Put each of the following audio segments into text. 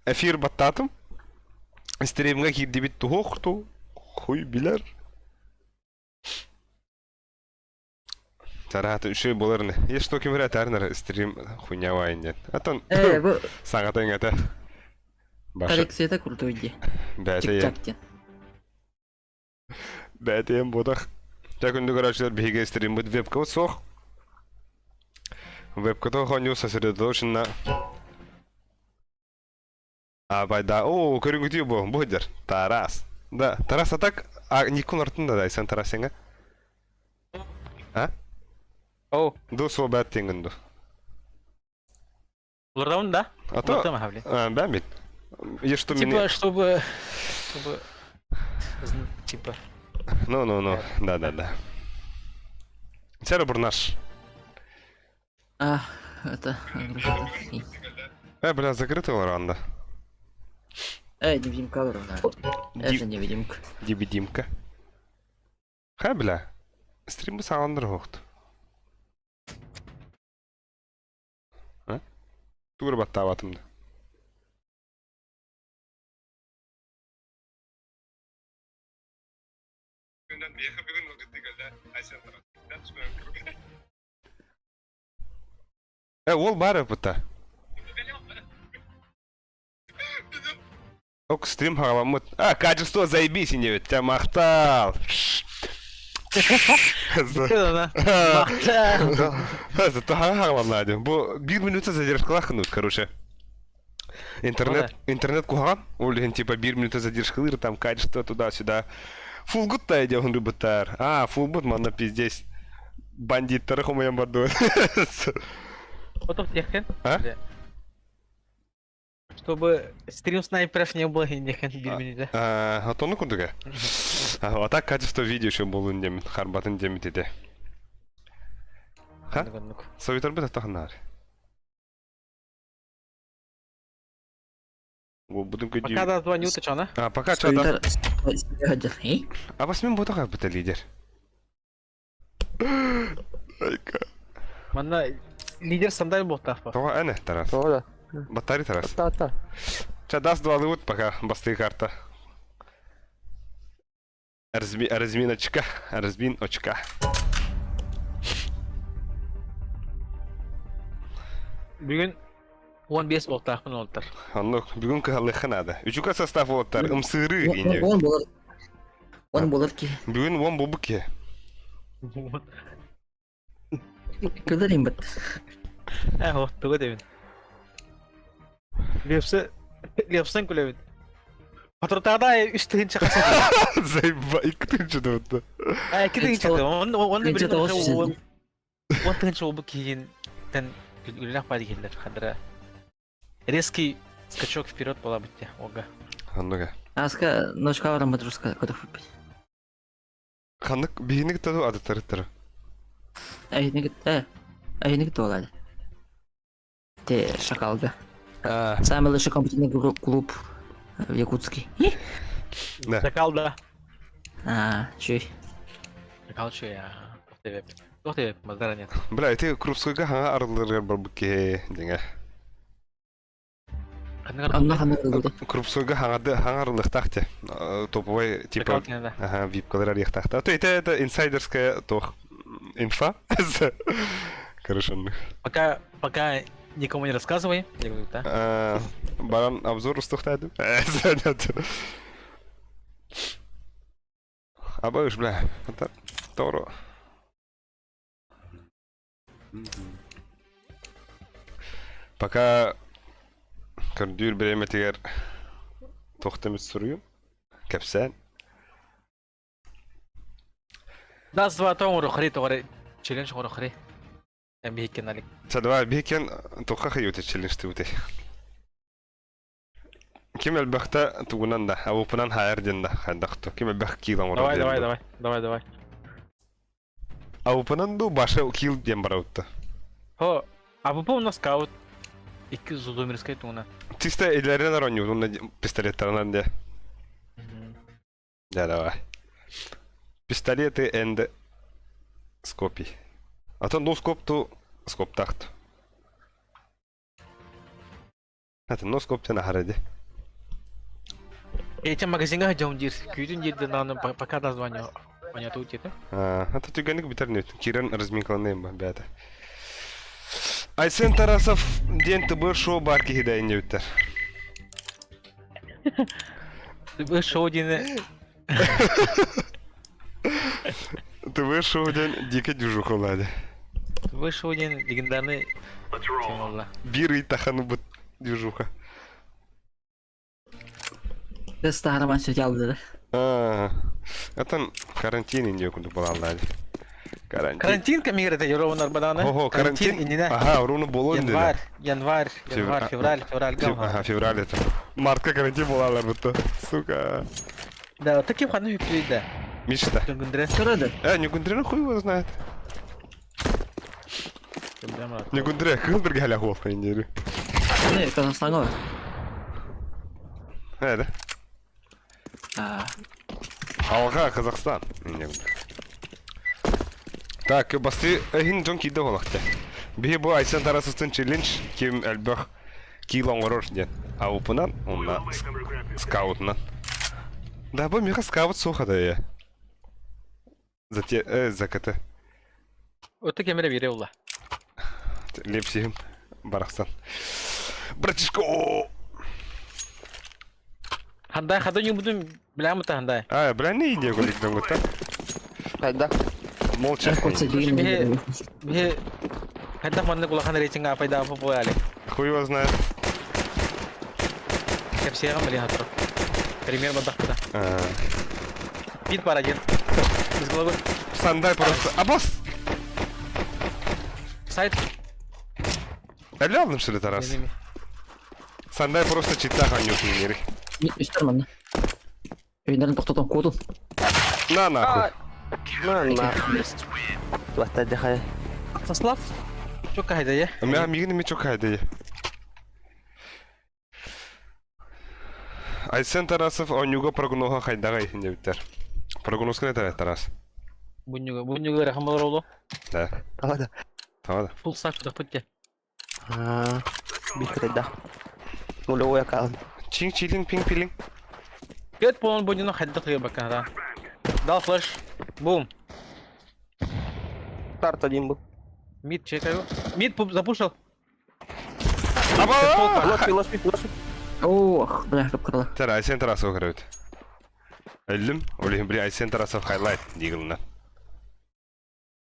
Эфир баттаатым. Стримҥа киирдибит туһуох ту хуй билэр. Тараата үчүгэй буолар ини. Е что ким эрэ этээрин стрим хуйня вайн диэн. Атын Э, бу саҥата иҥэтэ. Баша коллекцията крутой дии. бэйэтэ Чик-чак диэн. Бэйэтэ буотах. Дьэ күндү көрөөччүлэр биһиги стриммыт вебкабыт суох. Вебката оонньуу сосредоточен на А, байда. О, көрүҥүтүү бу. Бу сылдьар. Тарас. Да, Тарас а так а Никон артын да Айсан Тарасенга. А? О, Ду суо бэт тиҥгин ду. Улардаун да? А то Улартам хавли. бэм бит. Е что Типа, меня... чтобы... Чтобы... Типа... Ну, ну, ну. Да, да, да. Сера бурнаш. А, это... Э, бля, закрытый ранда. Э, невидимка ровно. Это невидимка. Дибидимка. Ха, бля. Стримы сағандыр хоқты. А? Тугур баттаабатым да. Э, ол баар ыппыта. Ок, стрим хаҕаламмыт. А, качество заебись инебит. Тя махтал. Зато хаҕаланна дим. Бу биир минута задержкалаах гынныбыт, короче. Интернет, интернет куһаҕан. Ол иһин типа биир минута задержкалыыр, там качество туда-сюда. Фулгут та идем рыбытар. А, фулгут манна пиздец. Бандиттары хомуйан бардыбыт. Потом техен. А? Чтобы стрим снайперов не было иннехэн биир минутэ. Отону курдуга. А так качество видео еще болун демит, харбатын демит ити. Ха? Советтар бит аттаханаар. Будун Пока көдүү. да звоню ты чана. А, пока чада. Суютар... А басмен ботаға быта лидер. Айка. Манна лидер сандай буолтаах ба. Тоҕо ане Тарас. Тоҕо да. Батари Тарас. Атта атта. Ча даст два пока бастыы карта. Разми, разминочка, размин очка. Бүгүн 15 буолтаахпын уолтар. Оннук бүгүн кыһаллыахха наада. Үчүгэй состав уолаттар ымсыырыы иннибит. Он болар. Он болар ки. Бүгүн уон буолбут киһи. Күлэр имбит. Э, оттуга дебин. Лепсе Лепсен күлэбит. Патротада үс тыһынча хаса. Заеба, икки тыһынча да А, икки тыһынча Он он Тыһынча тоҕус жүз он он тыһынча болбут киһинтэн үлэлэх баadi келлер хадра. Резкий скачок вперед была быть ога. Оннуга. Аска ночка баран матруска көтөх выпить. Ханнык биһиник таду адытарыттара. Әйник э әйник туолады. Те шакалга. А, Самый лучший компьютерный клуб в Якутске. да. Шакал да. А, чүй. Шакал чё я. Тух Тух тебе мазара нет. Бля, ити Крупскойга хаҥа арылларыгар барбыт киһи дьиҥэ. Онно ханнык ылбыта. Крупскойга хаҥарды хаҥа арыллыахтаах те. Топовой типа ага, випкалар арыйыахтаах. А то это это инсайдерская тох инфа. Короче, Пока пока никому не рассказывай. Я говорю, да. Баран обзор устухтады. Абыш, бля. Это Торо. Пока көрдүүр бириэмэтигэр туох эмит суруйум. Кэпсээн. Дас два тоҥору хри тоҕоре челлендж оҥоро хри. Эн биһиккен алик. Чэ, давай биһиккен туохха хайыыта челленджтибитий? Ким элбэхтэ тугунан да, абыппынан хаайар диэн да хайдах ту. Ким элбэх киил оҥорор Давай, диэн давай, да. давай, давай, давай. Абыппынан дуу, баша киил диэн барабытта. Хо, АВП у нас скаут. Икки зудомирскай тугунан. Чисто илэринэн оронньуубут уонна пистолеттарынан дэ. Да, давай. Пистолеты and скопи. А то ну скоп ту скоптахт. Это носкоптен аһара ди. Этим магазиҥҥа сылдьабын диир. Күүтүн диир да пока название поняту диэтэ. Это түгэнник бүтэр нүт. Кирен разминкаланыйым ба бэйэтэ. Айсен Тарасов диэн ТБ шоу бар киһи да иннибиттэр. ТБ шоу диэни ТБ шоу диэн дико дюжухалады. ТБ шоу диэн легендарный тема буолла. Биир ый таханы бут дюжуха. Тестаарабан сөтялдыды. А, это карантин инде курдук балалар. Карантин. Карантин кэмигэр это ровно арбадааны. Ого, карантин. иннинэ. Ага, ровно болон иннинэ. Январь, январь, январь, февраль, февраль, Ага, февраль это. Мартка карантин булалар бутта. Сука. Да, таким ханы үппүйдэ. Мечта. Нүгүндүрэ. Көрөдө. Нүгүндүрэ хуй его знает. Нүгүндүрэ кыл бирге халя хуол иннери. Не, Казахстанга. Э, да? Алға Казахстан. Так, басты эһин дьон киирдэ буолахта. Биһи бу Айсен Тарасовтын челлендж ким элбэх киил оҥорор диэн. Аупынан, онна скаутынан. Да, бу миэхэ скаут суох этэ. Зате, ЗКТ. Өтө кэмэрэ биэрэ буолла. Лепсиһим барахсан. Братишка! Хандай хада ньуубутун билэм хандай. А, бля, не иди, говорит, там вот так. Хайда. Молча. Биһи хайдах маннык улахан рейтинг апайдаапы буолали. Хуй его знает. Кэпсиэҕим билин хатырып. Пример бардахпыта. Бит бар один. Из головы. Сандай просто. А босс! Сайт. Әлі что ли, Тарас? Сандай просто чита ханюк мири. Үстер манна. Өйнәрен тоқтатан кодун. На нахуй. На нахуй. Туаттады хай. Сослав. Чөк кайда я? Мя мигин ми чөк кайда. Айсен Тарасов онюга прогноза хайдага ихинде биттер. Прогноз кene Тарас. Бунюга, бунюга рахмалар олу. Да. Тава да. Тава да. Фул сак тахпытте. Аа. Бикреда. Нулевой аккаунт. Чинг чилинг пинг пилинг. Кет полон бунюна хайда тыгы бакана. Дал флеш. Бум. Старт один был. Мид чекаю. Мид запушил. Аба! Лошадь, лошадь, лошадь. Ох, бля, кып-кырла. Тара, Айсен Тарасов көрөбүт. Өллүм, олихин били Айсен Тарасов хайлайт дигилна.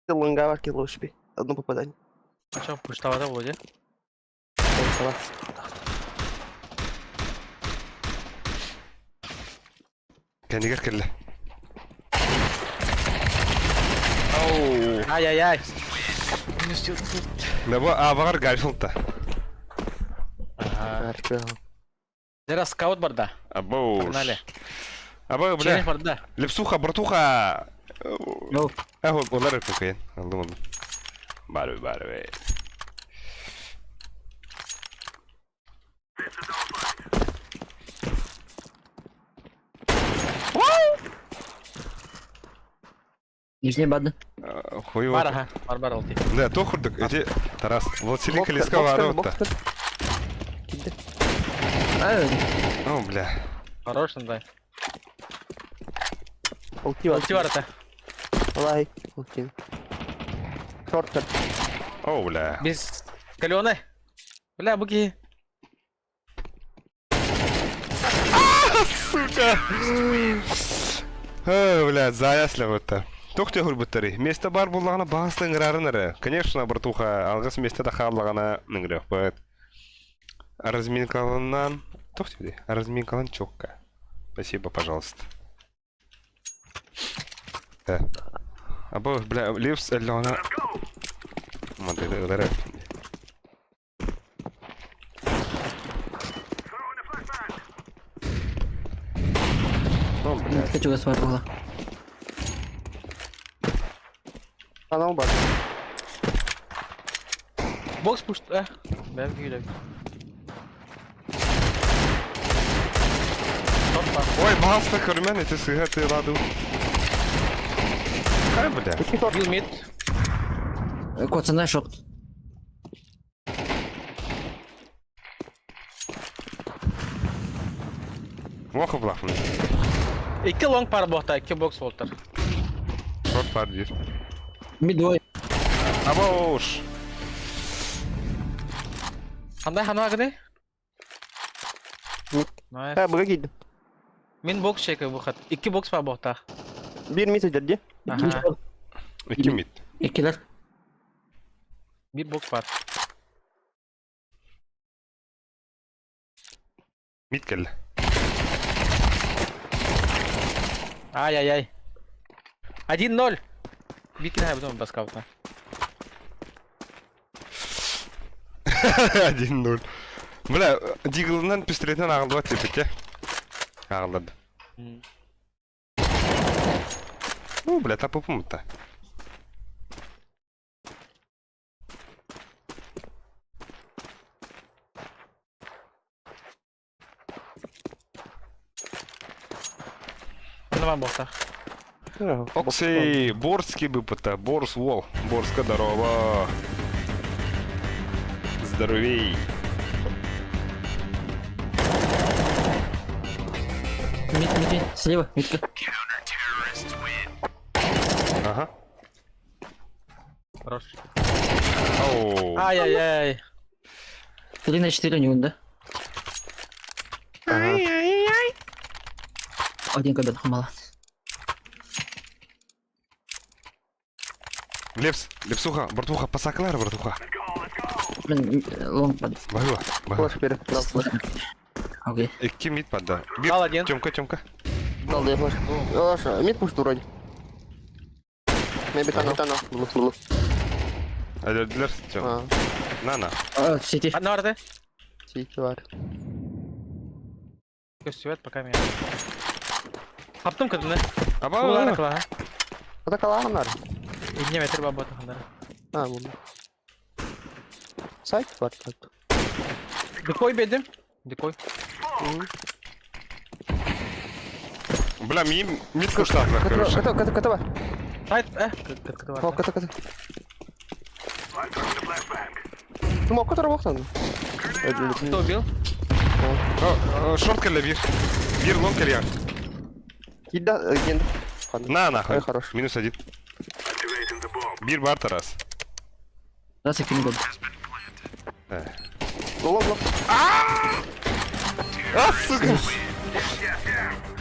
Лонгава лошадь. Одно попадание. А что, пуштавата вроде? Кэнигэр кэллэ. Ау. Ай-яй-яй. Да бу абаҕар Гарфилдта. Ага. Зера скаут барда. Абоу. Погнали. Аба, бля. Челлендж барда. Лепсуха, братуха. Йоу. Ах, олар көкейін. Алдым, алдым. Барбы, барбы. Нижний бады. Хуй Бар, ага. Бар, бар, алты. Да, то хурдук. Эти Тарас, Властелин колеска ворота. О, бля. Хорош, да. Улти Улти ворота. Лай, улти. Шорт. О, бля. Без каленой. Бля, буки. Сука. О, бля, заясля вот Тохте хурбуттары. Место бар буллагана баастын ырарын Конечно, братуха, алгыс место да халлагана ныгрых. Разминкаланан. Тохте разминкалан чокка. Спасибо, пожалуйста. Да. Або, бля, лепс эллона. Модель ырары. О, бля. Хочу вас была. Анау бар. Бокс пушт. А, бля, бля. Ой, баста, көрмен, эти сыга ты ладу. Кай, бля? Бил мид. Коцана шорт. Плохо плахмын. Икки long пар буолта, икки бокс буолтар. Шорт пар диир. Мид двое. Абош! Хандай ханаа гыны? Nice. Ха, быга киирдим. Мин бокс чека бу хат. Икки бокс бар буолтаах. Биир мид сылдьар дии. Аха. Икки мид. Иккилэр. Биир бокс бар. Мид кэллэ. Ай-яй-яй. 1-0. Бикин хайбытым баскаута. 1-0. Бля, Диглынан пистолетинэн аҕыллыбат диэбит ээ. Аҕылларды. Ну, бля, тапыпым та. Оксей, Борский выпыта, Борс Вол, Борска здорово. Здоровей. Мид, мид, мид. Слева, мидка. Ага. Хорош. Оу. Ай-яй-яй. 3 на 4 у него, да? Ай-яй-яй. Один кабин мало. Лепс, Лепсуха, братуха, посаклар, братуха. Блин, long под. Багла, багла. Флеш перед. Дал флеш. Окей. Икки мид подда. Дал один. Тёмка, Тёмка. Дал, да я флеш. Хорошо, мид пусть вроде. Maybe tunnel, tunnel. Было, было. Алердилер, Тём. А, На, на. А, сети. Одна орды. сити бар. Көстүбэт пока меня. Хаптым кытыны. Аба, Улара кылаха. Ата калаанар. Инне метр бабата хандара. А, буду. Сайт бар так. Декой бедим. Декой. Бля, мим, мид куштатлар, короче. Ката, ката, ката бар. Сайт, э, кыты О, бар. ката, ката. Ну, ката бактан. Кто убил? Шорт кэллэ бир. Бир long кэллэ. Кида, ген. На, нахуй. Ой, хорош. Минус один. Бир бар Тарас. Раз и кинь год. Лол, лол. А, сука!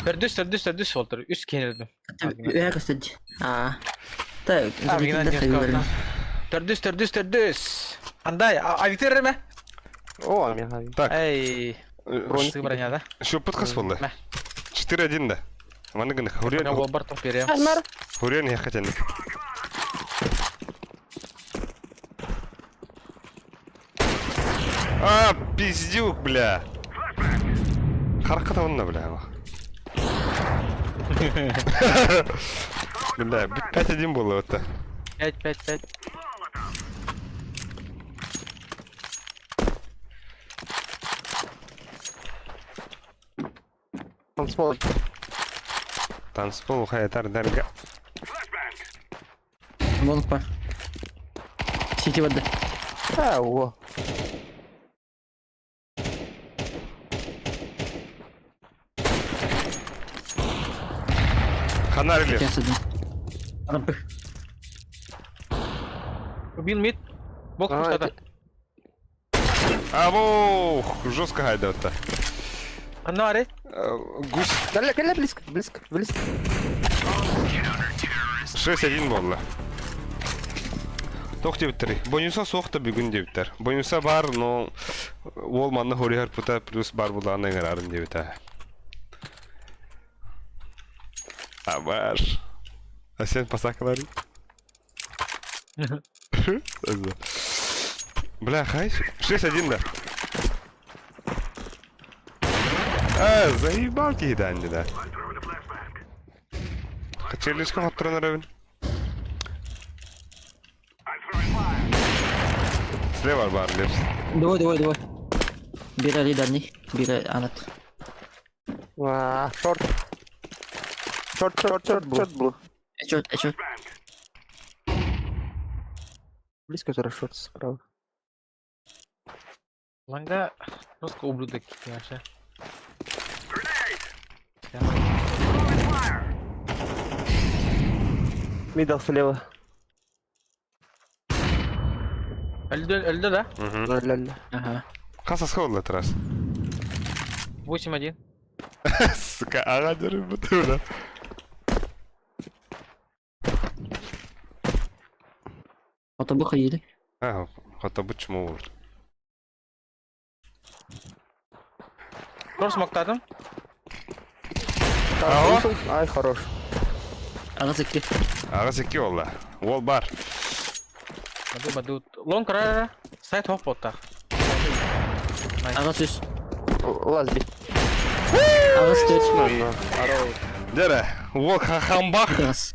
Төрдүс, төрдүс, төрдүс болтур. Үс кенелдим. Я кстати. А. Так, А, залетели. Төрдүс, төрдүс, төрдүс. Андай, а Виктор ме? О, мен хави. Так, Эй, Бронь. броня броня, да? Еще подкаст был, да? Мә. 4-1, да. Маны гына Пока хурен бар топ берем. Нар. хурен я хотел. А, пиздюк, бля. Хараката онна, бля. Бля, 5-1 было вот 5, 5, 5. Танцпол. Танцпол хайдар дарга. Long пар. Сити вода. А, о. Ханарили. Сейчас один. Рампы. Убил мид. Бок А, что-то. Абу, жестко хайда-то. Анари. Гусь Кэллэ, кэллэ, близко, близко, близко. 6-1 болды. Тоқ дебіттер. Бонуса соқты бүгін дебіттер. Бонуса бар, но ол манны хорихар пута плюс бар булағын ыңырарын дебіт. Абаш. А сен пасакалары? Бля, хай. 6-1 да. А, заебал киданди да. Челлишка хоттыран арабын. Слева бар, лепс. Двое, двое, двое. Бира дальний. Бира анат. А, шорт. Шорт, шорт, шорт, шорт был. Эчет, эчет. Близко который шорт справа. Ланга жестко ублюдок вообще. Middle слева. Өлдө, өлдө да? Мгм. Ноль-ноль. Ага. Хас асха Тарас? 8-1. Сука, аға дөрүм бутуна. Отобу хайыли. А, хотобу чмо olur. Шорт смоктадым. Так, Ага. вышел. Ай, хорош. Аҕыс икки. Аҕыс икки буолла. Уол бар. Баду баду. Лонг ра сайт хоп боттах. Аҕыс үс. Лазби. Аҕыс төрт. Дәрі, уол хахамбах. Аҕыс.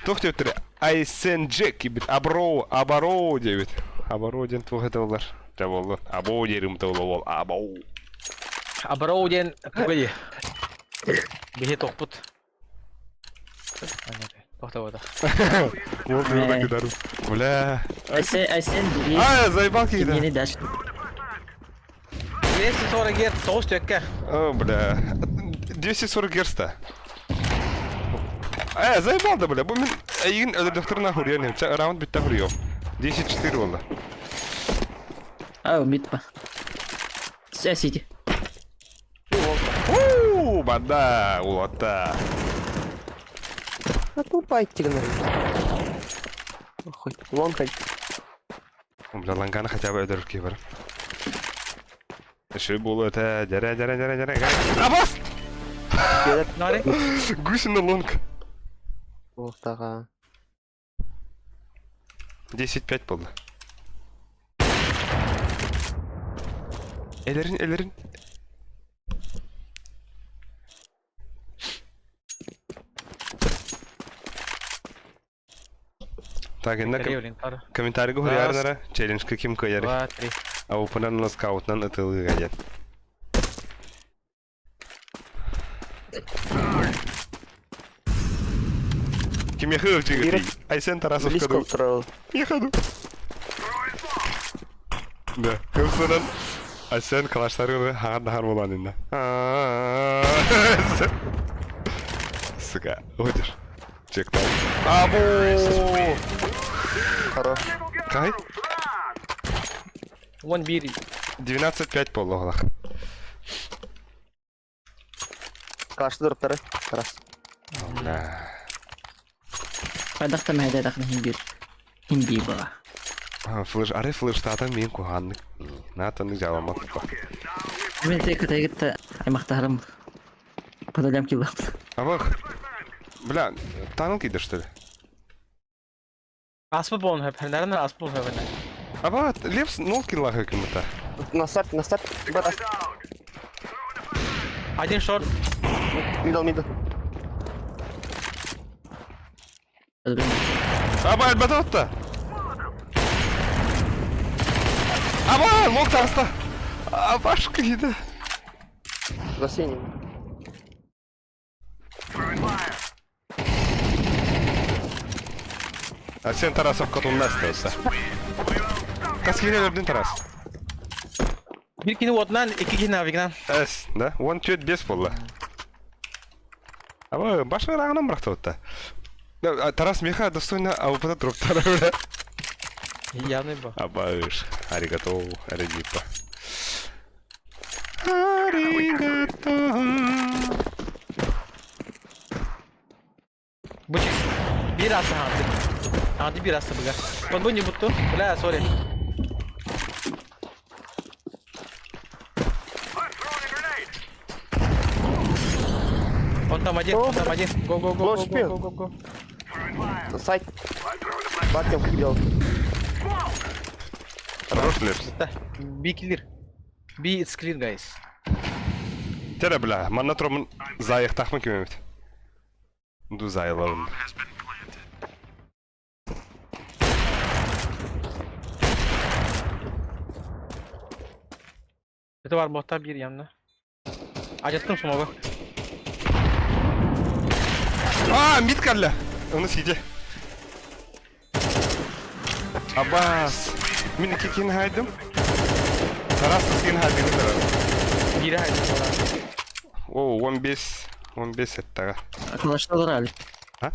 Туох диэбиттэрэ? Айсен Джек ибит. Абро, Абаро диэбит. Абаро диэн туох этэ буолар? Дьэ буоллун. Або диэрим буолла уол. Або. Абароу диэн тугай. Биһи тохпут. Тохтобото. Уол дыгына кидарым. Бля. Айсен, Айсен биир. А, заебал киһитэ. Кинини дальше. 240 герц соҕус түөккэ. О, бля. 240 герц-то. Э, заебал да, бля. Бу мин эйигин өлөрдөхтөрүнэ хуруйан иһим. Чэ, раунд бүтте хуруйуом. 10-4 буолла. А, мид па. Сэ, сити. Уу, бада, улатта. А тупай тигнер. Охуй. Вон хоть. Бля, ланганы хотя бы өлөрөр киһи бар. Үчүгэй буолуо этэ. Дьэрэ, дьэрэ, дьэрэ, дьэрэ. Абас! Нари. Гусина лонг. Охтаға. 10-5 буолла. Элэрин, элэрин. Так, инна комментарийга хуруйаарынара челленджка ким кыайар. Два, три. Аупынан скаутынан ытылыга диэн. Кимиэхэ ыалдьыгытый? Айсен Тарасовка Близко ду. устроил. Миэхэ ду. Да, кымсынан Айсен калаштары хаҕар дахар буолан инна. Сука, уходишь. Чек там. Абу! Хорош. Кай? 11. 12-5 буолла. Калашты дұрыптары. Тарас. Бля. Хайдах та мэһэдэ дахна хин биир. Хин биир баҕа. Флеш, ары флештатан мин куһааннык. Наатаннык дьаламмат па. Мин те кытайгытта аймахтарым. Подолям килап. Абах. Бля, таныл киде что ли? Аспы болон хөп. Наверное, аспы болон хөп. Аба, Лепс нол килла хөкүмөтө. На старт, на старт. Бар, Один шорт. Мидл, мидл. Аба, элбэтэ отта. Аба, лок таҕыста. Абашка киде. За синим. Арсен Тарасов котунна остается. Хас киһини өлөрдүн Тарас? Биир киһини уотунан, икки киһини авигынан. Эс, да? Уон түөрт биэс буолла. Аба, башка ырааҕынан бырахтыбытта. Тарас миэхэ достойно АВП дроптара бля. Явный бо. Абаыш. Аригато, аригипа. Аригато. Бу биир аса хаанты. Хаанты биир аса быга. Бу не бутту. Бля, сори. Он там один, он там один. Го, го, го, го, го, го, го. Сайт. Батям кидал. Хорош Лепс. Да, B clear. B it's clear, guys. Тере бля, манна тураммын заайыахтаахпын ким эмит. Ду заайылабын. Это бар ботта биир явно. Ажаттым смогу. А, мид кэллэ. Ону сиде. Абас. Мин икки киһини хаайдым. Тарас киһини хаайдым Тарас. Биири хаайдым. О, 15, 15 эттэҕэ. Калашталар али. А?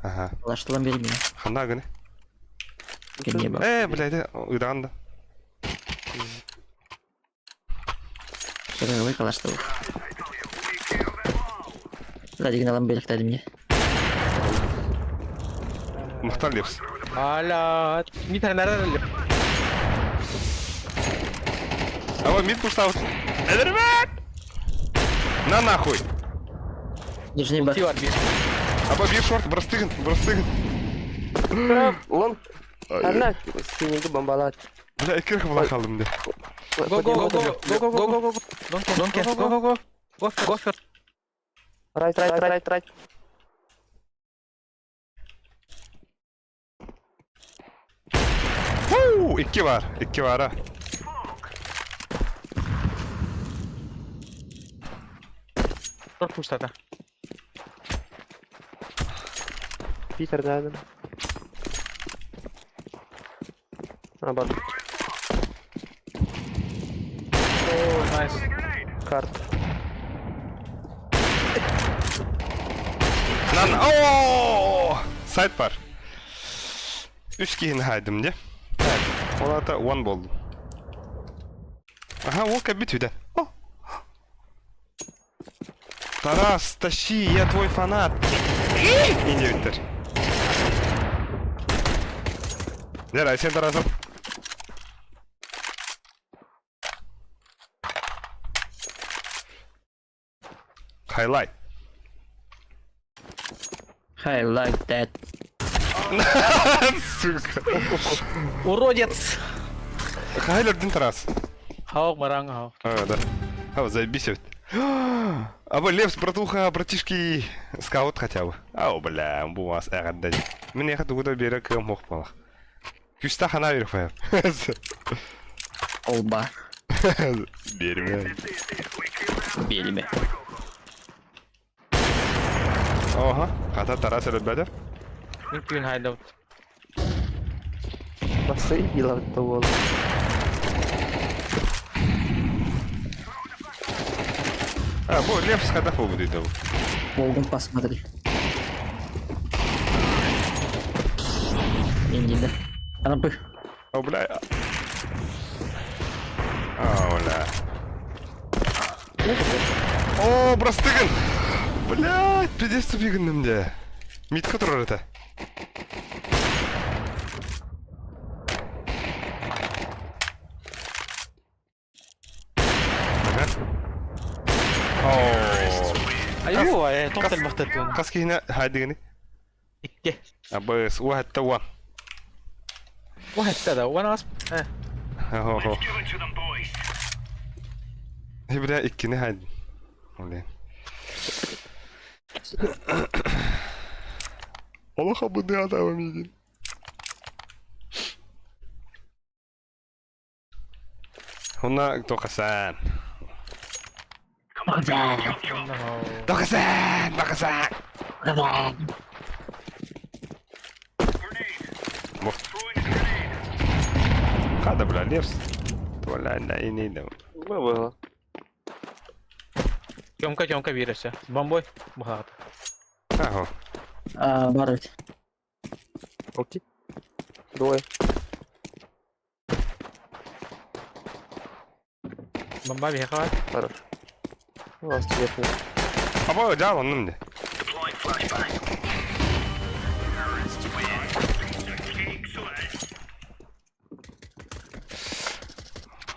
Ага. Калаштылан бери меня. Ханна гыны? Кенне бар. Э, блядь, ыдаан да. Ой, калаштыл. Радигин алан белектеди мне. Махтал Лепс. Аля, мид nerede? А мид пуштал. Эдермен! На нахуй! Нижний бар. Ulti var bir. Аба бир шорт, бырастыгын, бырастыгын. Лонг. Одна синенький бомбалат. Бля, икки була kaldım de. Go go go go go go go go go. Don't care, don't care. Go go go. Go for go for. Right, right, right, right. Huu, iki var, iki var ha. Short push zaten. Питер, да, да. А, бар. Oh nice. Карт. Lan ooo! Сайт бар. Үс киһини хайдым де. Так, ол ата one болдум. Ага, ол кәбит үйден. О! Тарас, тащи, я твой фанат. Инде биттер. Дер, сен Тарасым. Хайлайт. I like that. Сука. Уродец. Хайлердин Тарас. Хау маранг хау. А, да. А, заебись. Аба, Левс, братуха, братишки, скаут хотя бы. Ау, бля, бу вас эгадда. Мен яха тугуда бера кым мох балах. Күста хана бер фаер. Олба. Берме. Белиме. Ага, хата Тарас әлбәдә. Mümkün hideout. Басы того. А, бу Левс хата фу будет. Волгом посмотри. Инди, да. Ана пых. О, бля. А, бля. О, простыгын. Блядь, пиздец тупигын де. Митка турар это. Ага. О. Айуу, тоқтал мақтаттun. Қас кейіне хайдыгыны. Икки. Абыс, уахатта уан. واحد كذا وانا أصب. اه Хо-хо. Бля, иккини хайдын. Блин. Олоха буды адамым един. Хуна токасан. Токасан, токасан. Бо. Хада, бля, левс. Бля, да и не да. Было. Тёмка, Тёмка вирусе. Бомбой. Бухат. Ага. А, бар ведь. Окей. Двое. Бомба бихат. Хорош. У вас верхний. Аба, жал онным де.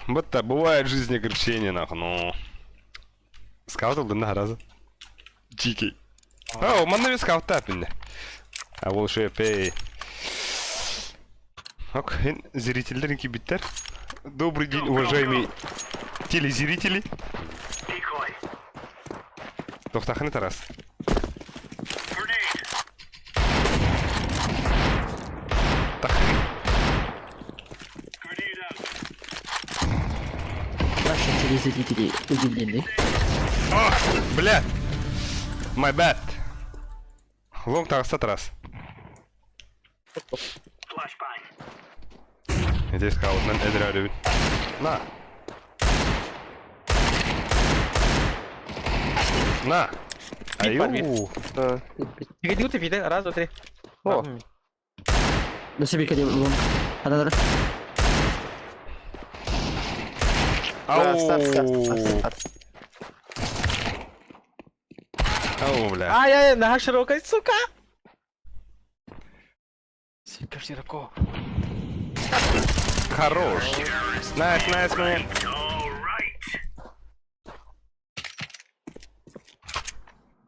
Вот так, бывает в жизни огорчение, нахуй, ну. Скаут да раза. Чики. О, манна скаут тапинне. А ол еще пей. Ок, зрительдер кибиттер. Добрый день, уважаемые телезрители. Тохтахны Тарас. Тахны. Наши телезрители удивлены. О, бля! My bad. Лонг Тараса Тарас. Иди скаут, на эдрярю. На. На. Мид Аю. А, Пигоди, ты Раз, два, три. О. Өссө биир кэлиэ long. Аналары. Ау! Старт, старт, старт, старт. Ау, бля. Ай-ай, нога широкая, сука! Сука, широко. Хорош. Nice, nice, man.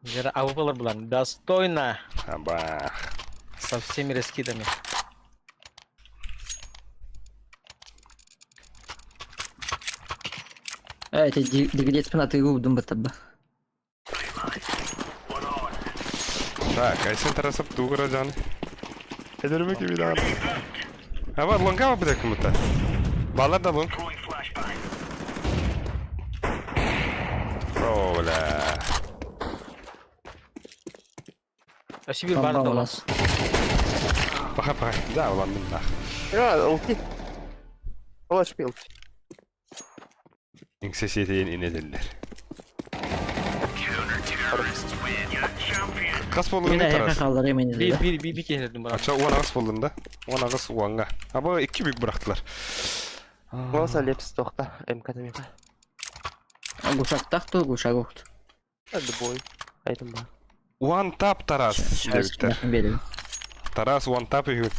Вера, а выпала была достойно Абах. со всеми раскидами. Э, это дегдецпин атыгы удум баттабба. Так, Айсен Тарасов тугура жан. Эдерме gibi daha. Ha var longa mı bir dakika mı? Балар да лонг. О, бля. Спасибо, бар Бомба у дома. нас. Паха, паха. Да, уландым нах. Я, улти. Олаш пил. Иҥсэ инедиллер. Хас буоллуҥ Мин эһиэхэ Тарас? хаалларыам ини Би да. би би би киһилэрдим бара. Ача уон аҕыс буоллун да? Уон аҕыс уоҥҥа. Аба икки бүк бырахтылар. Голоса лепс тохта. МК мека. Гушактах ту, гушагохт. Отбой. Айтым бар. One tap Тарас диэбиттэр. Берем. Тарас one tap үһү.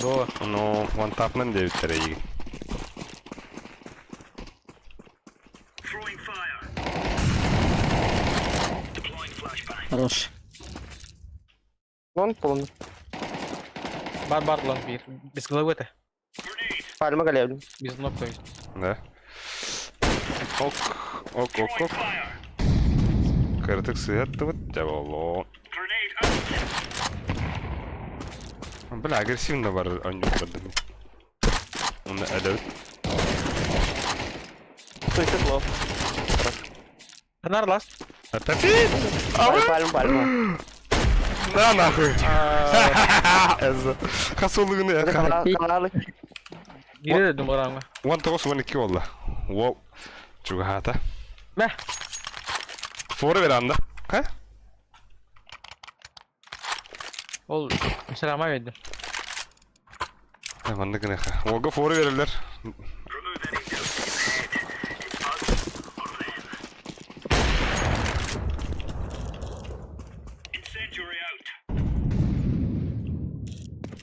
До. Ну, one tap'нан диэбиттэр эйигин. Хорош. Вон полный. Бар бар лонг бир. Без головы это. Пальма галевлю. Без ног то есть. Да. Ок, ок, ок, ок. Кырытык сыһыаттыбыт, дьэ буоллун. Бля, агрессивно бар оонньуу турдум. Уонна эдэбит. Суицид лов. Анар ласт. Опять? Пальма, пальма. На нахуй! Хасулыгны Каналы. Бире дум бараңа. 19 12 буолла. Уол чугаһаата. Мэ. Фора веранда. Ха? Ол сырама берди. Маннык гыныха. Уолга фора береллер.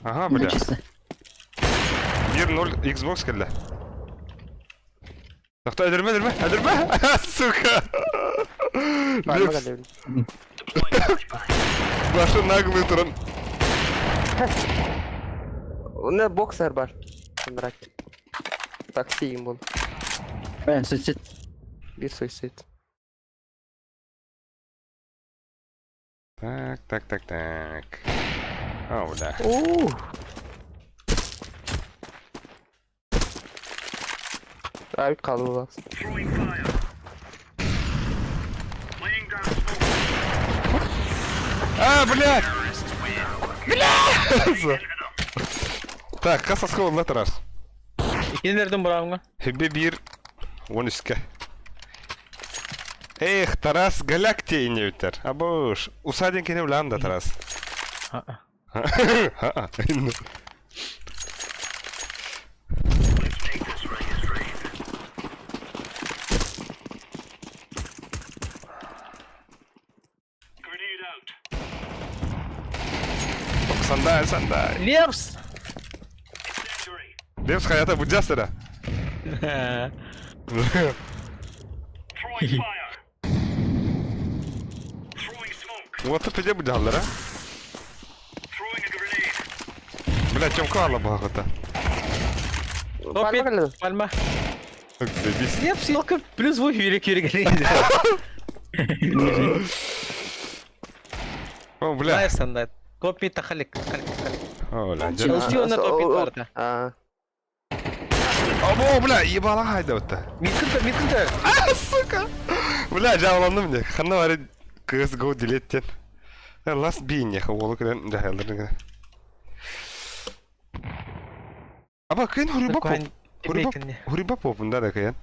Ага, бля. Чисто. 1-0 Xbox кэллэ. Тохто өлөрүмэ өлөрүмэ өлөрүмэ! Сука! Пальма Лепс. галевлю. Башы наглый туран. У боксер бар. Брать. Такси им был. Э, суицид. Бир суицид. Так, так, так, так. О, бля. У. Авик қалды булас. А, блядь! Блядь! Так, хас осколла Тарас. Икинилердин бараңа. Хебе бир он үскэ. Эх, Тарас голяк тейнеүтер. Абыш, усадин кене улан да Тарас. А. Ха-ха. Сандай, сандай. Лепс. Лепс хаята будястера. Вот пиде будяллара. Бля, Тёмка алла бағыта. Пальма галевлю. Пальма. Заебись. Лепс елка плюс 8 керек керек. О, бля. Знаешь, сандай. Копи тахалик. Тахалик. тахалик. О, бля. Челси на топе карта. А. О, бля, ебала хайда вот. Миткінті, миткінті. А, сука. Бля, жааландым мне. Ханна бар CSGO делеттен. Last B не олы кірен жахайларын. Аба кыйын хуриба поп. Хуриба хуриба попун да да кыйын.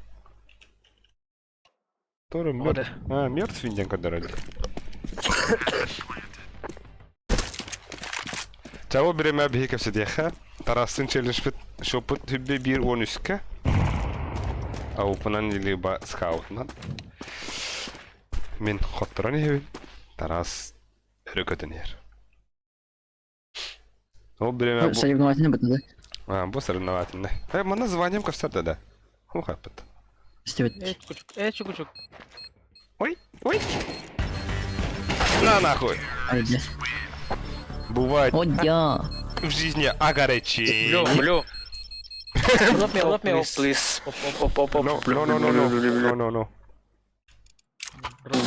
Тоже мертв. А, мертв винден көдөрөдү. Чао бириэмэ биһи кэпсэтиэххэ. Тарастын челленджпит шоппут хүббе биир уон үскэ. Аупынан либо скаутунан. Мин хотторон иһэбин. Тарас өрө көтөн иһэр. Ол бириэмэ бу... Соревновательный бытыды. А, бу соревновательный. Э, манна званием көстөр да да. Ухаппыт. Истибит. Э, чукучук, э, чукучук. Ой, ой. На нахуй. Ай, бля. Бывает О, дя. в жизни огорчение. Блю, блю. Drop me, drop me, please. Оп, оп, оп, оп, No, оп. no, no, no, no, no, no, no.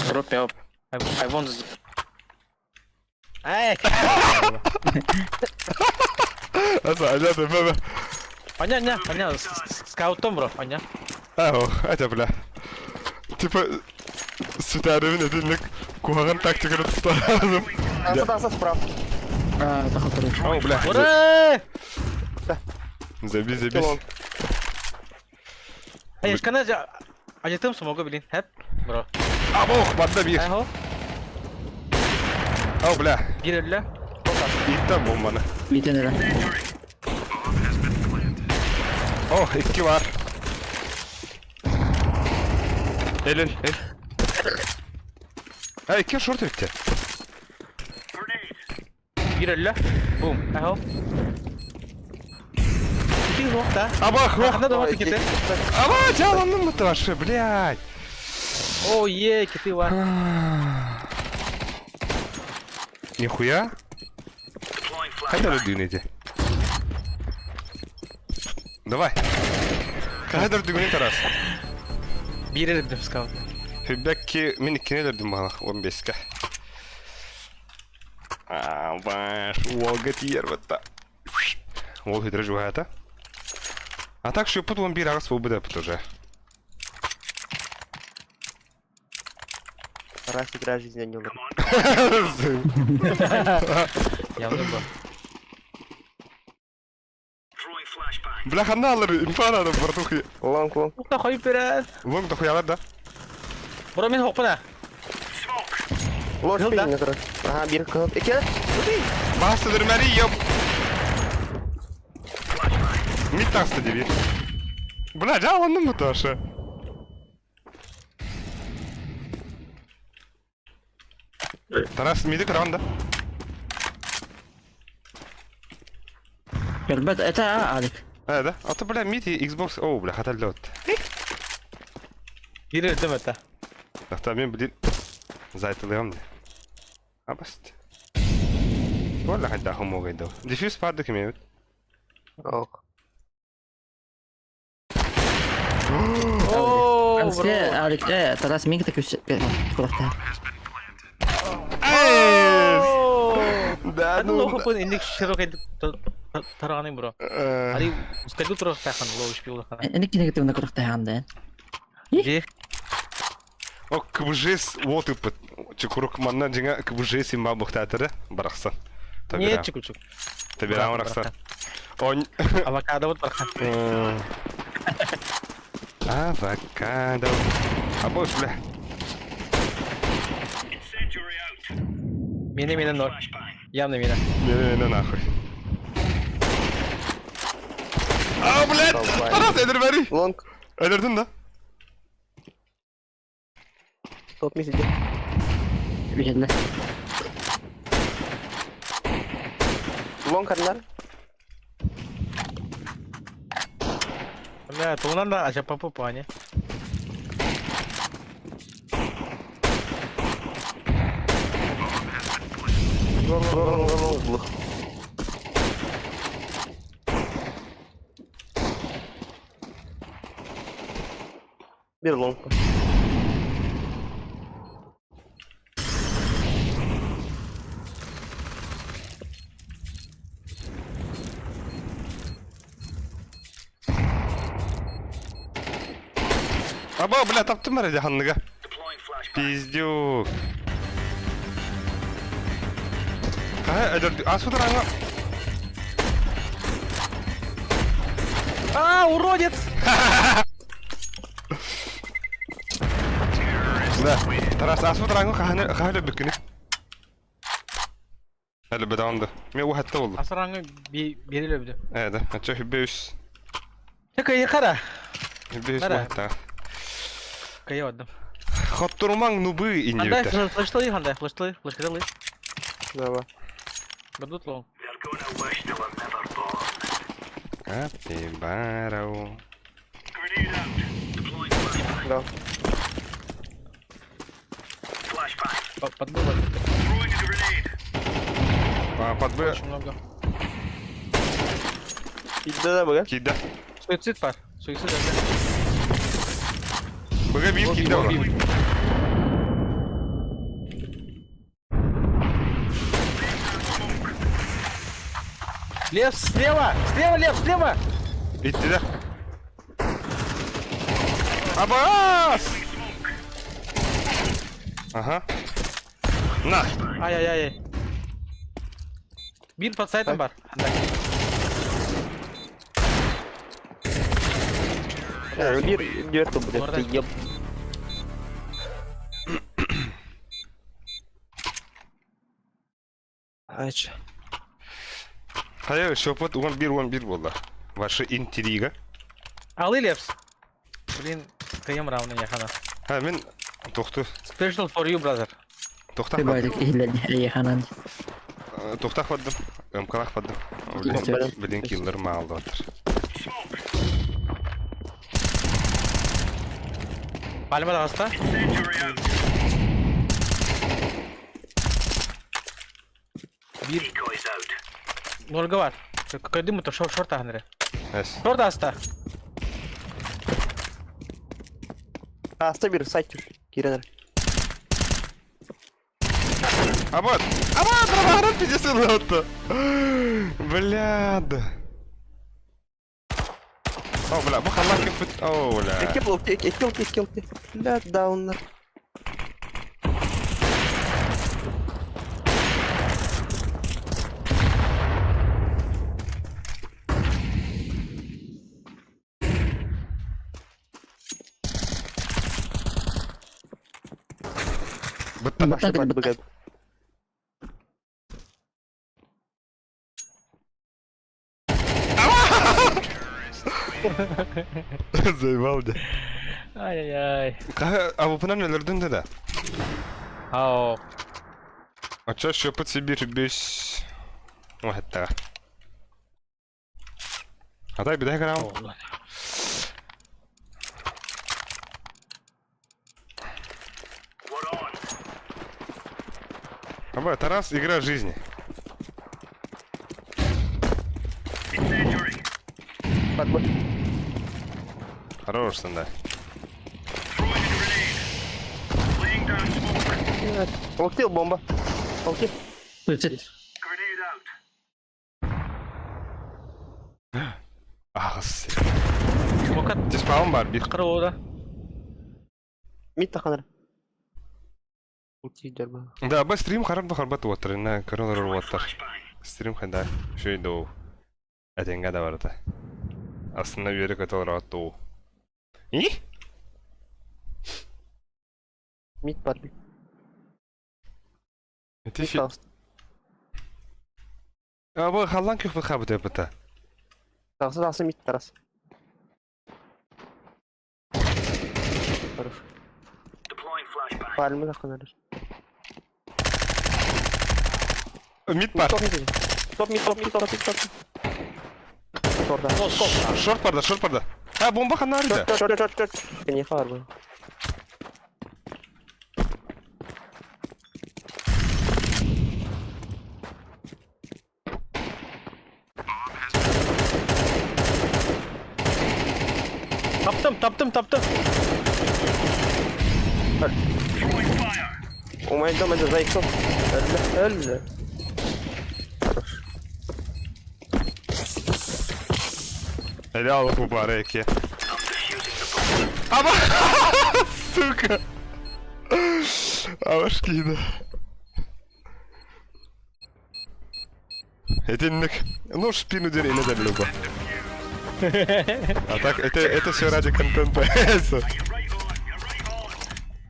Drop me up. I want this. Эй! Аса, аля, бля, Аня, аня, аня, скаутом, бро, аня. Ао, это бля. Типа, сүтәребин этинник куһаҕан тактиканы тутарым. Таса, таса, справа. А, тахатыры. О, бля. Ура! Забей, забей. Лонг. Эй, шкана же... Ажытым смогу, блин. Хэп, бро. Абох, манна биир. Айхо, О, бля. бир өллө. Иттен бомбаны. Бүтэн эрэ. О, икки бар. Эл, эл, эл. А, икки шорт эбиттер. Биир өллө. Бум. Айхо. Ити суох да. Абах, ох. Ханна дома кити. Аба, жаланным это вообще, блядь. О, е, кити бар. Нихуя? Хайда дүгүн эти. Давай. Хайда дүгүн Тарас. Биир өлдүм скаут. Хүббэкки мин иккини өлөрдүм баҕалах 15-ке. Аа, баш, уолга тиийэр батта. Уол хүтэрэ жуһаата. А так шөппүт 11 аҕыс буолбут эпит уже. Раз игра жизни не умер. Явно бро. Бля, ханна алыр, инфа надо, братухи. Лонг, лонг. Ухта хойуп берет. Лонг дохуялар да? Бро, мин хоппуна. Ложь Жыл да. пинг, короче. Ага, бир кыл. Эке. Бастыдыр мәри, ёп. Мид тақты деби. Бля, жаланным бу тоже. Тарас миди кыран да. Ребят, это Алик. Э, да? А то, бля, мид и Xbox. О, бля, хотел лед. Биир өлдүм это. Тахта мен блин. Зайтылыгам да. Абаст. Валла хадда хуму гайдау. Дефьюз парды ким эбит. Ох. О, Алик, бро. Алик, э, Тарас миги так кулакта. Эй! Да, Ну, ну. лохопын инник широкий тарағаның бро. Ари ускайду турар тахан лоу ишпи улахан. Эник кинеге төгүнө кулакта ханда. Же, О, КБЖС вот ыппыт. Чукурук манна жиңа КБЖС има бухтатыры барахсан. не чукучук. Табирам барахсан. Он Авокадо вот бархан. Авокадо. А бош, бля. Мені мені ноль. Явно мені. Не, не, нахуй. А, блядь! Долбай. Тарас, эдер бери. Лонг. Эдердин да? Топ ми сиди. Биле. Лонг арнар. Бля, туунан да ажа папу пане. Лонг, лонг, лонг, лонг. Бир лонг. Аба, бля, таптым бар ханныга. Пиздюк. А, эдер, а сюда аңа. А, уродец! Да. Тарас, а сюда аңа ханы ханы бүкүнү. Элбэтэҕин да. Мен уһатта болду. Асараңы биэрил өбүдү. Ээ да. Ача хүббе үс. Те кыйы кара. Хүббе үс Бара. уһатта. Кыйы оддum. Хоттурумаҥ нубы Хандай иннибиттэр. флешлый, хандай флешлый, флешкалый. Давай. Дадут лоң. Капибарау. Да. Подбывать. А, под Б. Очень много. Киирдэ да быга. Киирдэ. Суицид бар. Суицид это. Быга биир киирдэ олор. Лев слева! Слева, Лев, слева! Иттилэр. Абаас! Ага. На! Ай-ай-ай. Биир под сайтом бар. Биир дверь блядь, ты еб. Айча. Хайа, шепот 11-11 буолла. Ваша интрига. Алы Лепс. Блин, кыйым равны яхана. А, мин тохту. Special for you, brother. Тохтах Байлык иһиллэн Тохтах бардым. Ымкалах бардым. Блин, киллер маалдатыр. Пальма даҕаста. Биир Нольга бар. Көрдүм то шорт шорт аһын эрэ. Эс. Шорт аста. Аста бир сайт түр. Киирэн эрэ. Абат! Абат! Роман 50 отто! Бля, да. О, бля, бу халлаан киппит. О, бля. Икки был, икки, икки, икки, икки. Бля, дауннар. Бытта. Башта быгад. Заебал дии. Ай-яй-яй. А выпынан өлөрдүн да да. Ау. Очо шөпөт Сибирь бес. О, Атай бидай грам. Аба, Тарас, игра жизни. Подбой. Хорош, да. Локтил бомба. Локтил. Суицид. Ах, Мокат Диспаун бар бир. кыры Мид таханар. Локтил дерба. Да, ба стрим харап да харбат уоттар, на королар уоттар. Стрим ханда, шөй доу. Әтенге да барда. Астына бері көтөлөр аттуу. И? Мид бар. Эти фи... А бу халлан күх бу хабы быта. Тахса тахса мид Тарас. Хорош. Пальмы таханар. Мид бар. Топ мид. Топ мид, топ мид, топ мид, топ мид. Шорда. Шорт барда, шорт барда. А, бомба ханарда. Шорт, шорт, шорт, шорт. Не хар был. Таптым, таптым, таптым. Умайдам это за иксом. Өллө, өллө. Хорош. Helal mübarek. Ama сука. Авашкида. Этинник. Ну, в спину дери, не люба. А так, это все ради контента.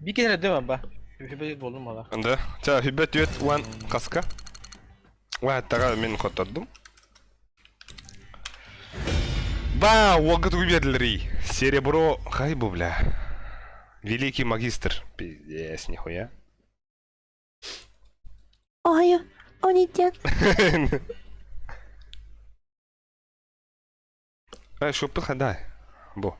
Bir kere deme ба. Хүбе болдум мала. Да. Ча, хибет юет уан каска. Уһаттаҕа мин хоттордум. Ба, уолга тугу биэрдилэрий? Серебро, хай бу, бля. Великий магистр. Пиздец, нихуя. Ой, он идет. Эй, шуппут хадай. Бу.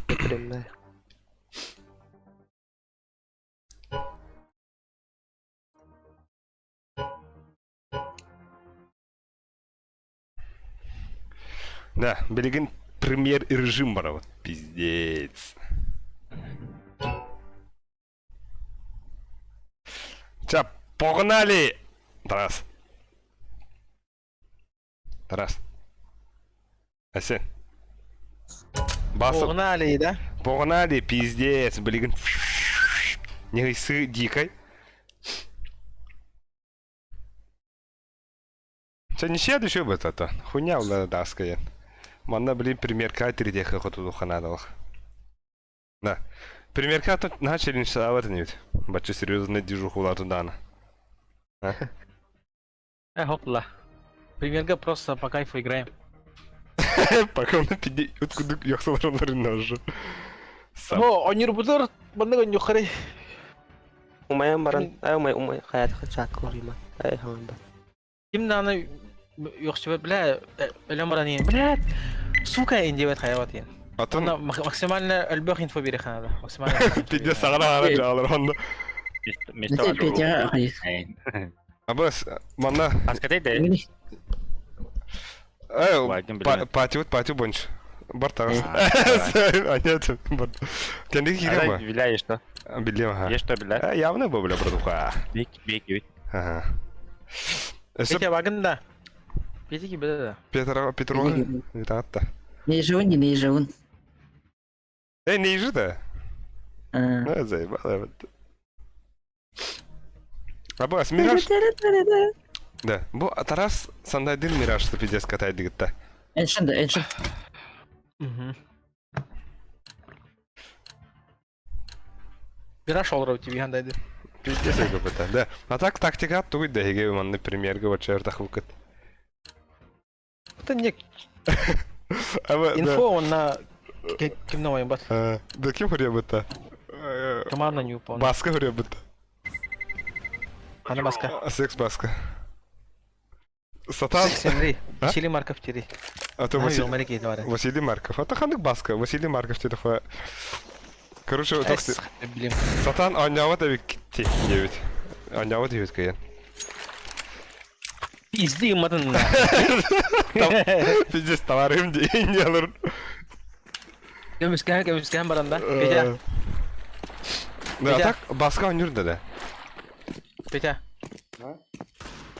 Пример. Да, билигин премьер режим барабыт. Пиздец. Ча, погнали! Тарас. Тарас. Асен. Басып. Погнали, да? Погнали, пиздец, билигин. Нехайсы дикой. Чэ, ничья еще бы это. Хуйня ула даская. Манна, блин, примерка тирдеха хоту ханадалах. Да. Примерка тут начали началават не Бачу серьезно движуху лату дана. Э, хопла. Примерга просто по кайфу играем. Пока он пиди, откуда яхсалар ножу. Сам. О, они рубутер, маннык онньуххары. Умайан баран, ай умай умай хаятка чат көрүмэ. Ай хаан бар. Ким даҕаны үөхсүбэт, бля, өлөн баран иһин, блядь, сука ин диэбэт хайабат иһин. Атын Онно максимально өлбөх инфо биэриэххэ наада. Максимально өлбөх инфо пиздец биэриэххэ саҕара хаара дьаалар онно. Петя, Абас, манна Аскатай да. Э, патиут, патю бонч. Бартагас. А нет, бар. Кенди кире ба? Билля что? Билем, ага. Есть что билля? Явно бы, бля, братуха. Бик, бик, бик. Ага. наада. Петя багын да. Петя ки биле да. Петра, Петро, Витатта. Нейжевын, не нейжевын. Эй, не ежи да? Ну, заебало. Абас, Мираж. Да, бу Тарас сандайдын Мираж пиздец катайды гытта. Эншин да, эншин. Мираж олорор тебе хандайды. Пиздец это да. А так тактика тугуй да хеге манны премьерга вот чертах выкат. Это не инфо он на ким новый бат. Да ким хуря быта? Команда не упал. Баска хуря быта. Ана баска. Секс баска. Сатан. Секс Василий Марков тири. А то Василий Василий Марков. А то хандык баска. Василий Марков телефон. Короче, блин. Сатан онява да бикти девять. Онява девять кайын. Пизди матын. Пиздец товарым дейін алыр. Көмүскәһән көмүскәһән баранда. Петя. Да, так баска ойнур да. Петя.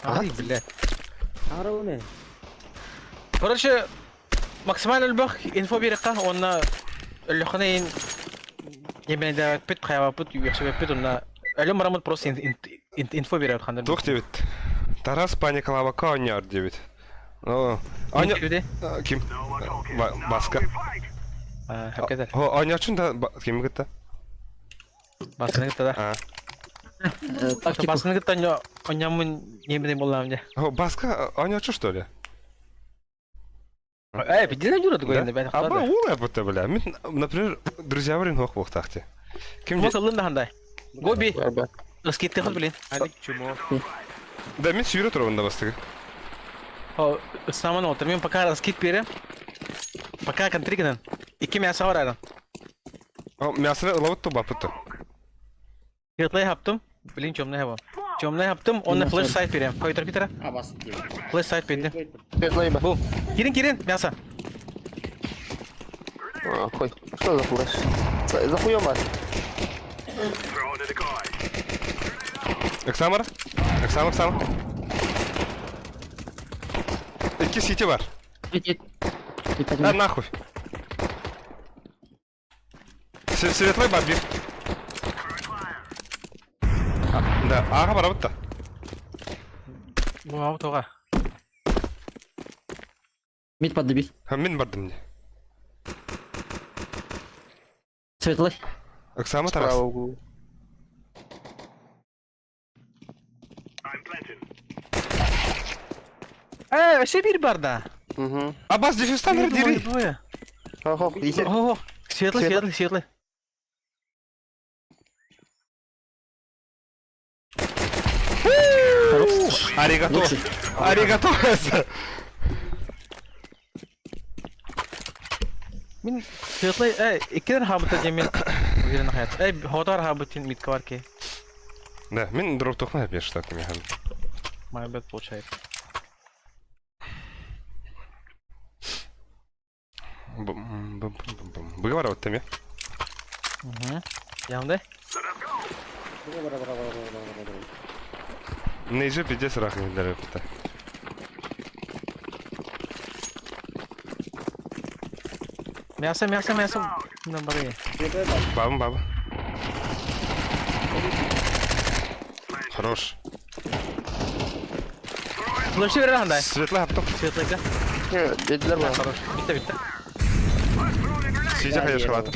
Ай, бля. Короче, максимально элбэх инфо биэрэххэ уонна өлөххүнэ иин ньэмэйдээбэппит, хайаабаппыт, үөхсүбэппит уонна өлөн бараммыт просто инфо биэрэбит ханна. Туох диэбит? Тарас паникалаабакка оонньоор диэбит. Оо, оонньо... Ким? Баска. Хапкетер. Оонньоочун да кими кытта? Басканы кытта да. Тактику. Басканы кытта оонньооммун ньэмэнэй буоллаҕым дьэ. О, Баска оонньоочу что ли? Э, пиздец дьура тугуй Да? А ба уол будто бля. Мин, например, друзья варин хох буохтаахти. Ким Ким ыллын да хандай. Гоби. Раскидты блин. Алик чмо. Да мин сүүрэ турабын да бастыгы. О, саман отыр. Мен пока раскид берем. Пока контригнен. Икки мясо бар аран. О, мясо ылабыт ту бапыт. Светлый хаптым. Блин, темный хабам. Темный хаптым, он на флеш сайт берем. Кой Питера. Флеш сайт бердим. Светлый ба. Бу. Кирин, кирин, мясо. А, хуй. Что за флеш? За хуем вас. Оксамар? Оксама, Оксама. Икки сити бар. Да нахуй. Светлый бар бир. Да, ага барабыт да. Бу ау тоға. Мид подбит. Ха, мин бардым не. Светлый. Оксама Тарас. Справа углу. Өссө биир бар да. Угу. Абас дефистанер дири. Двое. Хох, исе. Ох, светлый, светлый, светлый. Аригато. Лучший. Аригато. Мин светлый, иккилер хаабыта диэн мин уверен хаят. Хотар хаабытын митка бар ки. Да, мин дроп тохна беш так механ. My bad получается. Быгавара вот теме. Угу. Ямды? Нейже пиздец рахмет кута. Мясо, мясо, мясо. На бары. Бабам, баба. Хорош. Лучше верен андай. Светлый хапток. Светлый да? Dediler bana. Хорош. Bitti bitti. Сидя хаешь халата.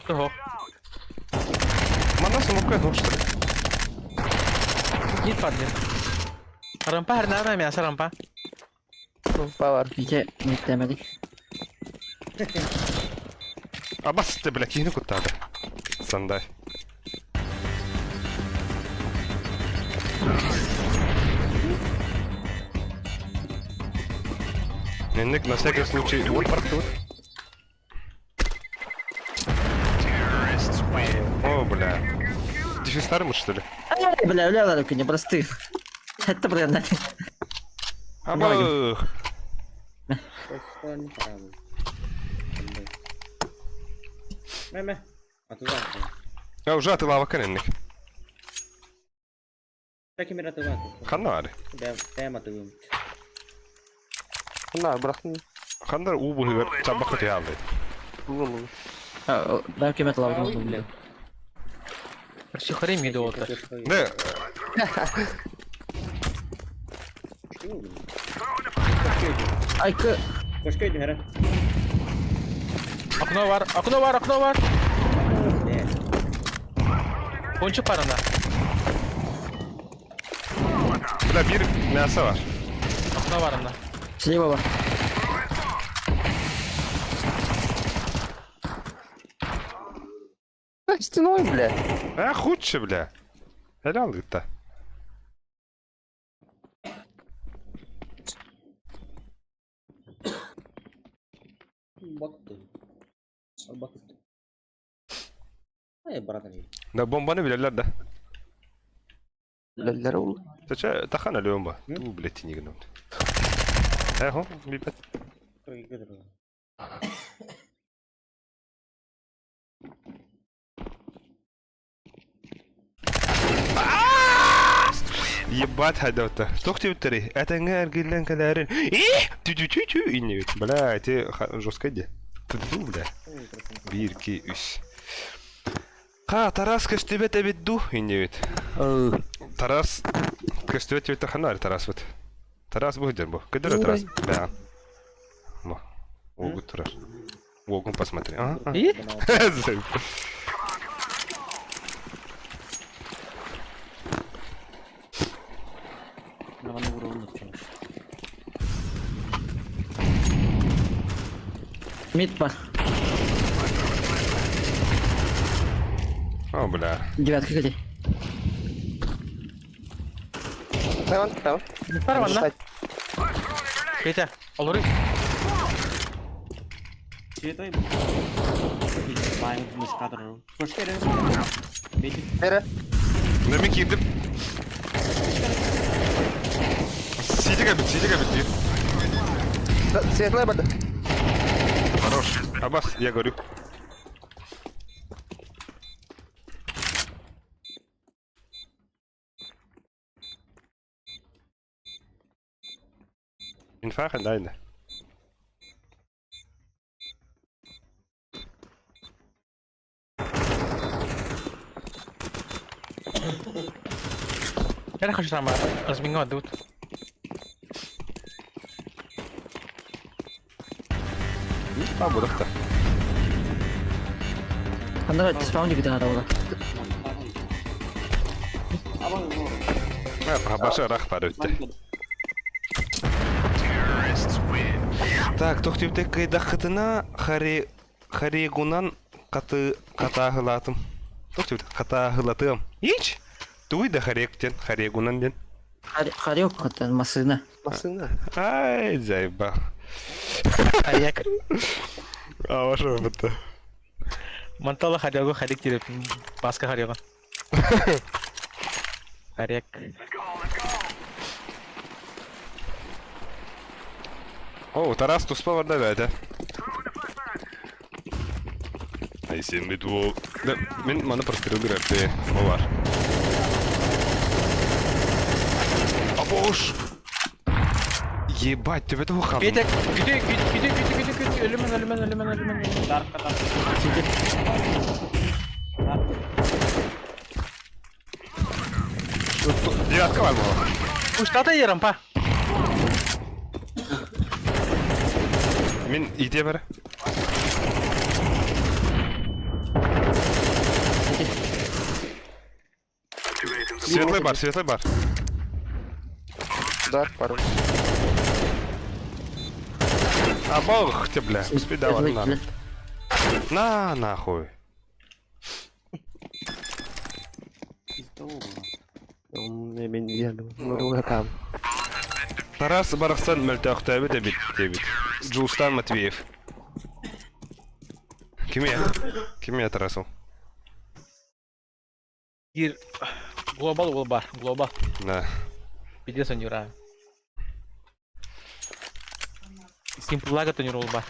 Ого. Мана смокка дох что ли? Git падли. Rampa her nerede мясо rampa? Бар. Ите миттемедик. Абас ты, бля, кихни куттады. Сандай. Ненник на всякий случай вот паркур. О, бля. Ты еще старый что ли? Бля, бля, бля, не просты. Это, бля, на. Аба. Я уже атылава кененник. Ханнар. Bunlar bıraktım. Ханнар у бугыр чабак ялды. Bulamadım. Бәлки мет лаврын. Сухари миди oldu. Да. Айкы. Окно var, окно var, окно var. Пончик парында. Бля, бир мясо бар. Окно var анда. Слева бар. Стеной, бля. А худше, бля. Helal gitti. Да бомбаны билерлер да. Lelleri oldu. Taça takan öyle bomba. Tu bile tini gönüm. Eho, bipet. Ебать хайдаута. Тохти үттери. Этеңе эргиллен кэлэрин. И тю тю тю тю иннибит. Бля, эти жестко иди. Ту бля. Бир ки үс. Ха, Тарас көстүбэт эбит ду иннибит. Тарас көстүбэт эбит ханар Тарас вот. Тарас бу бу. Кыдыр Тарас. Да. Мо. Огу турар. Огун посмотри. Ага. И? Мид бар. О, бля. Девятка где? Tamam tamam. Var var Петя, олору. Nere? Nemi кирдим. Сидик бит, сидик бит. Светлая барды. Хорош. Абас, я говорю. Инфа хандайна. Я хочу там разменять тут. А, будахта. Анда диспаун диги тагара була. Баша рах бар өттө. Так, тохтубута кыйдаххытына хари харигунан каты хатааһылаатым. Тохтубута хатааһылатыам. Ич! Тугуй да харек диэн, харегунан диэн. Харек это массыына. Массыына. Ай, зайба. Харек. А, ваша бытта. Мантала харегу харек дире. Баска харегу. Харек. О, Тарас туспа барда бәйті. Ай, сен бит ол. Да, мен маны прострел берәпті. О бар. Абош! Ебать, төбе того қалдым. Петя, күтө, күтө, күтө, күтө, күтө, күтө, өлүмэн, өлүмэн, өлүмэн, өлүмэн. Девятка бар була. Уштата ерам, па. Мен иде бар. Светлый бар, светлый бар. Удар пару. А бог тебе, бля. Успей давай, на. На, нахуй. Тарас Барахсан мөлтөөхтөөбүт эбит диэбит. Джулстан Матвеев. Кимия? Кимия Тарасов? Гир. Глобал ол бар, глобал. Да. Пиздец он юра. Симплага тонир ол бар.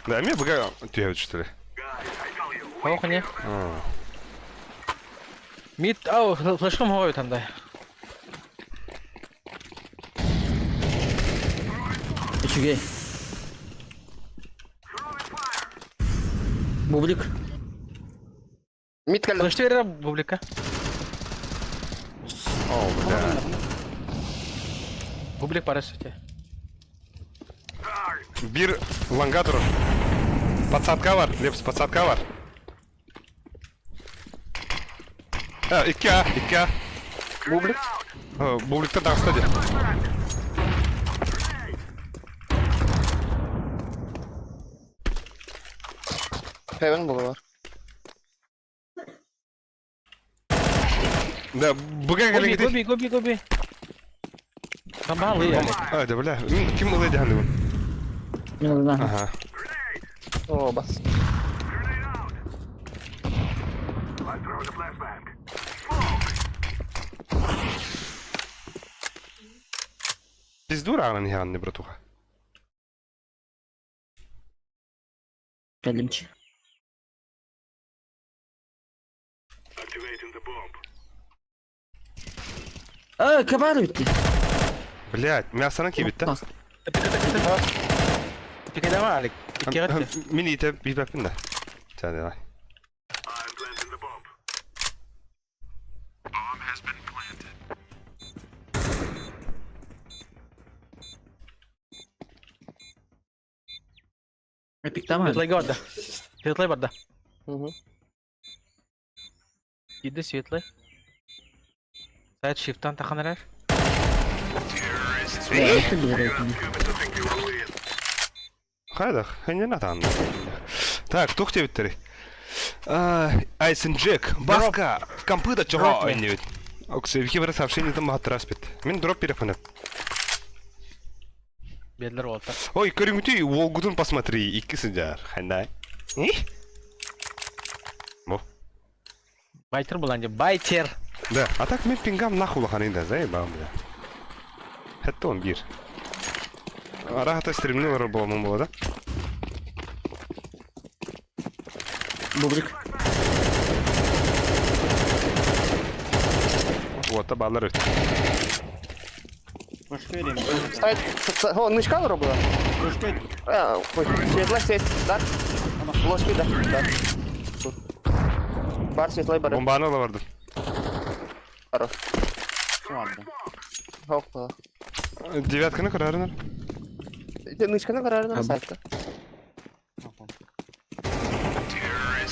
Да, мне пока түһэбит что ли? Ох, не. Мид, ау, флешком хоют андай. Үчүгэй. Бублик. Мид кэллэ. Флешты берер публика. О, бля. Публик парасы те. Бир лангатор. Подсадка бар, Лепс, подсадка бар. А, 2А, 2А. Бублик. Бубликтен тағыста де. Heaven буолар. Да, буга Гоби, кэлин гоби, гоби, гоби. Камалы я. А, да, бля. Ким ылы деханды бу? Ну, да. Ага. О, бас. Пизду рано не ганны, братуха. Кэлимчи. А, кабар бүттү. Блядь, мясо кибит, да? Пикедама алик. Иккеҕэ Мин ите билбэппин да. Ча, давай. Эпиктама. Светлайга барда. Светлай барда. Мгм. Иди светлай. Сайт шифтан тахан эрэр. Хайдах, не надо. Так, туох диэбиттэрий? Айсен Джек, Баска, компыда чого ойнебит. Оксе, вики бары сообщение там бахаттырас бит. Мин дроп перепонет. Бедлер болта. Ой, көрүңүтүй, Волгутун посмотри, икки сыдьар. Хандай. Бо. Байтер булан деп. Байтер. Да, а так мин пингам нахуй улахан да, заебал, бля. Это он бир. Арахата стримни бар буолмун буола, да? Бублик. Вот, баллар өт. Сайт. О, нычка робила? А, ой, светлай, свет, да? Ложки, да, да. Тут. Бар светлай бар. Бомбаны ала бардым. Хорош. Хопа. Девятканы көрөрүнөр. Нычканы карарына сайтта.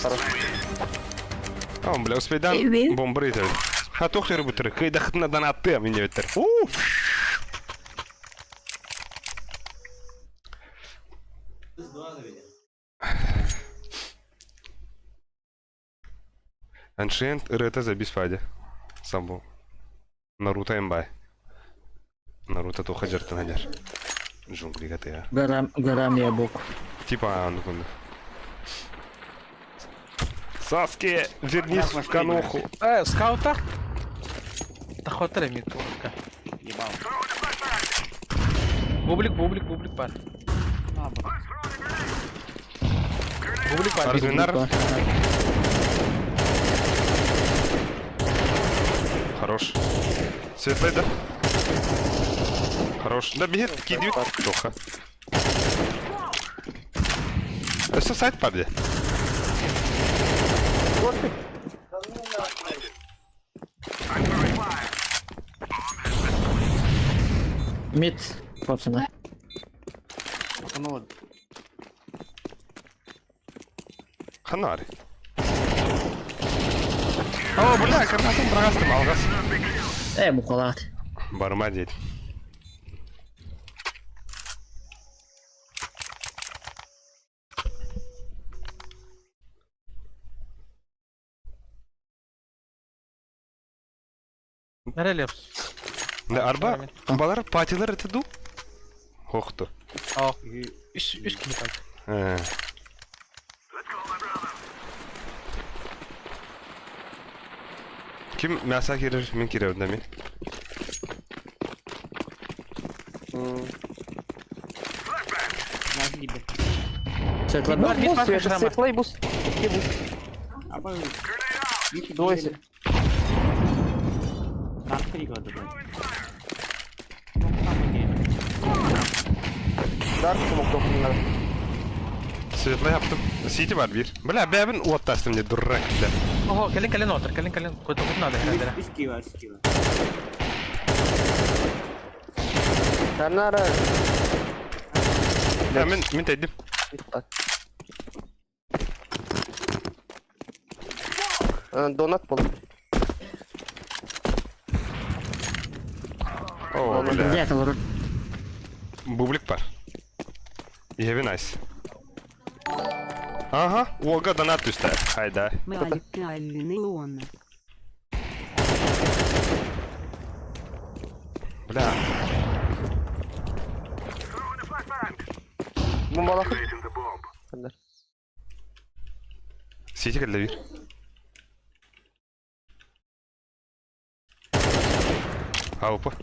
Хорош. А, бля, успейдан Эби. бомбары итер. Ха, тохтер бутыр. Кыйдахтына донатты мине беттер. Уф! Ancient ырыата забис фаде. Самбу. Наруто эмбай. Наруто туха жартын хадер. Джунглига тыа. Гарам, гарам я бок. Типа, ну кунду. Саске, вернись в каноху. Э, скаута. Тахотар эми туохка. Ебал. Бублик, бублик, бублик бар. Бублик бар. Разминар. Хорош. Светлый, да? Хорош. Да бегет, кидают. Тоха. Все сайт паде. Мид, пацаны. Потонула. Ханари. О, бля, карнатым брагастым, алгас. Э, мухалат. Барма дед. Nereli? Да, арба, балар патилар это ду? Хохту. О. Үс үс кини бар. Э. Ким мяса кирер, мен кирер да мен. Знаешь, либо. Светло Бар, Бус, мид бар, бус, шрама. светлый бус. Икки бус. Аба. Двое. Дарк года, блядь. Ну, там идея. Дарк смог надо. Светлый яптым. Сити бар бир. Бля, бәбін оттастым не дурак, бля. Ого, кэлин кэлин отыр, кэлин кэлин. Куда куда надо хәдер. Үс кива, үс кива. Канара. Да, мен мен тәйдім. Донат был. О, бля. Блядь, олар. Бублик бар. Ебі найс. Ага, Ога донат түсті. Хайда. Меланхолия. Бля. Бомбалах. Канар. Сити кәлді бир. Аупа.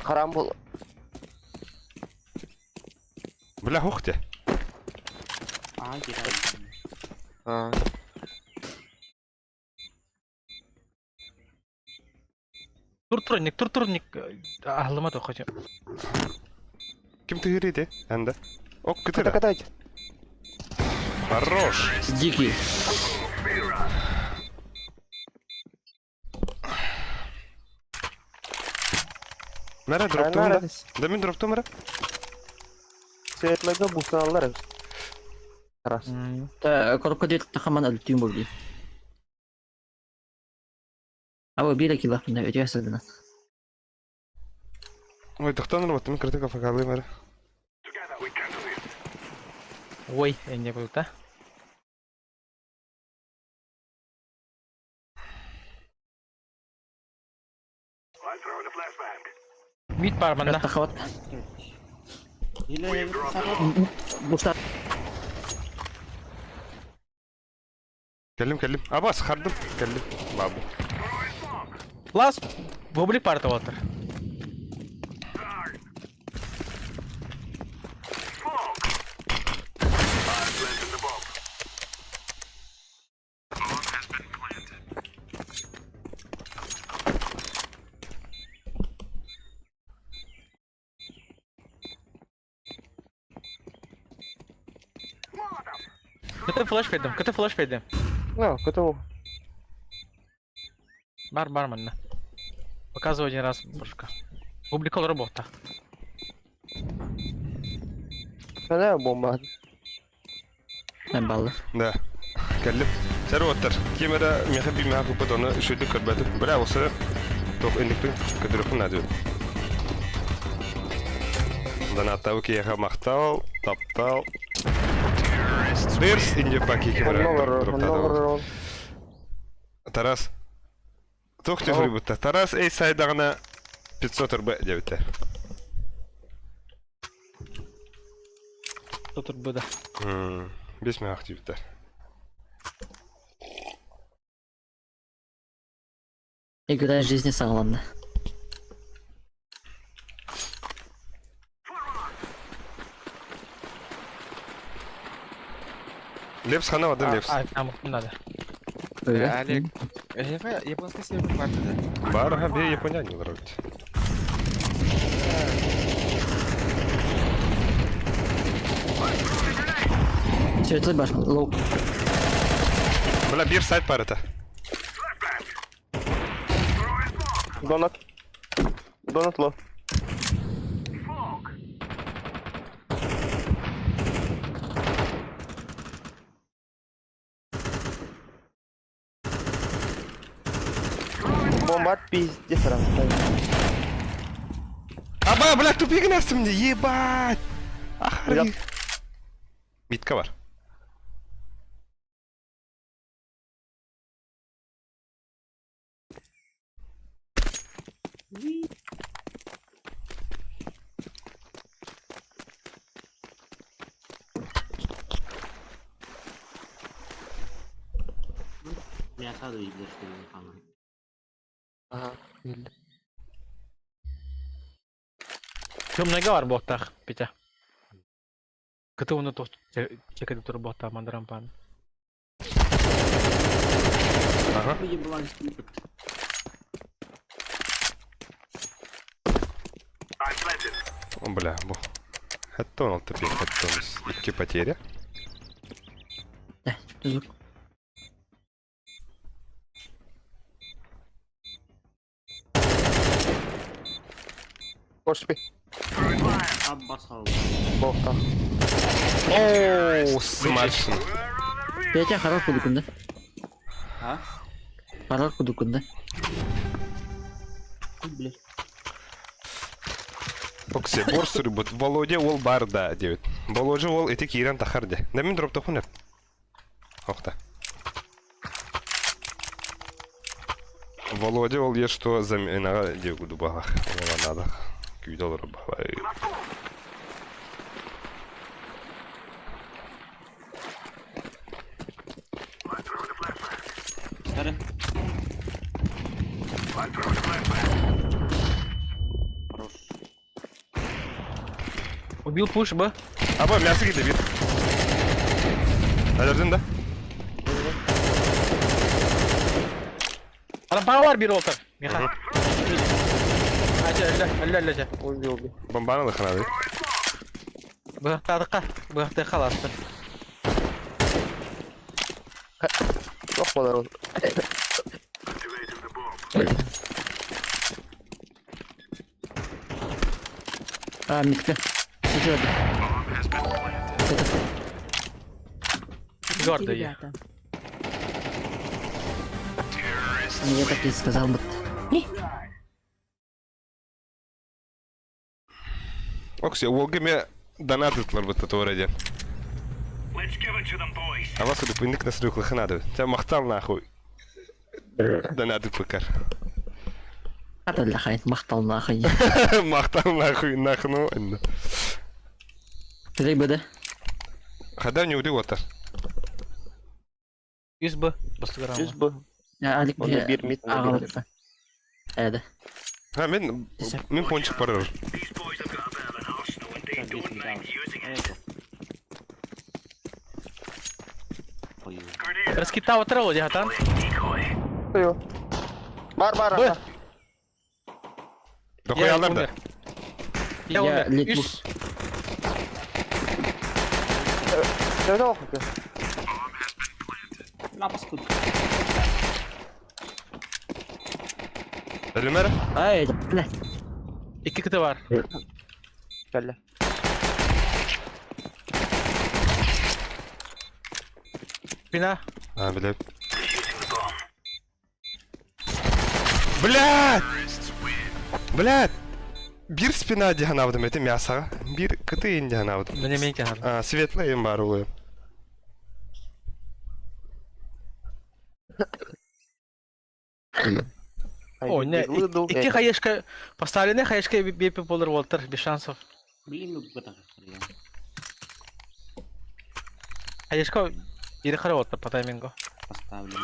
Харам был. Бля, хохте. А, герой. А. Тур турник, тур турник. Ахлыма то хочу. Ким тыгыриде? Анда. Ок, Ката кытыра. катайте. Хорош. Дикий. Мәрі дроп Канара. туымда. Да мен дроп туымра. Светлыйга бустан алар. Раз. Та коробка дед тахаман өлтүүм болду. Аба бир кило мына өтө сылдына. Ой, тохтан алып мен критика факалы мәрі. Ой, энне куда. Мид бар манда. Тахават. Или Буста Кәлім, кәлім. Абас, хардым. Кәлім. Бабу. Лас бублик бар отыр. Кыты флеш бердим, кыты флеш бердим. Ну, кытыл. Бар, бар манна. Показываю один раз, башка. Публикал работа. Она бомба. Баллы. Да. Кэллим. Сэр уоттар. Ким эрэ миэхэ биимэҕэ куппут ону үчүгэйдик көрбөтүм. Бля, осы туох инникпин көтүрүөхпүн наада Донаттабы киһиэхэ махтал, таптал. Дырс инде паки ким эрэ дроптаата. Тарас. Туох түһүрбүттэ? Тарас эй сайдаҕына 500 рб диэбиттэр. 500 рб да. Бес мех диэбиттэр. Игра жизни саҕаланна. Лепс хана один Лепс. А, там надо. Олег, японская сервер бар да? Бар, ага, бе Япония не вроде. Светлый бар, лоу. Бля, бир сайт бар это. Донат. Донат ло. Бомба пиздец раз. Аба, бля, тупик нас мне, ебать! Ах, Митка бар. Ага. Темныйга бар буолтаах, Петя. Кыты уну туох чекеди тур буолтаах мандарампан. Ага. О, бля, бу. Хэттон алты пик, хэттон. Икки потеря. Да, звук. Кошпи. Бохта. Оу, смачно. Петя хорош кудукун, да? А? Хорош кудукун, да? Оксе, бор сурбут. Володя ол бар да, девет. Володя ол эти кирен тахарде. Да мен дроп тохунер. Охта. Володя ол е что заменага девгуду багах. Ола надо. Күйдалар бахлай. Убил пуш, Б. Аба, мясо киде бит. Алердин да? Арампаға бар бир олтар. Миха. Ажа, өллө, өллө, өллө, жа. Убил, убил. Бомбаны лыханады. Быһахтаадыкка, быһахтыахха алаастыр. Ох, болар. А, митка. Светлый. Гордо я. Ребята. Я так и сказал бы. Оксе, уолгеме донат ытлар бытта туора А вас куда пыннык на срюк лыханады. Тебя махтал нахуй. Донаты пыкар. Ата для хайт махтал нахуй. Махтал нахуй, нахну. Три БД. Хада не удил оттар. Үс Б. Бастыгырама. Жүз Б. Алик Оны бир мит. Эде. А, мен, мен пончик барыр. Раскита отыр дихатан. Бар, бар, Б. Дохуй алдар да. Я Я умер. лету. Үс. Давай, давай. Бля, паскуд. Өлүмэр. Ай, бля. Икки кыты бар. Кэллэ. Спина. А, блядь. Блядь! Блядь! Биир спина дии санаабытым этим мясоҕа. Биир кыты иин дии санаабытым. Мне мен кehar. А, светлый им бар улы. О, не, икки хаешка поставлены хаешка бепи болар болтар, без шансов. Блин, ну это хрен. Хаешка бири хара болтар по таймингу. Поставлено.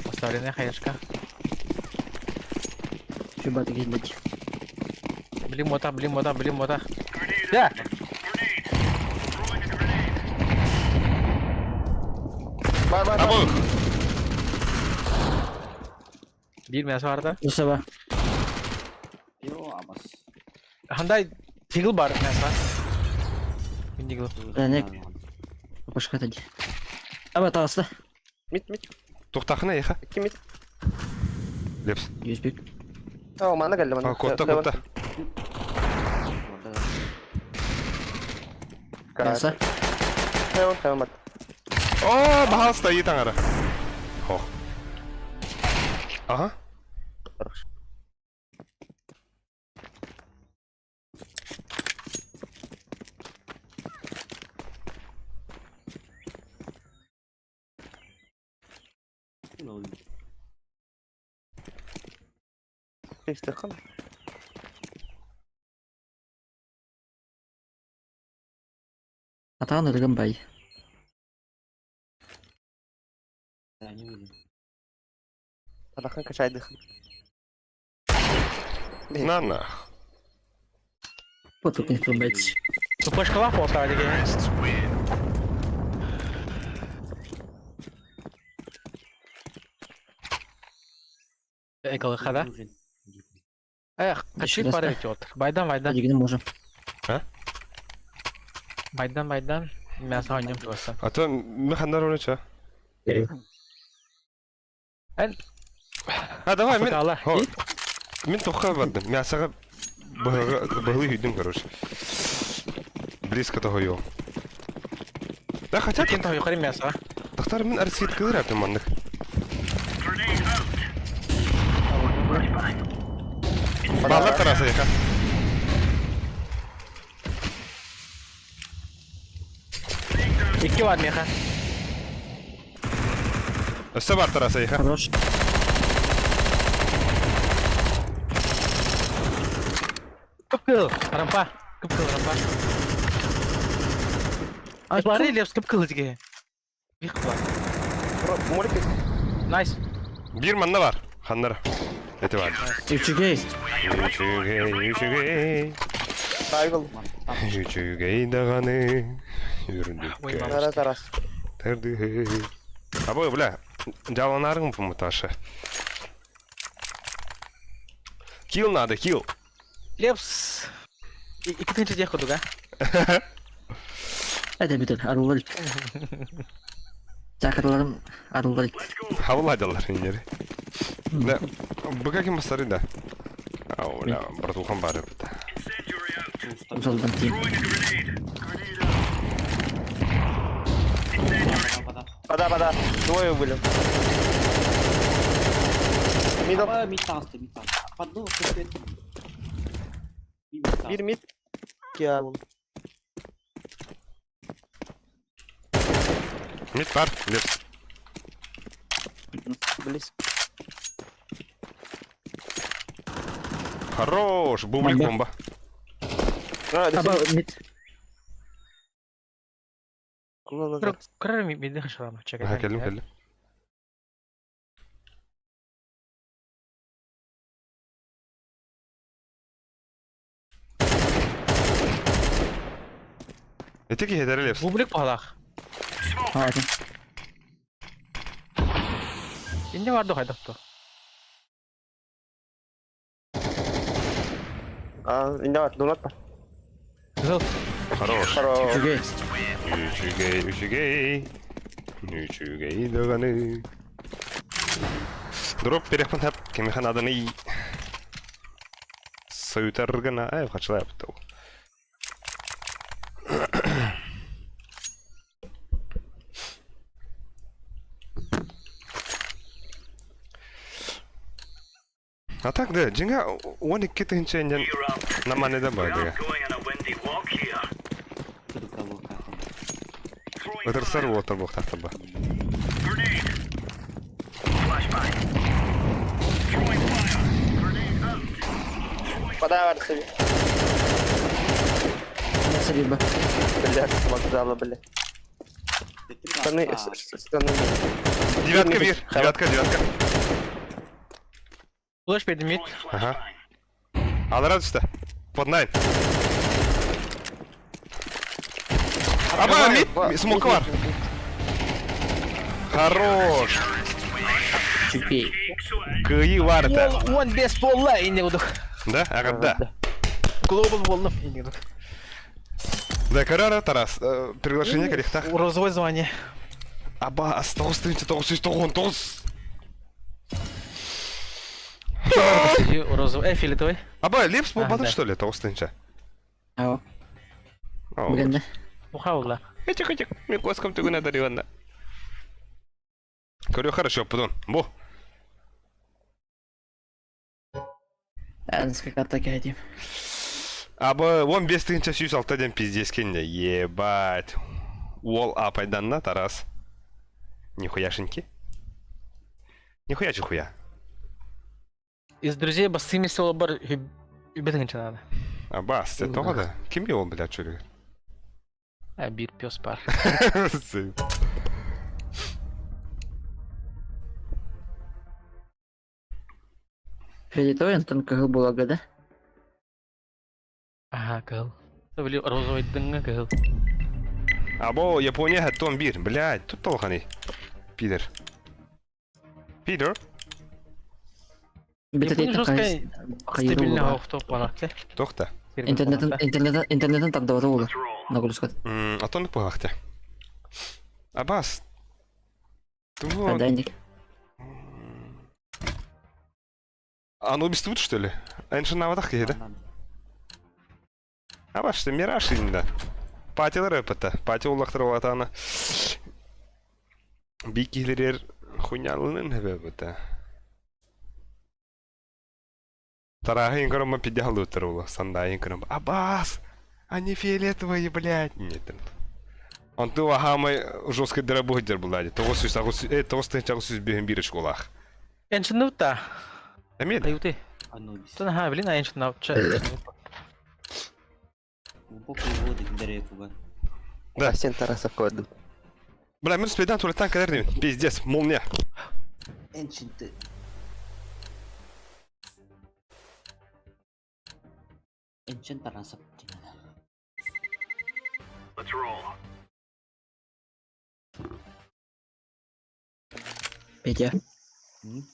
Поставлены хаешка. Чуба такие, блядь. Блин, мота, блин, мота, блин, мота. Да! Бар, бар, бар. Абы! Биир мясо барда. Усаба. Йо, абас. Хандай тигл бар мясо. Дигл. Да, не. Башка тади. Аба таҕыста. Мид, мид. Тухтахына еха. Икки мид. Лепс. Жүзбек. О, мана кэллэ, мана. А, котта, котта. Мясо. Хайван, хайван бар. О, бахал стоит аңара. Хох. Ага. Хорош. Истехан. Атаҕын ырыгын бай. Да, не выйдет. Адахан качайдых. На на. Вот тут информация. Тупашкалах болтар деген. Эколыха, да? Нужен. Эх, качи Еще пара идет. Байдан, байдан. Дигини можем. Байдан, байдан. Мясо ойнем просто. А то механдар оны ча. Эн. А давай, мен... Афыкала. Хо. Мин тухха бардым. Мясоға быһылы үйдім, короче. Близко того йо. Да хотя Кин того юқары мясо. Тахтар мин арсит кылыр апым маннык. Баллар тараса яка. Икки бар меха. Өссө бар тараса яка. Хорош. Кыпкыл. Рампа. Кыпкыл рампа. Ай, Бары лепс кыпкыл деген. Бих бар. Молик Найс. Бир манна бар. Ханнар. Эти бар. Үчүгэй. Үчүгэй, үчүгэй. Айгыл. Үчүгэй даганы. Ой, Үрдүккэ. мама. Тарас, тарас. Тэрдү. Абы, бля. Жаланарың пумуташы. Килл надо, килл. Лепс. Икки тынчы тех кудуга. Это бүтүн арылар. Чакырларым арылар. Хавладалар инери. Да, быка ким бастары да. Ау, бля, братухан бары бит. Узалдан тиим. Вода, вода. Двое были. Мидл. Давай, мид таасты, мид таасты. Подну, купит. Бир мид. Я был. Мид бар, лепс. Близ. Хорош, бублик Бомба. бомба. А, Аба мид. Кырыр мидин хашырама. Ага, келдим, келдим. Эти кихедери лепс. Бублик палах. Хатын. Инде барды хайдакту. А, инде бар, донат бар. Кызыл. Хорош. Хорош. Үчүгэй. Үчүгэй, үчүгэй. Үчүгэй даҕаны. Дроп перехпын хап, кимиэхэ нааданый? Сойутар гына, ай, хачылаабыт ол. А так да, дьиҥэ 12 тыһыынча инньэн наманы да баадыга. Ытырсар уолаттар буолуохтаахтар ба. Подавар себе. Либо. Бля, с вокзала, бля. Штаны, штаны. Девятка бир, девятка, девятка. Флеш предмет. Ага. Алара түсті. Под найн. Аба, мид, смока бар. Хорош. Чупей. Кыйы бар это. Он без пола и не удох. Да? Ага, да. Глобал волнов и не удох. Да, карара, Тарас. Приглашение к Розовое звание. Аба, 9 999. Розовый. Фиолетовый. Аба, лепс буолбатын да. что ли, 9 тыһыынча? Ау. Блин, да. Ухаула. Этик, этик, мен коскам түгүнэ дариванна. Көрү хорошо, потом. Бу. Сколько атаки один. Аба, 15 тыһыынча 106 диэн пиздец кэннэ. Ебать. Уол апайданна, Тарас. Нихуяшеньки. Нихуя чихуя. Из друзей басыми села бар үбетин надо. Абас, это тоҕо да? Ким ол, блядь, чүрүгэр? А бир пес пар. Фиолетовый Антон кыһыл буоларга да? Ага, кыһыл. Били розовый дыңҥа кыһыл. Або, Япония хаттон бир. Блядь, тут толханы. Пидор. Пидор? Япония жесткая стабильно офтоп банакте. Тохта. Интернетин интернетин интернетин тардыбата буолар. Нагрузка. Атон пахте. Абас. Вот. Адайник. Анубис тут, что ли? Эншин на водах да? Абаш, ты мираж инда. Патилар өпөтө. Пати уллахтар улатана. Бикилерер хуйнялынын хөбөбөтө. Тарахын көрөмө пидял ула. Сандайын көрөмө. Абас! Они фиолетовые, блядь. Нет. Онту ахамай жесткий дырабы булади. Тоғыз сүз, ағыз, э, тоғыз тыһынча ағыз сүз бөһөн бир школах. Эншин та. Эмиэ Даюты. Анубис. Тон ха, блин, эншин науча. Глубокие воды Дарекуга. Да. Арсен Тарасов көрдүм. Бля, мен спейдан туалеттан кэлэр Пиздец, молния. Ancient. Ancient Tarasov диэн. Петя. М?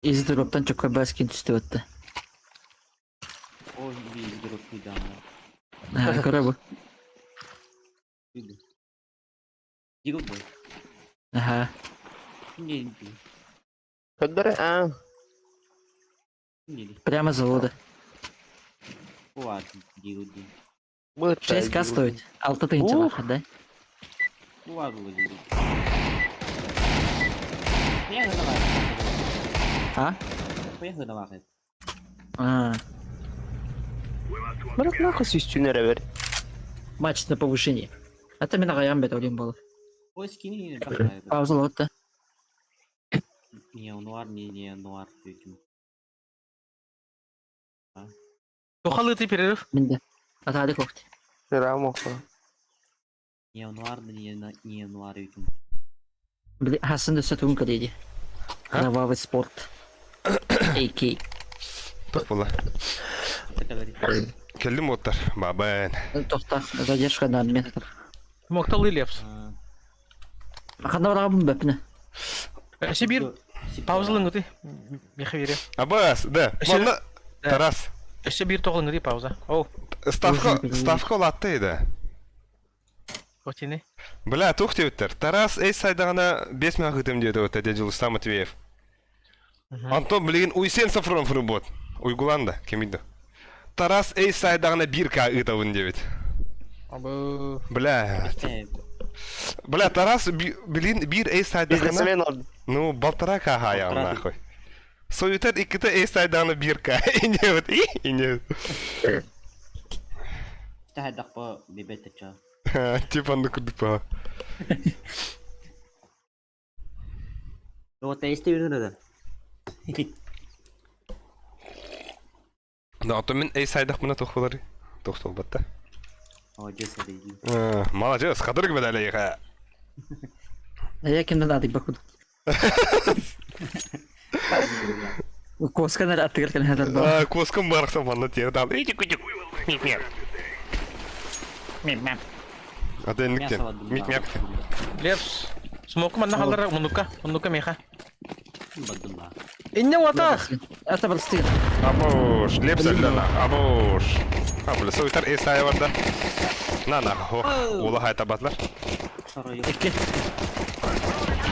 Из дроптан чокка баскин түстү Ой, весь дроп недавно. Аа, көрө бу. Иду. Дигл бой. Аха. Не, не, Көрдөрө? А, не. Прямо с завода. Ладно, дигл дигл. бу 6к стоит. 6 тыһыынча Ух. да? Ладно, дигл. Поехали давай. А? Поехали давай. А. Брат, нахуй сүүстүүнөр эбер. Матч на повышение. Это мен ағаян бет ойлойм болот. Ой, скини не Пауза лот да. Не, нуар, не, не, нуар. Тухалы ты перерыв. Минде. Атаадык вакыт. Рамо. Не, нуар, не, не, нуар. Били хасын дөсө тугун каледи. Кровавый спорт. AK. Тох була. Келдим оттар. Бабен. Тохта, задержка на метр. Мокталы лепс. Ханда барабын бөпүнө. Өсө бир паузалың ты. Меха вере. Абас, да. Өсө- Манна Тарас. Өсө бир тоғылың ты пауза. Оу. Ставка, ставка улатты да. Отини. Бля, туох диэбиттэр? Тарас эй сайдаҕына 5 мөҕүтүм диэти вот дядя Дьулустан Матвеев. Антон билигин Уйсен Сафронов буот. Уйгулан да, кимий да. Тарас эй сайдаҕына биир к ыытабын диэбит. Абы. Бля, бля, Тарас билин биир эй сайдаҕына, Бизнесмен он. ну, полтора к хаайаҕын нахуй. Соютар иккитэ эй сайдаҕына биир к иннебит, иннебит. Таһайдахпа бибет ча. Типа оннук курдук баа. Вот эсте да. Да, оттон мин эй сайдахпына туох буоларый? Туох буолбат да. Молодец, это Молодец, хатырык медалейха. А я кимден адык бакуд. Коскан аттыгар кэлэн хатар баа. Коскам барахсан манна тиэрдал. Мик-мяк. Мик-мяк. Ата инниктен. Мик-мяк. Лепс. Смоку манна халлар мунука, мунука меха. Инне ватах. Ата балстыгын. Абош, лепс әлләна. Абош. А, бля, сойтар эсая барда. На, на, хо. Ула хайта батлар. Икки.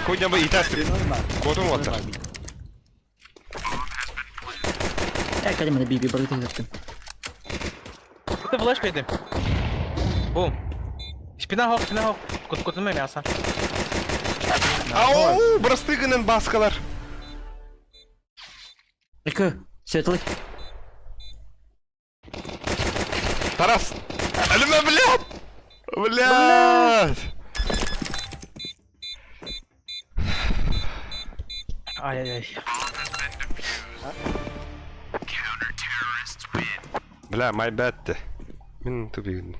Койдя бы итастыр. Котум ваттар. Э, кәлемені би-би бір өтіп Это флеш бедим. Бум. Спина хок, спина хок. Кут кутума мясо. Ау, бырастыгынын баскалар. Екі, светлый. Тарас! Әліме, блядь! Блядь! Ай-яй-яй. Бля, my bad. Мин тупигин.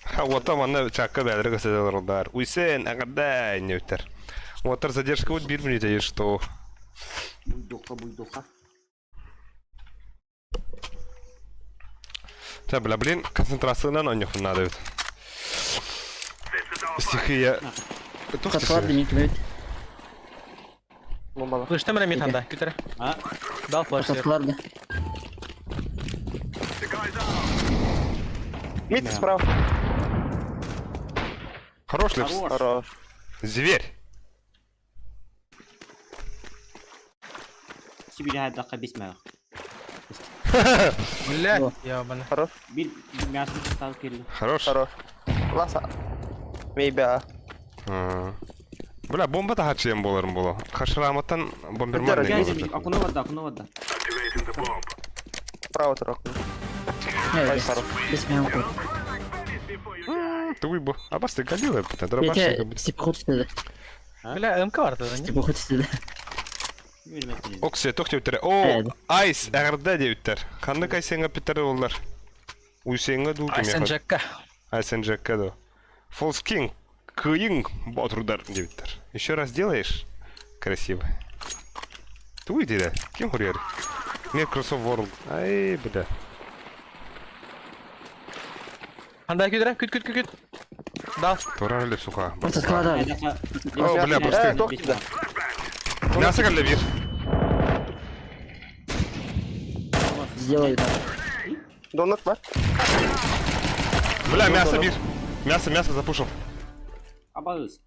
Ха, вот манна чакка бәлері көсөдө Уйсен, агада, нөттер. Уотар задержка вот бир минута, что? Буйдуха, буйдуха. Та, бля, блин, концентрациянан ойнохун надо ведь. Стихия. Тух Сатылар демек кім Бомбала. Слышь, там ремит анда, Питер. А? Дал флеш. Сатылар да. Мид справа. Хорош, Лепс. Хорош. Зверь. Сибирь хайдаха бисмэх. Блядь, ебаный. Хорош. Бир мясо стал кирли. Хорош. Хорош. Ласа. Мейбя. А. Бля, бомба да хачыям боларым боло. Хашыраматтан бомберман Дядя, деген болот. Окно вода, окно вода. Право турок. Ай, хорош. Бес мен қой. Туй бу. Абасты галила бит. Дробаш. Ете, степоход істеді. Бля, МК бар тогда, не? Степоход істеді. Оксе, тох деуттер. О, айс, РД деуттер. Ханны кайсенга питер олар. Уйсенга дул Айсен Джекка. Айсен Джекка до. Фолс Кинг. Кыйын батырдар деуттер. Еще раз делаешь? Красиво. Туй деде. Ким хурьер? Microsoft World. Ай, бля. Анда күдірә, күт, күт, күт, күт. Дал. Турар эле суха. Сатылар да. О, бля, Э, просто. тох да. Мясо калле бир. Сделай так. Донат бар. Бля, мясо бир. Мясо, мясо запушил. Абалыс.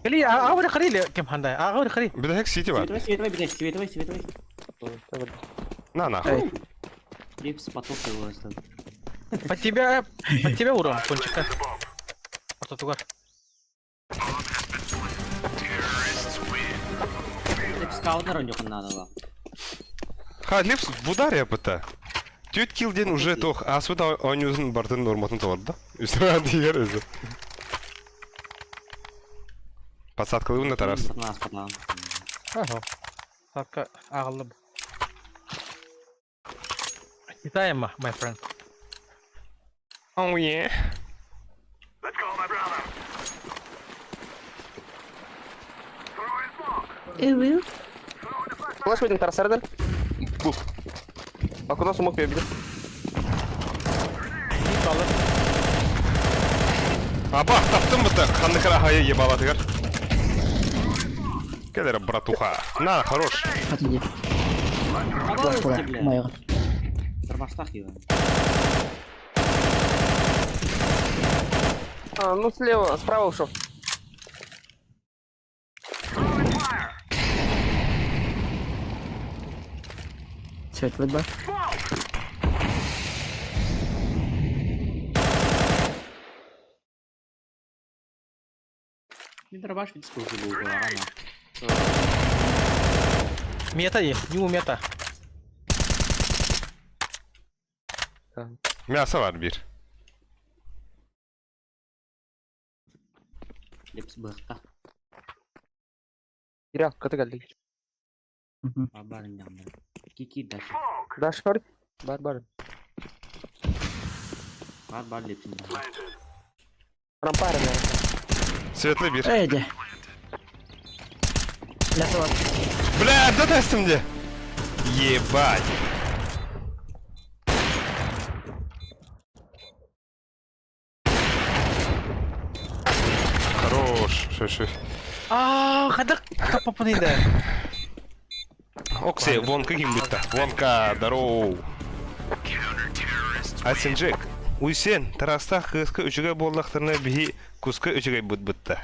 Кали, агаври харили кем хандай, агаври хари. Бля, сити бар. Световой, световой, блядь, световой, световой. На нахуй. Лепс потоп его оставил. Под тебя, под тебя урон, кончика. Ортотугар. Лепс каунтер у него надо было. Ха, Лепс в ударе апта. Түйт килден уже тох, а сюда ойнюзын бартын норматын толар да? Үстүрә дигәр үзе. Подсадка на Тарас. Нас потом. Ага. Садка агылып. Читаем, my friend. Oh yeah. Эвил. Флеш видим Тарас Эрден. Бух. Окно смог бебе. Аба, таптым быты. Ханныкара хая ебалатыгар. Келер, братуха. На, хорош. Отойди. Пожалуйста, бля. Майга. Тормоштах его. А, ну слева, справа ушел. Светлый бар. Не дробаш ведь сколько был, рано. Мета е, не у мета. Мясо var bir. Лепс быхта. Киря, каты geldi. Бабар Кики дальше. Даш бар. Бар бар. Бар бар лепсин. Рампа наверное. Светлый bir. Эйди. Мясо бар. Бля, да тестим де. Ебать. Хорош. Шо, шо. Аа, хадак тапапын иде. Окси, вон каким будто. Вонка, здорово. Асенджек. Уйсен, тараста кыска үчүгэй буоллахтарына биһи куска үчүгэй бут бутта.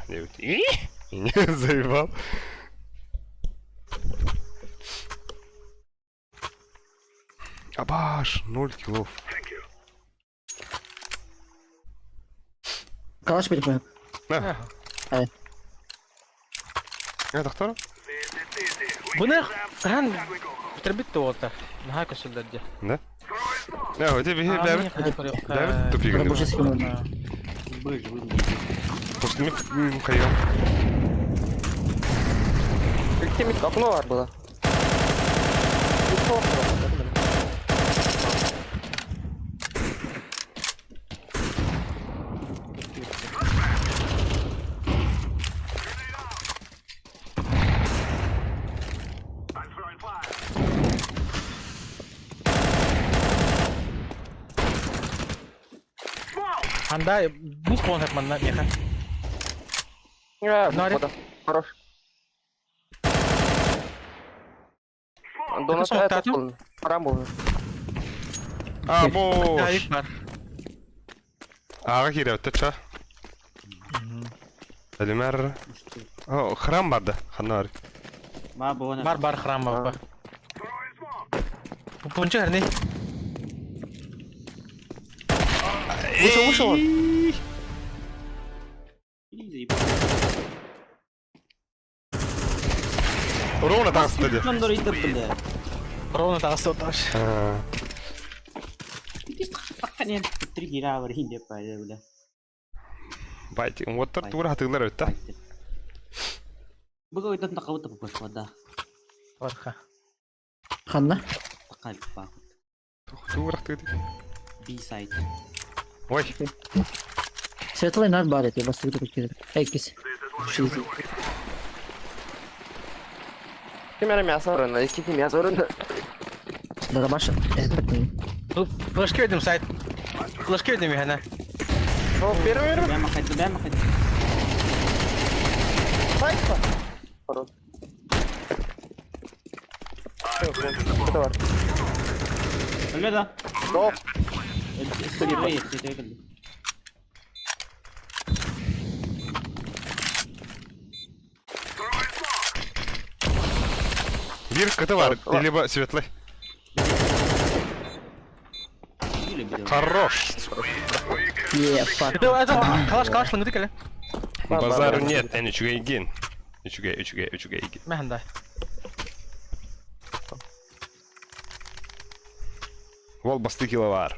Заебал. Абаш, 0 килов. Калаш бит бу. На. Эй. Я доктор? Буны хаһан бүтэрбит да уолта. Наһаа көсөллөр дии. Да? Да, у тебя Давид. Давид тупик. Рабочий схема. Быж, вы Просто Михаил. Икки окно бар было. Ханда бус буолан манна миэхэ. Э, вода. Хорош. Донат Это это был. Храм был. А, бош. Авик бар. Ага, кире, это ча? Элемер. О, храм барды. Ханар. Ба буона. Бар бар храм бар. Пунча хэрни. Вышел, вышел он. Ровно так стади. Кондор идет, бля. Ровно таҕыс оташ. Три гира бар инде па, бля. Байте, вот тор тура хатыглар өттә. Бу какой-то на кого-то попал, да. Барха. Ханна. Такая па. Тура хатыгы. Би сайт. Ой, Светлый нар бар эти, бас тугу кирде. Эй, кис. Шизи. Кемере мясо орын, икки мясо орын. Дробаш. Флешка бердим сайт. Флешка бердим миэхэ. О, первый первый. Бля махать, бля махать. Сайт. Хорош. Это бар. Бля да. Стоп. Это бир кыты бар, либо светлый. Хорош. Е, фак. Это это калаш калаш лыҥыты кэлэ. Базару нет, эн үчүгэй ген. Үчүгэй, үчүгэй, үчүгэй ген. Мэ ханда. Вол басты кило бар.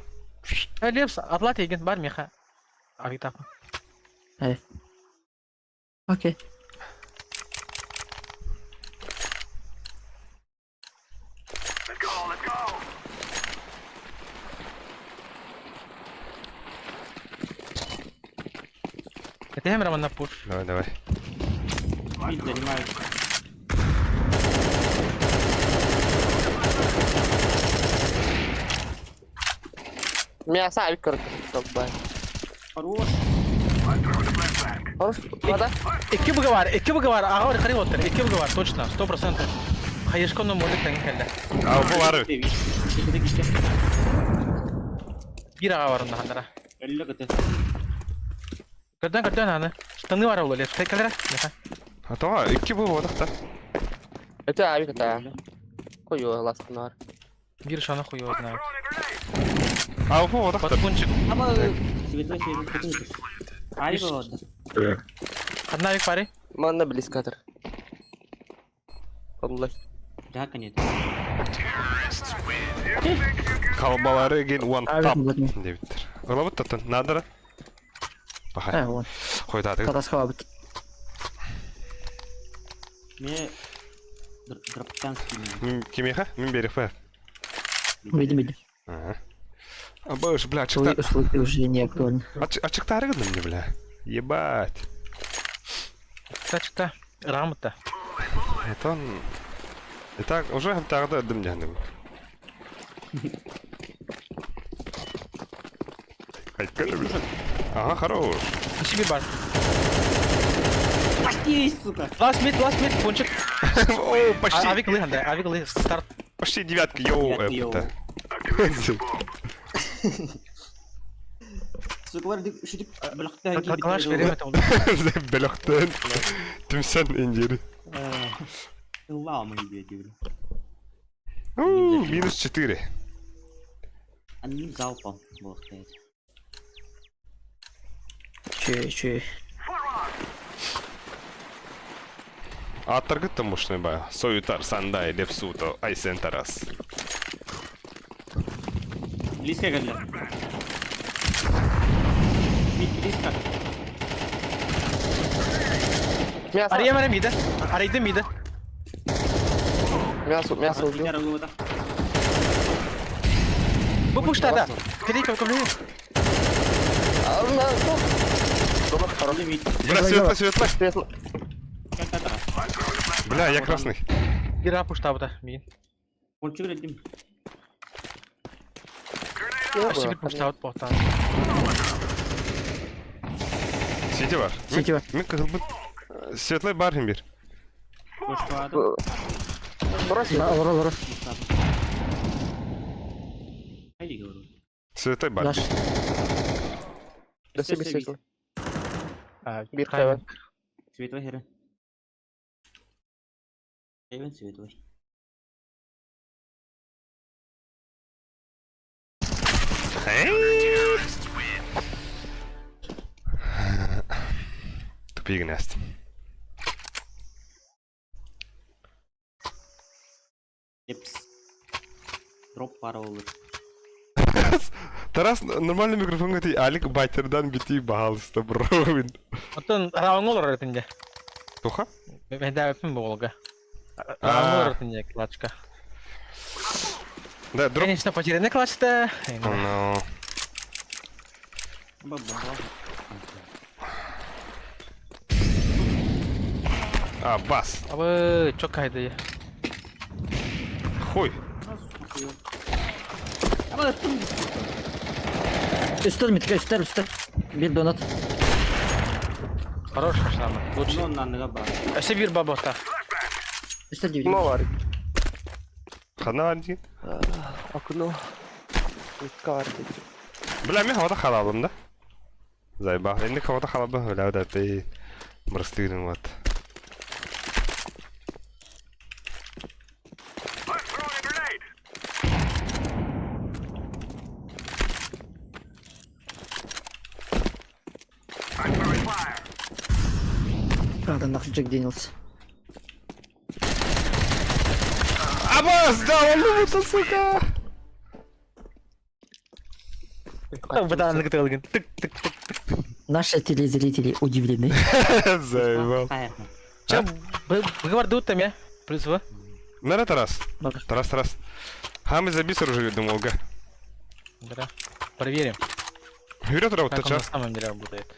Лепс атлат еген бар миэхэ. Авик тапа. Эй. Окей. Это я манна пуш. Давай, давай. Мид занимает. Мясо авик короче. Хорош. Хорош. Вода. Икки быга бар, икки быга бар. Аҕа бар харый оттар. Икки быга бар, точно, 100%. Хайышка онно молик тэҥ кэллэ. А бу бары. Биир аҕа барынна ханнара. Өллө кыты. Көрдөн көрдөн аны. Штаны бар ол лес. Кэлэрэ. Меха. А тоҕо икки бу буолбатах да. Это авик это. Хуё, ласканар. Биир шаны хуй знает. А бу буолбатах да. Подкунчик. Аба светлый светлый. Ай болды. Ханна авик бары? Манна близкатор. Онлай. Да, конец. Халбалары ген one Авик tap булат. дебиттер. Ылабыт таттан. Надара. Бахай. Э, вон. Хойдатык. Катасхабыт. Мне дроптанский. Кимеха? Мин берег Видим, видим. Ага. А баш, бля, Твои чыкта. услуги уже не актуальны. Ачыктары гыдым мне, бля. Ебать. Чыкта. Рамыта. Это он... Итак, уже тагы дым дьяны. Ага, хорош. Себе бар. Почти, сука. Last mid, last mid, пончик. О, почти. Авик лы ханда, авик лы старт. Почти девятка, йоу, Девятка, йоу. это. Сука, шүтүп бөлөктөн Калаш берем это. Белоктен. Тимсен индири. Лама идет, Минус 4. Они залпом бог стоит. Че, че. Аттаргыт мушны ба. Соютар, сандай, лепсуто, айсен тарас. Близко кэллэ. Мид близко. Мясо. Ария мара мида. Арайды мида. Мясо, мясо убил. Бу пуштада. Кели кем кем. А, мясо. Дома хорош. Бля, светло, светло. Светло. Бля, я красный. Бир пуштабыта мин. Өссө бир пуштабыт боқтан. Сити бар. Сити бар. Мен кызыл Светлый бар бир. Брось. Ора, ора. Светлый бар. Даш. Да себе светло. Бир Бир хэвен. Светлый херен. Хевен светлый. Тупик нест. Епс. Дроп пара olur. Тарас нормальный микрофон говорит, Алик байтердан бити багалыста бро. Оттон раунд олор этинде. Туха? Мен дә өпүм болга. Раунд олор этинде клачка. Да, дроп. Конечно, потерянный клатчта. Ну. А, бас. Абы, чок кайды. Хуй. Үстер митке, үстер, үстер. Бир донат. Хорош хашлама. Лучше. Өссө бир бабота. Үстер дейбит. Окно бар. Хана один. Окно. Митка бар. Бля, мен хавата халалым да. Зайба. Енді хавата халабы, бля, да пей. Мырстыгын вот. Правда, нахуй Джек Дэниелс. Абас, да, он любит, сука. Бытаанлык тылгын. Тык тык тык. Наши телезрители удивлены. Заебал. Че, быгар дут там я? Плюс В. Нара Тарас. Бар. Тарас, Тарас. Хамы забисер уже, думал, га. Да. Проверим, Вперед, как он на тача. самом деле работает.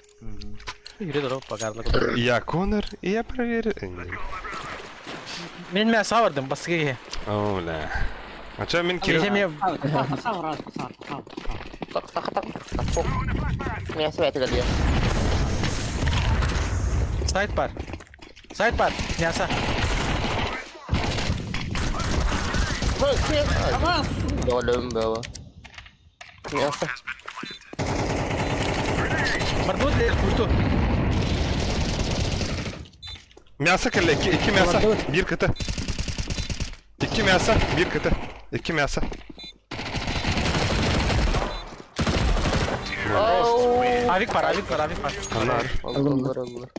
Юрий пока. Я Конор, и я проверю. Мен мә савырдым баскеге. О, бля. А чё, мен Кирилл? Мен Так, так, так. Так, Мясо это где? сайт бар. Сайт бар. Мясо. Долым было. Мясо. Бардут ли пусту? Мясо кэллэ, икки, икки мясо, биир кыта. Икки мясо, биир кыта. Икки мясо. Авик пар, авик пар, авик пар. Анар. Аллар, аллар.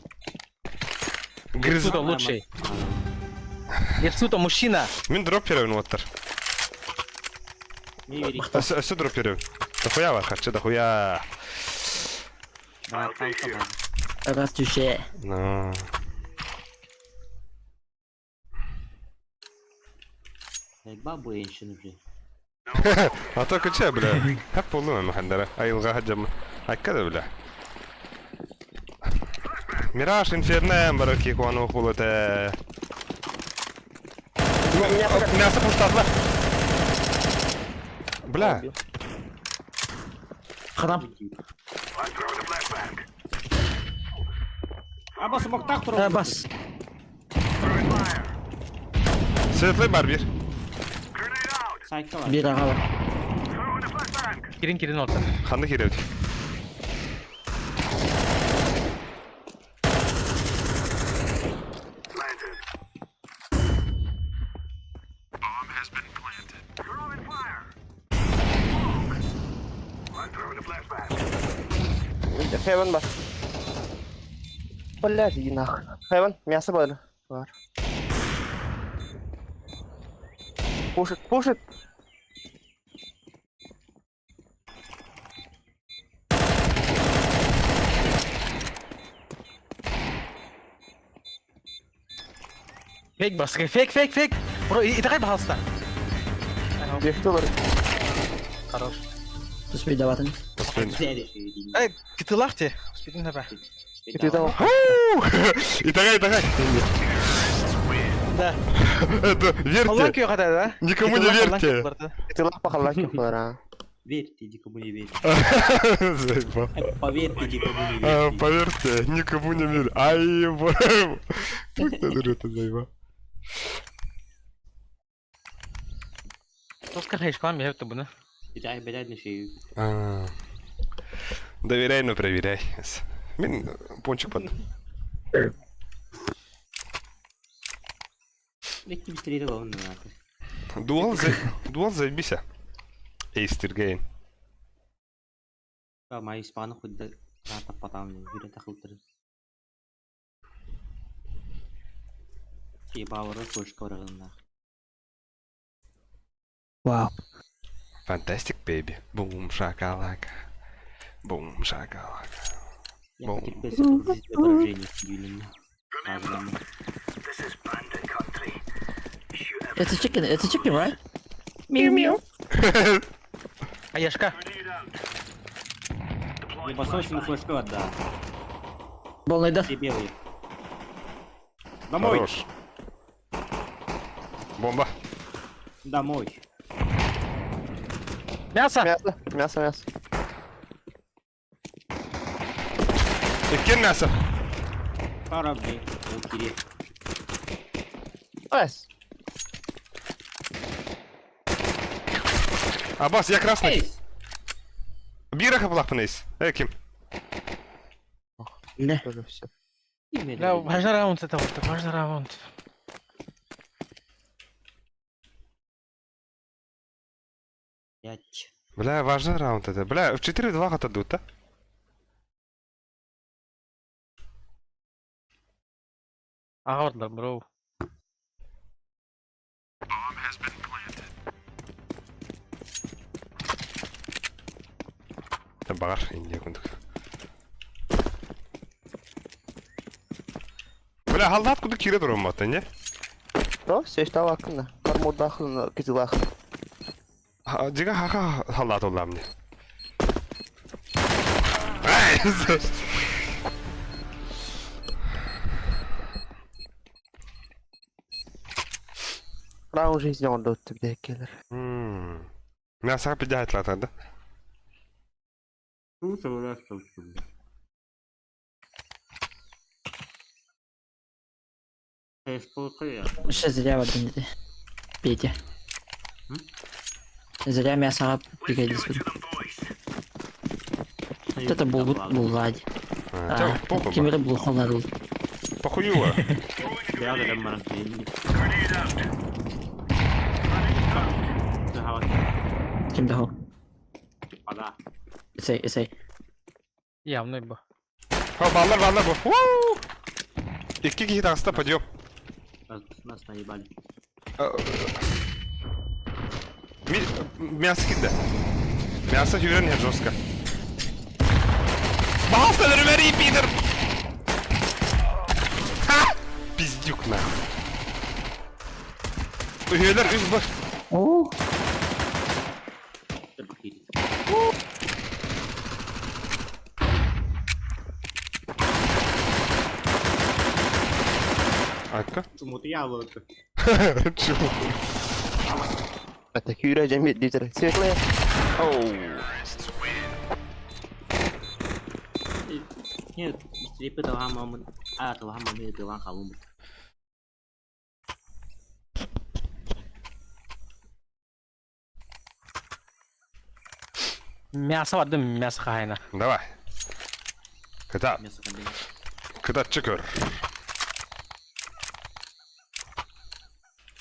Грыз. Сука лучший. Левсута мужчина. Мин дроп беребин уоттар. Өссө, өссө дроп беребин. Дохуя бар, харчы, дохуя. Раз түшэ. Ну. Бабу еншин уже. А то кыча, бля. Хап болду мен махандара. Айылга хаджам. Айка да, бля. Мираж Инферно бар ки куану хулете. Мясо пуштатла. Бля. Храм. Аба смоктах турар. Бас. Светлый бар бир. Сайтта бар. Биир аҕа бар. Кирин кирин орта. Ханны киребит. Heaven бар. Блядь, иди нахуй. Heaven, мясо бар. Бар. Пушит, пушит. Фейк бас, фейк, фейк, фейк. Бро, итэҕэй баһаалыста. Бехтулар. Хорош. Түспей даватын. Эй, кытылах те. Успейдин таба. Ты там. Итэҕэй, итэҕэй. Да. Это, Аллах верьте. күйө ката, да? Никому не верьте. Ты лапа халаки пора. Верьте, никому не верьте. Заебал. Поверьте, никому не А, верьте. Поверьте, никому не верю. Ай, бо- Тут это заебал. Тоска хайшкалам я это буна. Итэҕэй бэлээн шею. А. Доверяй, но проверяй. Мин пончик под. Лекки быстрее давай на. Дуал за... Дуал заебися. Эйстер гейн. Ма испаны худда таппатам бире тахылтыр. Ебавыры флешка барагында. Вау. Fantastic baby. Бум шакалака. Бум шакалака. Я Бум. потерпел поражение с Юлем. It's a chicken. It's a chicken, right? Meow meow. Аяшка. Не посочную флешку отдал. Полный да. Все белые. Домой! Хорош. Бомба. Домой. Мясо. Мясо, мясо, мясо. Иккен мясо. Корабли. Укири. Эс. Абас, я красный. Бира хаплахпын эйс. Эй, ким? Не. Тоже все. Да, важный раунд это вот, важный раунд. Пять. Бля, важный раунд это. Бля, в 4-2 отдадут, да? Ага, бро. Багар, Индия күндүк. Бля, халдат куды кире турам мата, не? Бро, все что лакна. Кармудахна, кизлах. Дига хака халдат олам не. Ай! Раунд жизни он дот тебе келер. Мясо пидят лата, да? Круто, бля, что бля. Сейчас зря в один Петя. Зря мясоҕа пикэйдиспит. Это булбут булла дии. А, похуй. Ким эрэ булхалар Похуюва. Бэйэ да баран киирин. Ким да хо. Ада. Исэй, исэй. Явно бу. О, баллар, баллар бу. Уу! Икки киһи таҕыста, подъем. Нас наебали. Мясо кидде. Мясо хүрэн иһэр жестко. Пожалуйста, өлөрүмэри, пидор! Ха! Пиздюк нахуй. Үһүөлэр үс б. Оо! Акка? Мутуя болот. Чего? Это күүрэ жемет дийтер. Светлая. Оу. Нет, стрипы талган мамын. А, талган мамын талган халым. Мясо бардым, мясо хаһайына. Давай. Кыта, Мясо комбинат. кыта чыкыр.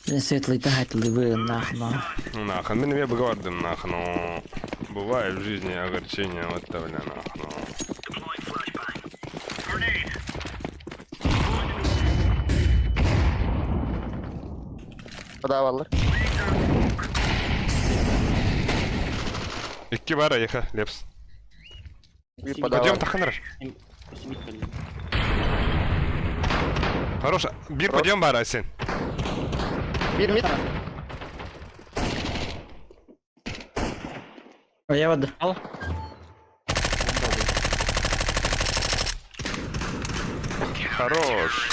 Мен светлый хайтылыбы нахно. Нахуй, мен я бардым нахуй, но бывает в жизни огорчение, вот это, бля, нахуй. ну. Подаваллар. Икки бара, еха, лепс. Bir Пойдем подавал. таханыр. Хорош, бир пойдем бара, сен. Bir mid. Я вода. Ал. Хорош.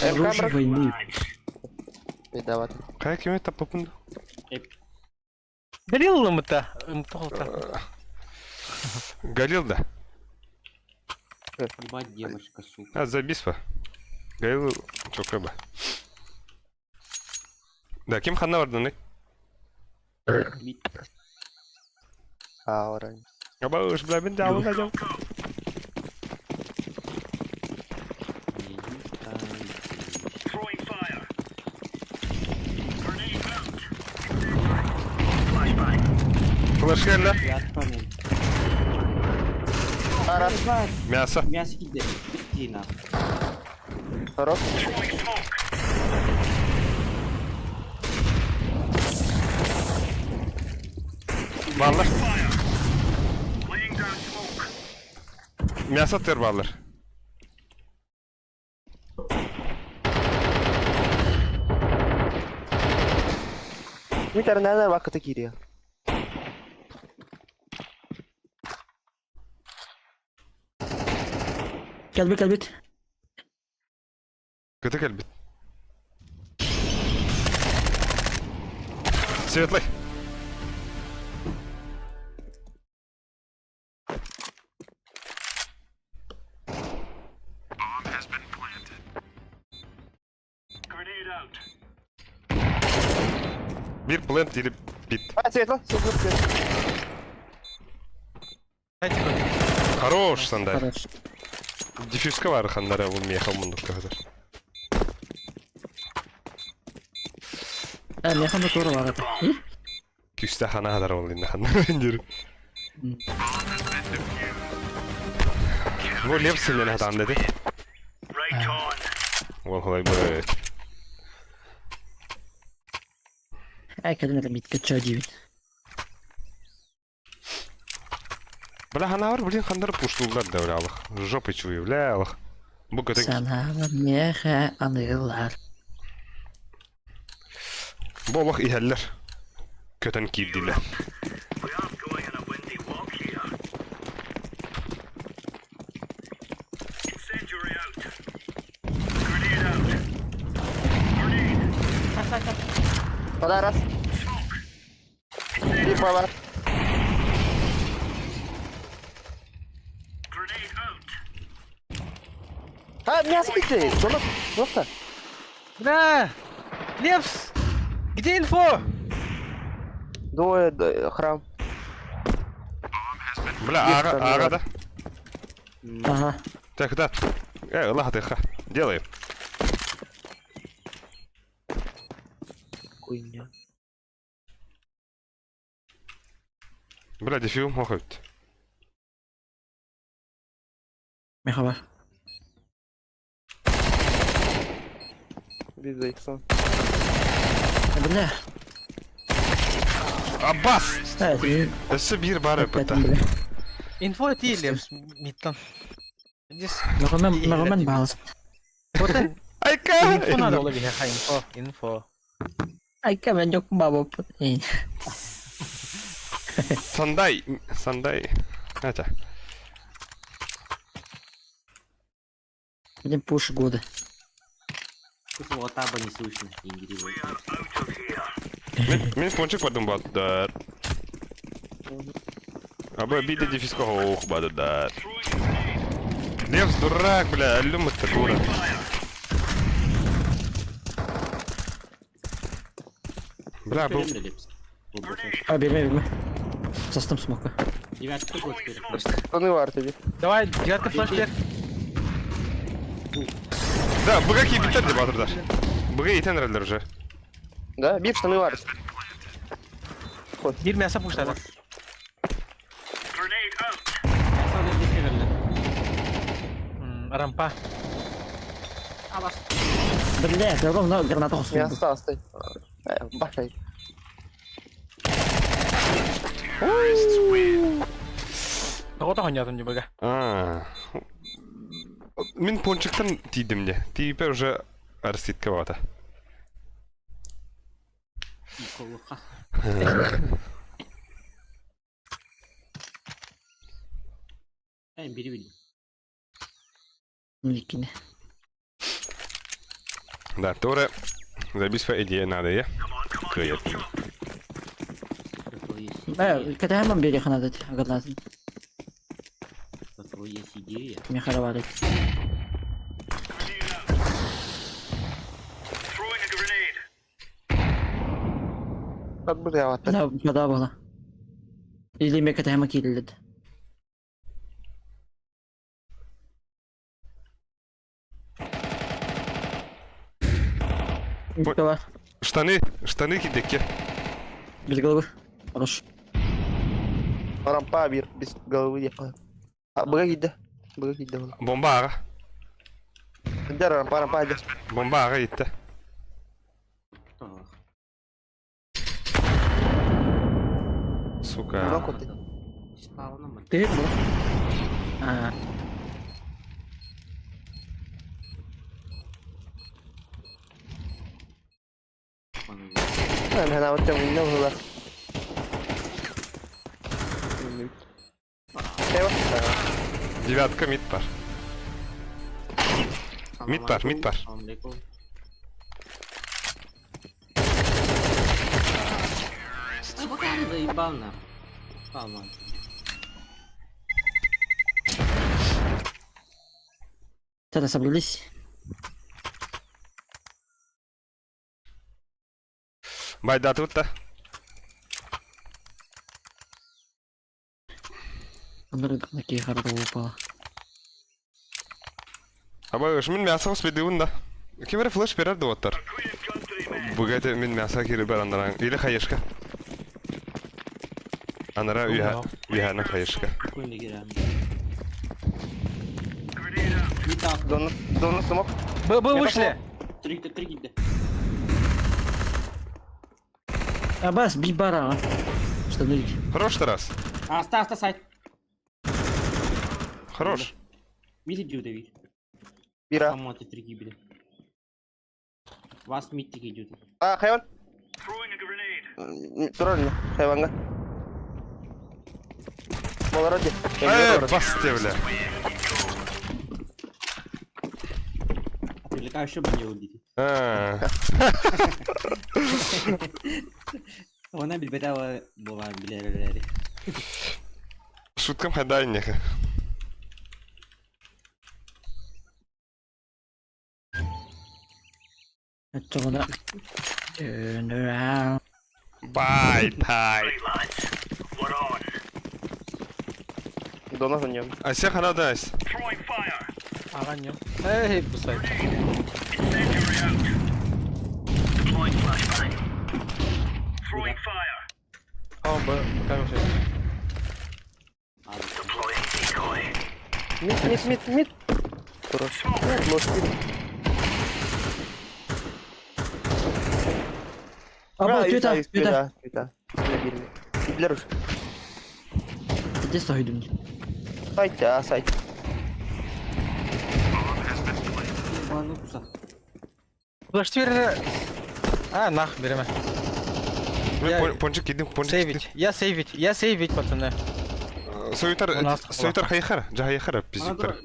Оружие камера. войны. Передавать. Кая кеме таппапын? Галил ымыта. Ымта Галил да. Ебать девушка, сука. А, забиспа. Галил чокыба. Да, ким ханна бардын, Мид. А, оран. Аба уж, бля, мен де алын Флешка элле. Ара. Мясо. Мясо киде. Истина. Хорош. Баллар. Мясо тыр баллар. Mid nereden vakıta giriyor? Кэлбит, кэлбит. Көтө кэлбит. Светлый. Bir plant или бит. А, светло, светло, светло. Хорош сандай. Хорош. Диффюзка бар хандара бул меха мундук казыр. Э, механ да тура бар это. Күстә хана хадар бул инде хандар индир. Бу лепсин мен хатан деди. Ол холай бу. Э, кэлин это митке чё дивит. Бля хана бар, блин, хандар пуштулдар да бля алых. Жопой чую, бля алых. Бу көтен Санава меха анылар. Бу олох иһэллэр. Көтөн киирдилэр. Подай раз. Bir балар. А, мясо кидде. Жолок, жолокта. Бля! Лепс! Где инфо? Двое храм. Бля, ага, ага да. Ага. Так, да. Ладно, делаем. Хуйня. Бля, дефил мохот. Михаил. Без икса. Бля. Аббас! Э, Өссө биир баар эппит. Инфо тиилем миттан. Здесь Мегомен балыс. Айка! Инфо надо было биһиэхэ инфо, инфо. Айка мен жок бабып. Сандай, сандай. Это. Блин, пуш года. Слово таба не слышно. Ингири. Мин пончик бардым баттар. Аба биде дефиско ох бадыдар. Левс дурак, бля, алюм это дура. Бля, был... А, берме, берме. Састым смока. Девятка год теперь. Штаны вар тебе. Давай, девятка флеш бер. Да, быга кийбиттер деп батырдар. Быга итен уже. Да, бир штаны вар. Бир мясо пуштады. Рампа. Бля, ровно граната хостым. Мясо астай. Башай. Тоҕо хоньятын дебеге. А. Мин пончиктан тиидим де. Теперь уже арститка бата. Микине. Да, тоже забисва идея надо, я. Кыят. Э, катаһаман бери ханадат гранатын. Есть идея. Михаил варит. Бля, Да, вода была. Или ме катаһама кирилет. Давай. Штаны, штаны кидеке. Без головы. Хорош. Рампа бир без головы ехала. А, быга киде. Быга киде. Бомба ага. Дер рампа, рампа дер. Бомба ага итте. Сука. Ты? А. Мен вот там не было. Девятка мид пар. Мид пар, мид пар. Заебал нахуй. Палман. Тогда собрались. Байда тут-то. Такие хорошо упала. Аба мин мясо успедивун да. Кимере флеш берер дуоттар. Бугайте мин мясо кири бер андаран. Или хаешка. Анара уя уяна хаешка. Донус, донус смог. Б, Б вышли. Три, три, да. Абас, бибара. Штаны. Хорош, Тарас. Аста, аста, сайт. Хорош. Мид идет, Давид. Бира. Там три гибели. Вас мид идет. А, хайван. Туральня, хайванга. Молороди. Басте, бля. Отвлекающий бы не убить. А. Она билбетала была, бля, бля, бля. Шуткам хадайнеха. Это она. Turn around. Бай, тай. Дона хуньям. Айся ханада айс. Аҕан Эй, бу сайт. О, б, короче. Мид, мид, мид, мид. Хорош. Может, мид. Аба, түөтэ, түөтэ. Түөтэ. Билер уже. Где соһуйдум? Сайт, а, сайт. Флеш А, нах, береме. Мен пончик кидим, пончик кидим. Сейвить. Я сейвить, я сейвить, пацаны. Соютар, соютар хайхара, жахайхара, пиздюктар.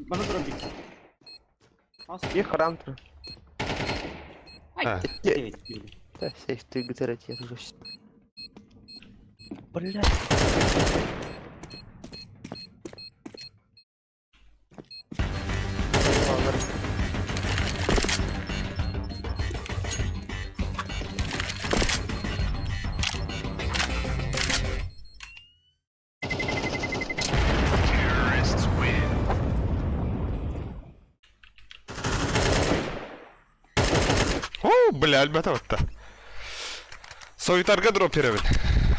И храм. А. Да, сейф, ты ГТР, я уже все. Бля. О, бля, альбата отта. Соютарга дроп беребин.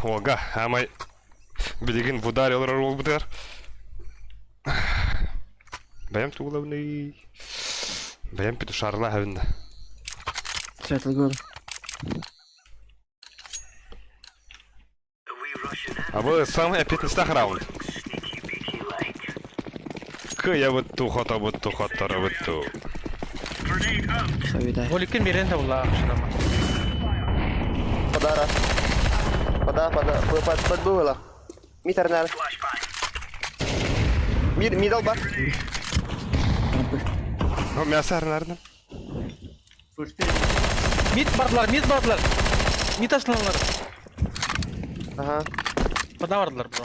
Ога, амай билигин в ударе олорор буолбутугар. Бэйэм тугулабыный. Бэйэм петушарла хабинна. Светлый город. А бұл самый аппетитный раунд. Кыя бутту, хота бутту, хоттара бутту. Соютай. Оликин берен табыла акшынама. Подара. Пода, пода, под, под было. Мид арнар. Мид, мидл бар. О, мясо арнарны. Мид бардылар, мид бардылар. Мид асланлар. Ага. Пода бардылар, бро.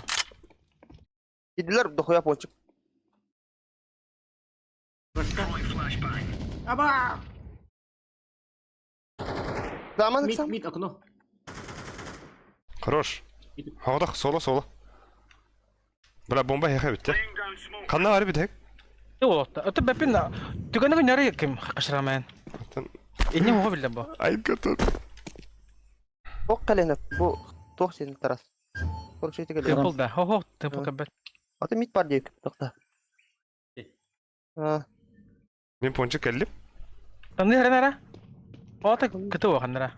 Идлер дохуя пончик. Аба! Заман Мид, сам. мид, окно. Хорош. Хоғдақ, соло, соло. Бля, бомба хеха бітті. Қанна бар бітек? Е олотта. Өтө бепин түгөнө нары ким кашыраман. Эне ого билдем бу. Ай, көтір. Ок калене. Бу тох сен тарас. Короче, это Темпл да. Хо-хо, темпл кабет. А ты мид бар дейік. Тоқта. А, Мен пончик кәліп. Таны хренара. Ота кыты ханнара.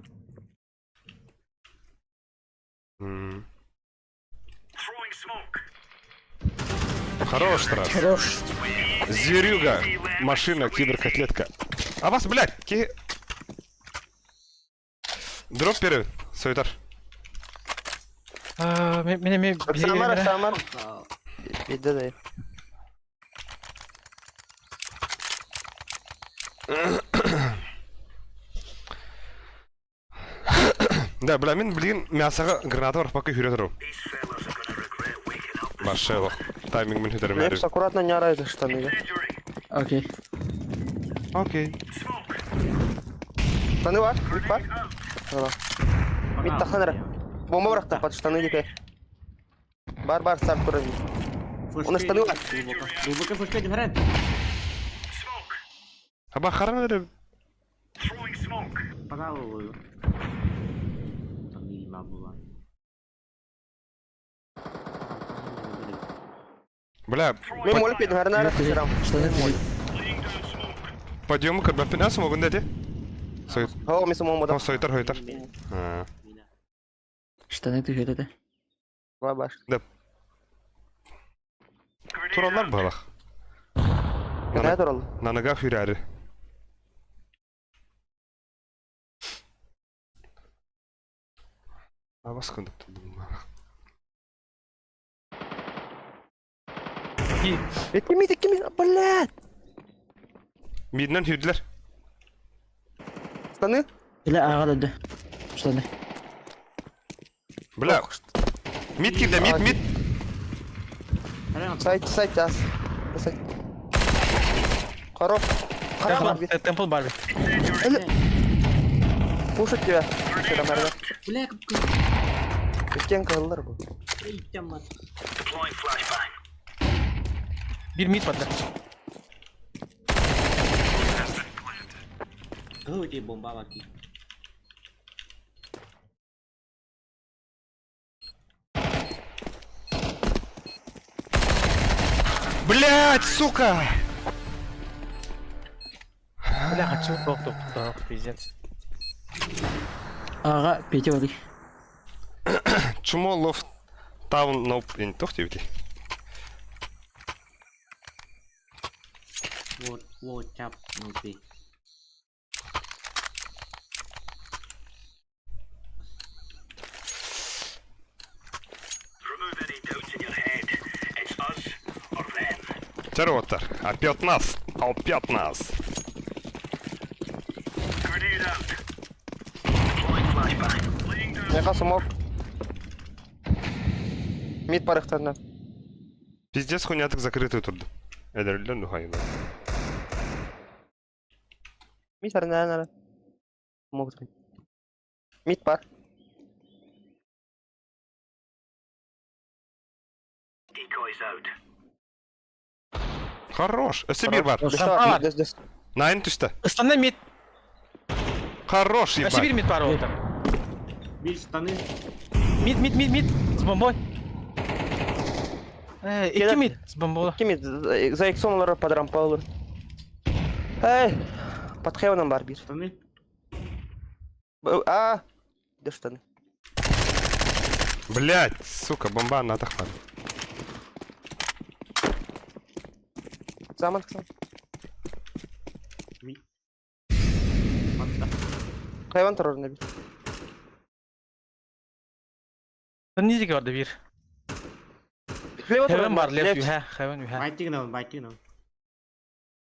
Хорош, Тарас. Хорош. Зверюга. Машина, киберкотлетка. А вас, блядь, ки... Дроп первый, Соютар. Мене ме Самар, Самар. Беде да. Да, бля, мен билген мясоға граната бар, пока хүрет тұру. Башелох. Тайминг мен хүтерім Лепс, аккуратно не орай за штаны. Окей. Окей. Штаны бар, мид бар. Ала. Мид таханара. Бомба бырақта, под штаны деке. Бар, бар, старт көрін. У нас штаны бар. Глубоко флешка один хрен. Аба харан өрі. Пожалуй. Там видимо была. Бля, Мен моліп едім, харнара. Штаны ты. подъемы кырбаппин ас могун деди. Сой... Хо, мен самому О, Сойтар, хойтар. А. Штаны ты это. Бар, бар. Да. Туралар балах. Кәне туралы. Нанага хүрәри. Абас кындык тулдум. Ким ити, ким ити, блядь. Миднен хүрдилер. Штаны? Бля, ага, да. Штаны. Бля. Мид кирде, мид, мид. Сайт, сайт, ас. Сайт. Хорош. Хорош, Темпл бар. Пушит тебя. Бля, как... Иккиэн кыһыллар бу. Биир мид барда. Блять, сука! Бля, хочу тох тох тох, пиздец. Аҕа, Петя барый. Чмо лов таун ноп туох диэбитий? Чэр уоттар, опять нас, опять нас. Меха смок. Мид барыхтарына. Пиздец хуйнятык закрытый турду. Эдерлен духайна. Мид арна Могут. Мид бар. Хорош. Өссө биир бар. Бар. Дөс дөс. Найн түстэ. Ыстанна мид. Хорош, Өссө биир ебать. мид бар ол. Мид, мид, мид, мид. С бомбой. Икки мид с бомбой. Ким за иксом олорор под рампа олор. Эй, под хевеном бар биир. А, где штаны? Блять, сука, бомба на тахман. Заман ксан. Хайван террор набит. Не диге барда биир. Хевен бар, лев үһэ, хевен үһэ.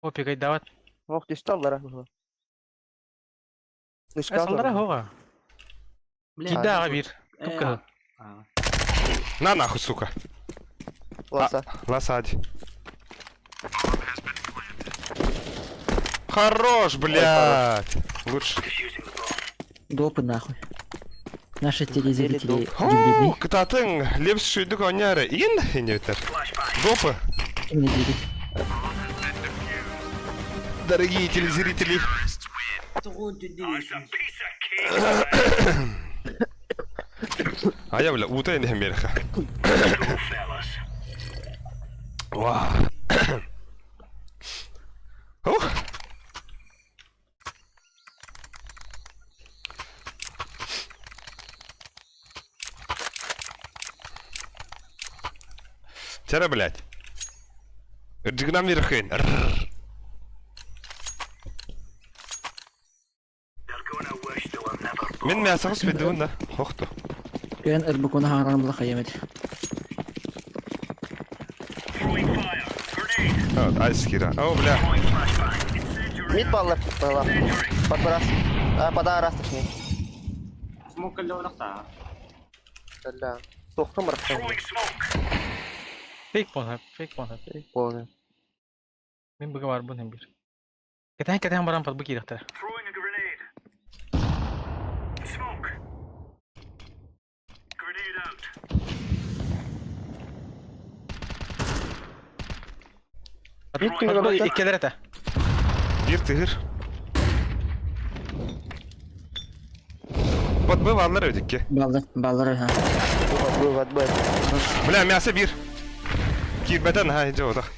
О, пигайдават. Ох, ты стал, да. Салдара хоға. Кида аға биир. Кып-кыһыл. На нахуй, сука. Ласа. Ласади. Хорош, блядь. Лучше. Допы нахуй. Наши телезрители О, удивлены. кытатын лепс шүйдік оняры ин инеутер. Допы. Именно дети. Дорогие телезрители. А я, бля, ута инде мерха. Ва. Ух. Тера, блядь. Джигнам верхен. Мен мясо спидун да. Хохту. Көн ырбыкуна хаҥаран була хайамет. Вот, айскира. О, бля. Мид баллар была. Под раз. А, пода раз точнее. Бля. Тохтум барахтан. Фейк понхап, фейк понхап. Полный. Мин быга бар бун бир. Кэтэн кэтэн баран под быки дактар. Иккилэр этэ. Биир тыгыр. Вот бы валлар өдікке. Баллар, баллар, ха. Вывод Б. Бля, мясо биир. Киирбэтэн ха, иди отах.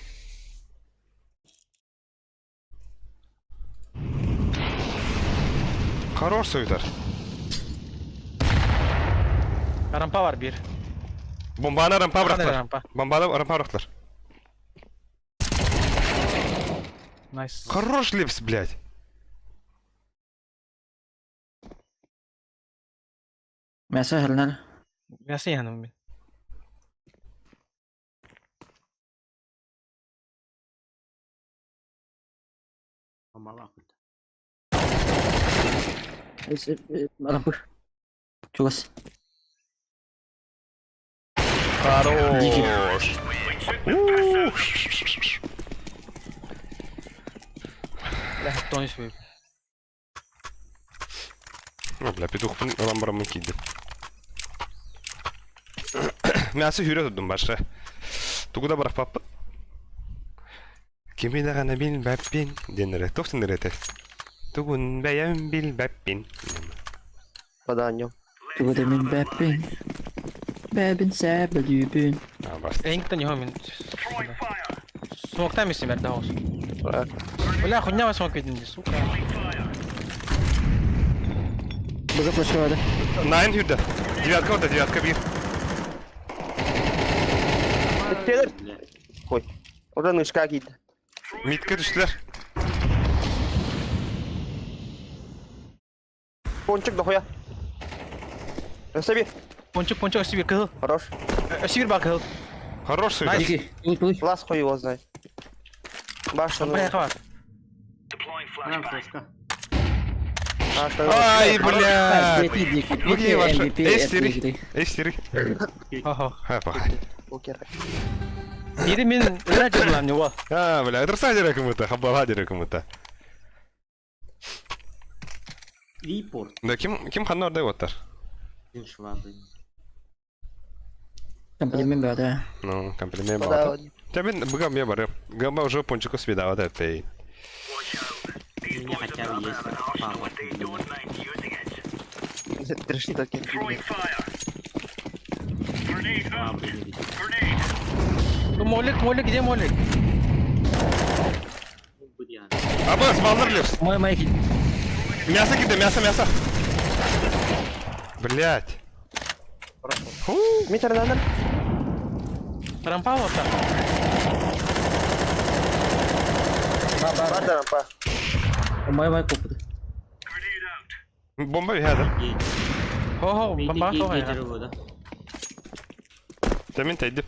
Хорош суютар. Рампа бар биир. Бомбаны рампа бырахтылар. Рампа. Бомбаны рампа бырахтылар. Nice. Хорош лепс, блядь. Мясо хернер. Мясо яным мин. Рампы. Чугас. Хорош. Ух. Бля, тонис вы. Ну, бля, петух рамбрам киди. Мясо сүүрэ турдум баша. Тугу да бырахпаппын. Кими даҕаны билбэппин диэн эрэ. Туох син эрэ этэ. Тугун бэйэм билбэппин. Поданьем. Тугу да билбэппин. Бэбин сэбэлүүбүн. Эйиҥ не мин. Смоктами симэр да Бля, хуйня смок виден, сука. Быга флешка Найн хүрдэ. Девятка вот, девятка бир. Келер. Ой. Уже нышка кийді. Митке түстүлэр. Пончик дохуя. Өссө бир. Пончик, пончик, өссө бир кыһыл. Хорош. Өссө бир бар кыһыл. Хорош суйда. Дикий. Луч, луч. Лас хуй его знает. Башня. Бля, хват. флешка. Ай, бля. Дикий, дикий. Окей, ваша. MVP Эй, этой сири. игры. Эй, сири. Ага. Ха, паха. Бири мин ыраа дьыллаам не уол. А, бля, это садера кому-то, хабаладера кому-то. Репорт. Да ким ким ханна ордай оттар? Комплимент да. Ну, комплимент баҕата. Чэ мин быгам я барым. Гамма уже пончику свидала этэй. У меня хотя бы есть папа. Три штуки. Молик, молик, где молик? Абас, баллар лепс. Мой майки. Мясо кидай, мясо, мясо. Блять. Фу. Метр надо. Рампа вот так. Бада рампа. Мой майку. Бомба бихадыр. Хо-хо, бомба хо Тэмин тэйдим.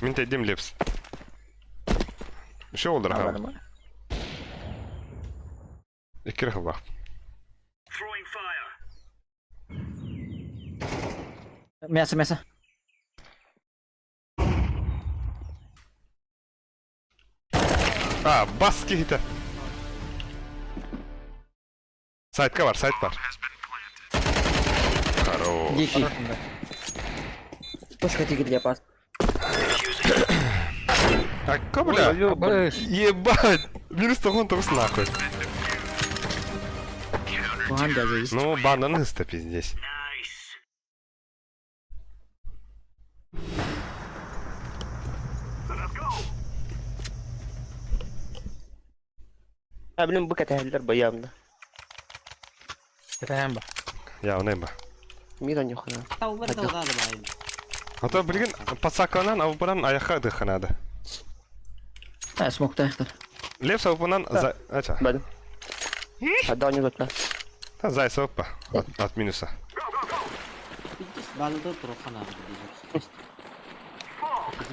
Мин тэйдим лепс. Еще олдыр хаал. Икки хабах. Мясо, мясо. А, бас киһитэ. Сайтка бар, сайт бар. Хорош. Дикий. Пушка дикий для пас. А бля? Ебать! Минус тоҕус нахуй. Куган завис. Ну, банан ыста пиздец. А, блин, бык это баямда. Это хэмба. Я унайба. Мира нюхана. А то, блин, пацаканан, авбаран аяха дыханада. А, смог тахтар. Лев авбанан за... Ача. Бада. А не дотна. Зай сопа. От минуса.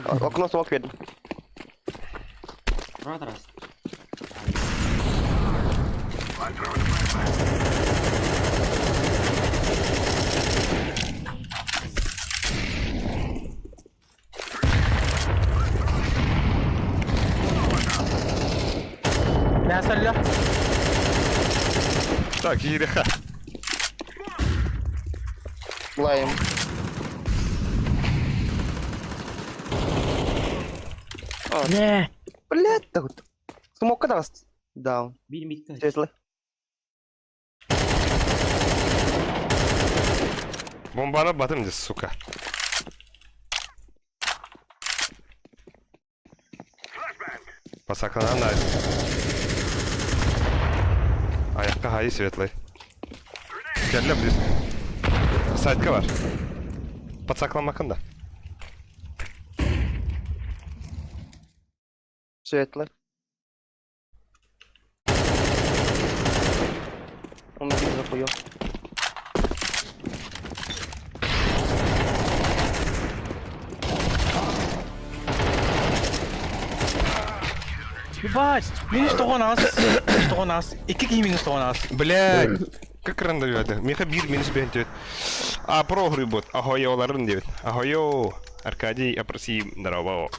Окно смог видно. Мясо ля. Так, ереха. Лаем. Не. Блядь, так вот. Смог когда Даун. Светлый. Бомбаны батым здесь, сука. Пацаканан да. Аяққа хайы светлый. Кәллә близ. Сайтка бар. Пацакламакын да. Светлый. Он захуел. Ебать, минус тоҕус. Минус тоҕус. Икки киһи минус тоҕус. Блядь. Как рандом это? Миха бир минус бентет. А прогры бот. Ахойо ларын девять. Ахойо. Аркадий, опроси здорово.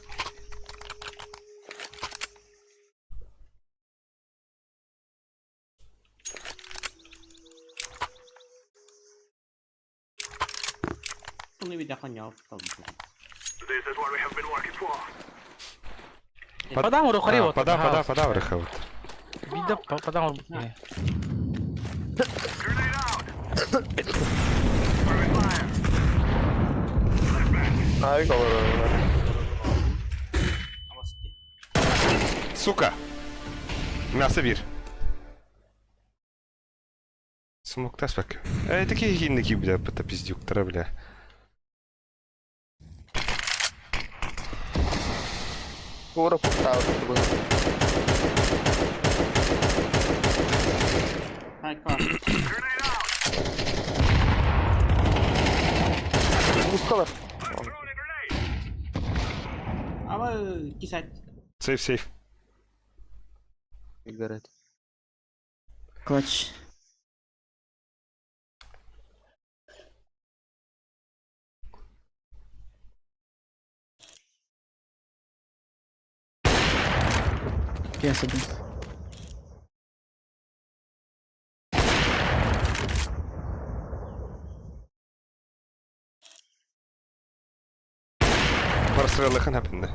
Подам урукари вот. Пода, пода, пода, вот. Бида подам Ай, говорю. Сука! Мясо бир. Смоктас бак. Эй, такие хинники, бля, это пиздюк, бля. Кура поставил. Ускалар. Сейф, сейф. Игорет. Клатч. Я один. Прострелы ханапинда.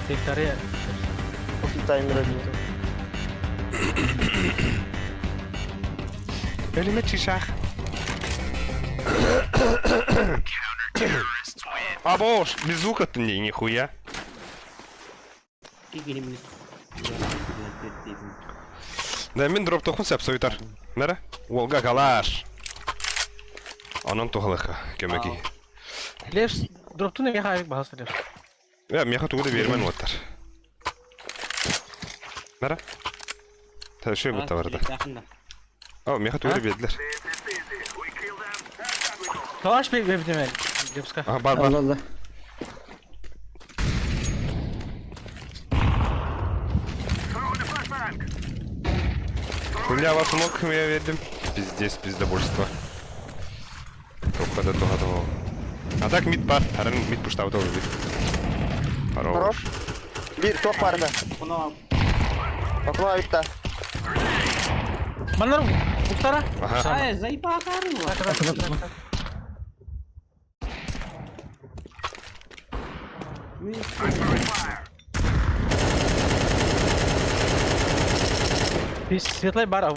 Виктория. После таймера один. Ölüme чишах. А бош, без звука-то не, нихуя. Да, мен дроп тохун сәп сойтар. Нара? Волга калаш. Онон тухалыха, көмөки. Левс, дропту не меха авик бахас левс. Я меха тугуда бермен оттар. Нара? Та шөй бу таварда. О, меха тугуда бердилер. Калаш бе бе Левска. Ага, бар, бар. Allah Allah. У меня вас мог, я вердим. Пиздец, пиздобольство. Только до того того. А так мид бар, харан мид пуштау тоже бит. Хорош. Хорош. Бир, тоқ барда. Окно авикта. Манар, Бухтара? Ага. Светлый бар.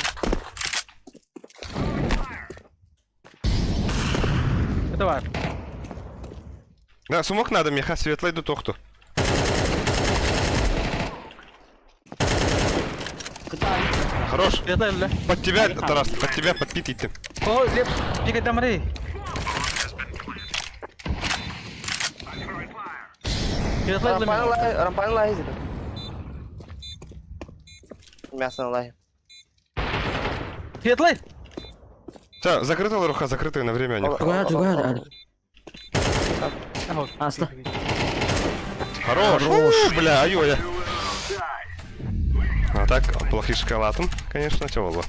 Это бар. Да, сумок надо, меха светлый до тохту. Хорош. Светлый, бля. Под тебя, Тарас, под тебя подпит идти. О, Левс, пикай там рей. Светлый для Рампан меня. лай, рампан лай. Мясо лай. Светлый! Все, закрытая рука, закрытая на время. они. Другая, другая. Аста. Хорош. Хорош. Бля, ай-ой. А так, плохишка латом, конечно, чего было.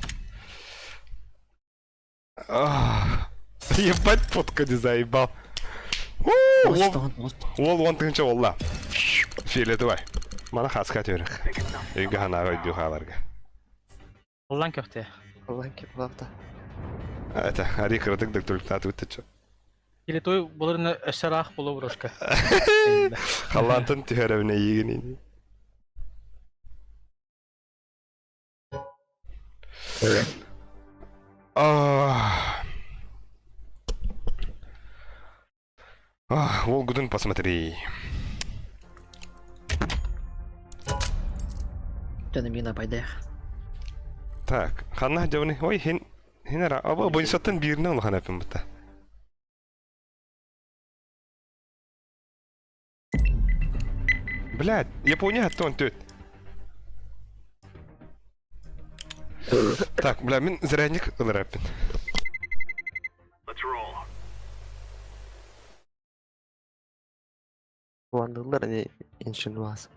Ебать, фотка не заебал. Ол он тыгынча олла. Фиолетовый. Мана хаска төрөх. Үйгө ханага үйдү халарга. Улан köfte. Ланки, правда. Это, ари кырдык дык только тату өттүчү. Или той буларны өсөрах болу брошка. Халлантын түһәрәбинэ ийгин. Ах. Ах, Волгудун посмотри. Тәне мина пайда. Так, ханна жабыны. Ой, хин хинара. Аба бойсаттан бирне ол ханапын бутта. Блядь, Япония хаттон төт. Так, бля, мин зарядник ылыраппин. Кубандыыллар ини иншинуас.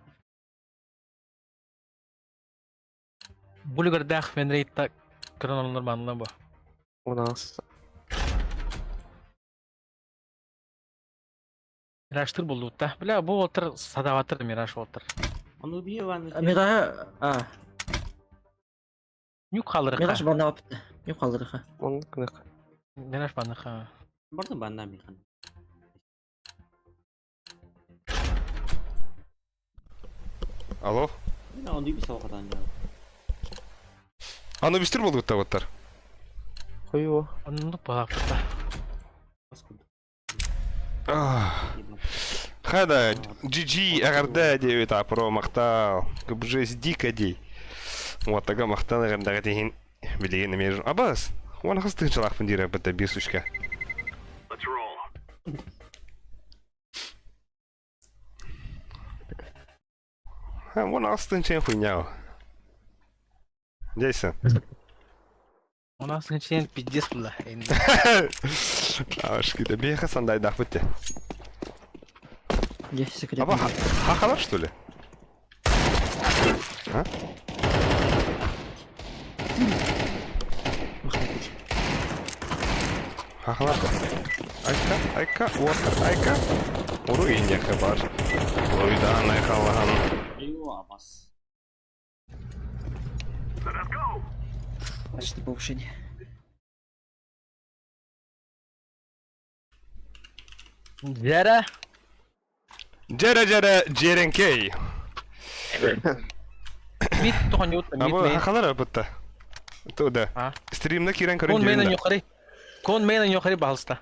Булугардаах Венрейтта көрөн олорор манна бу. У нас Мираштыр буллутта. Бля, бу отыр садаватыр Мираж отыр. Ону бие ван. Мираж, а, Нюк халырыха. Мираж бана апты. Юк калдырыха. Он кынык. Мираж баныха. Барды банна михан. Алло. Мен оны би соғадан я. Аны бистер болдук оттар. Хуево. Онну палапта. Хада, GG, РД 9 апро мақтал. ГБЖ дикадей. Вот тага мақтал РД деген билеген эмес. Абас, оны хыз тынчылақпын дейр бітті бес үшке. Оны хыз тынчен хуйня. Джейсон. У нас начинает пиздец бля. Ашкида беха сандайдах бітті. Где секрет? Аба, хахалар что ли? А? Хахалар да. Айка, айка, уотар, айка. Уру индияхы бар. Уруйдан айхалахан. Айуа, бас. Значит, повышение. Дьэрэ. Джере джере джеренкей. Мид тохон ют мид Аба мейн. хахалар бытта. Туда. А? Стримна кирен көрін Кон мейн дерин. юқары. Кон мейн юқары балста.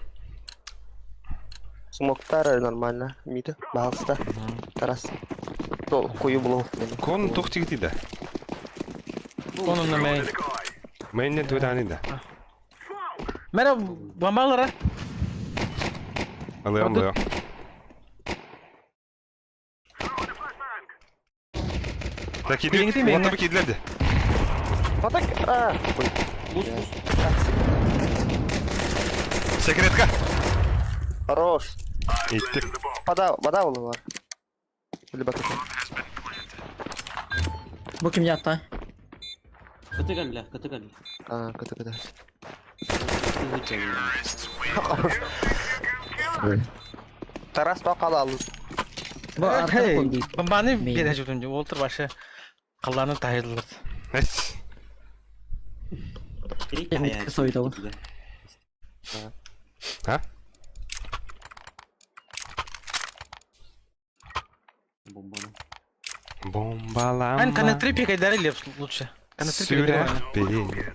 Смоктар нормально. Миді. Бағыста. Тарас. Тол кую булу. Кон тоқ тигити да. Кон онна мейн. Мейннен туйдани да. Мера бомбалара. Алыам Продукт. да. Так иди. Билиңити мейн. Вот табы кидлерди. Атак. А. Ой. Бус, бус. Секретка. Хорош. Иттик. Вода, вода булу бар. Или батык. Бу ким ятта? Кыты кәллә, кыты кәллә. А, кыты кыты. Тарас бақала алу. Бу арка конди. Бомбаны Мейн. бере жүтүн олтыр башы. Қалланы тайылыр. Эс. Мидке сойды ол. А? Бомбаны. Бомбалама. Ан коннектри пикайдары леп лучше. Коннектри пикайдары. Сүрәхпи.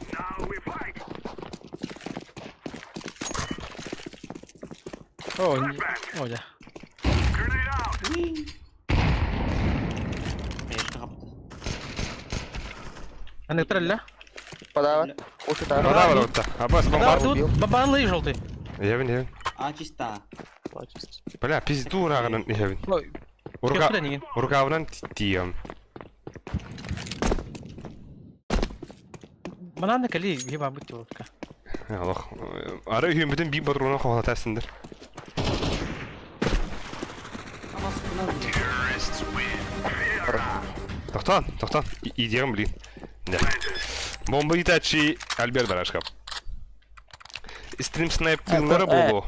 О, о, да. Конечно, капты. Коннектор ля. Вода бар. Ушу Вода тара. бар отта. Абас бомба. Да, тут бомбаны желтый. Явин, явин. А, чиста. Бля, пизду урагынан явин. Ой, Урга. куда не Ургавынан тием. Мананы кали еба бут телка. Аллах. Ары үйімбітін би батруна қоғалатасыңдар. Тоқтан, тоқтан. Идеям, блин. Да. Бомба итачи Альберт Барашков. Стрим снайпер болу.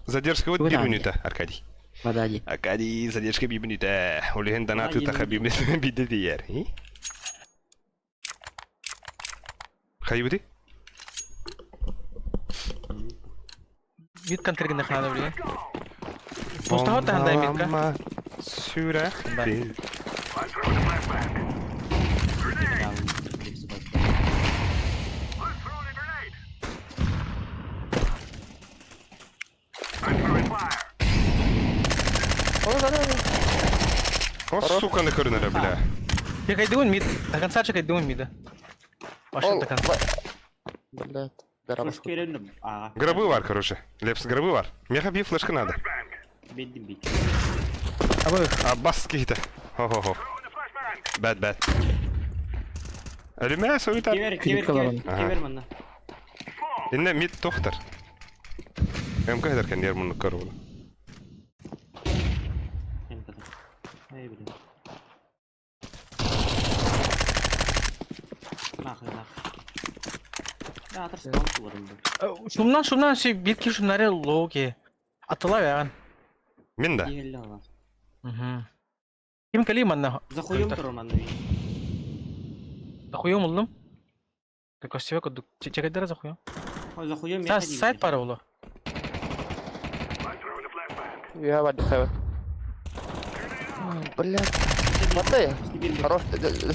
Задержка вот 1 Куда? минута, Аркадий. Вода ди. Аркадий, задержка 1 минута. Улеген донаты тахаби биде диер. Хайбыты? Мид контригн хана блин. Мустаха тахандай мидка. Сүрәхпи. О, сука, на көрінері, бля. Чекай мид. До конца чекай мида. Вообще до конца. Блядь. Дарабас. Гробы бар, короче. Лепс, гробы бар. Меха би флешка надо. Беддим бит. Аббас кихите. Хо-хо-хо. Бәт, бәт. Әліме, сойтар. Кевер, кевер, кевер, кевер манна. Инне мид тохтар. МК хедер кен ермун көрү. Эй, блин. Нахуй, нахуй. Да, атыр спаун туларым бу. Шумнан, шумнан, все битки шумнаре лоуки. Атыла бэҕин. Мин да. Иһэллэ ала. Мгм. Ким кэлии манна? Захуем турар манна. Захуем уллум. Көстүбэ курдук. Чэкэйдэрэ захуем. Ой, захуем Са сайт пара улу. Я барды хэвэ. Блядь. Вот ты. Хорош.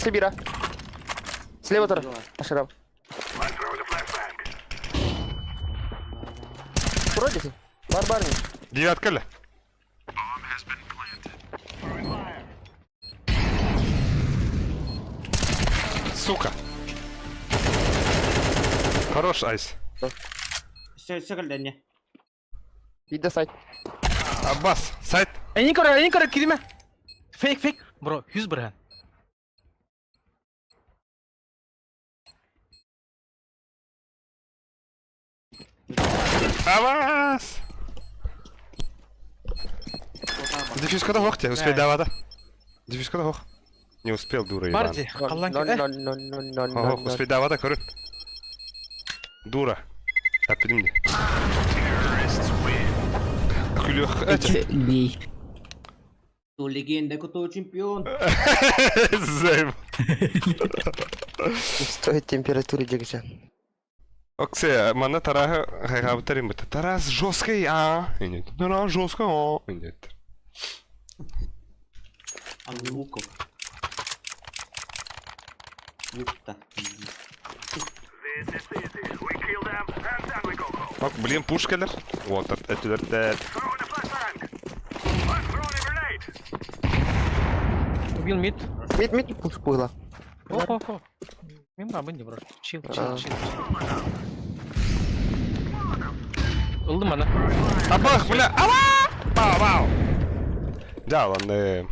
Сибира. Слева тоже. Ашрам. Вроде. Барбарни. Девятка ли? Сука. Хорош, Айс. Все, все кэллэннэ. Иди сайт. Аббас, сайт. Эйин көрө, эйин көрө кириме. Фейк, фейк. Бро, 100 бырыһан. Аббас! Дефьюзка да хох успей давада. Дефьюзка да хох. Не успел, дура, Иван. Барди, халлан Ноль, э. ноль, ноль, ноль, ноль, Хох, ноль, успей давада, көрүн. Дура. Таппидим ди. Күлүөх эти. Гей. То легенда, кто чемпион. Займ. Стоит температуры дегче. Оксе, манна тараһы хайҕаабыттар имбыта. Тарас жесткий, а? Инет. Тарас жесткий, а? Инет. А луков. Лук-то. Ок, блин, пушкалар. Вот, этилердер. Убил мид. Мид, мид, пуш пугла. Ох, ох, ох. Мимо абын бро. Чил, чил, чил. Ылдым аны. Абах, бля, ала! Бау, бау. Да, ладно.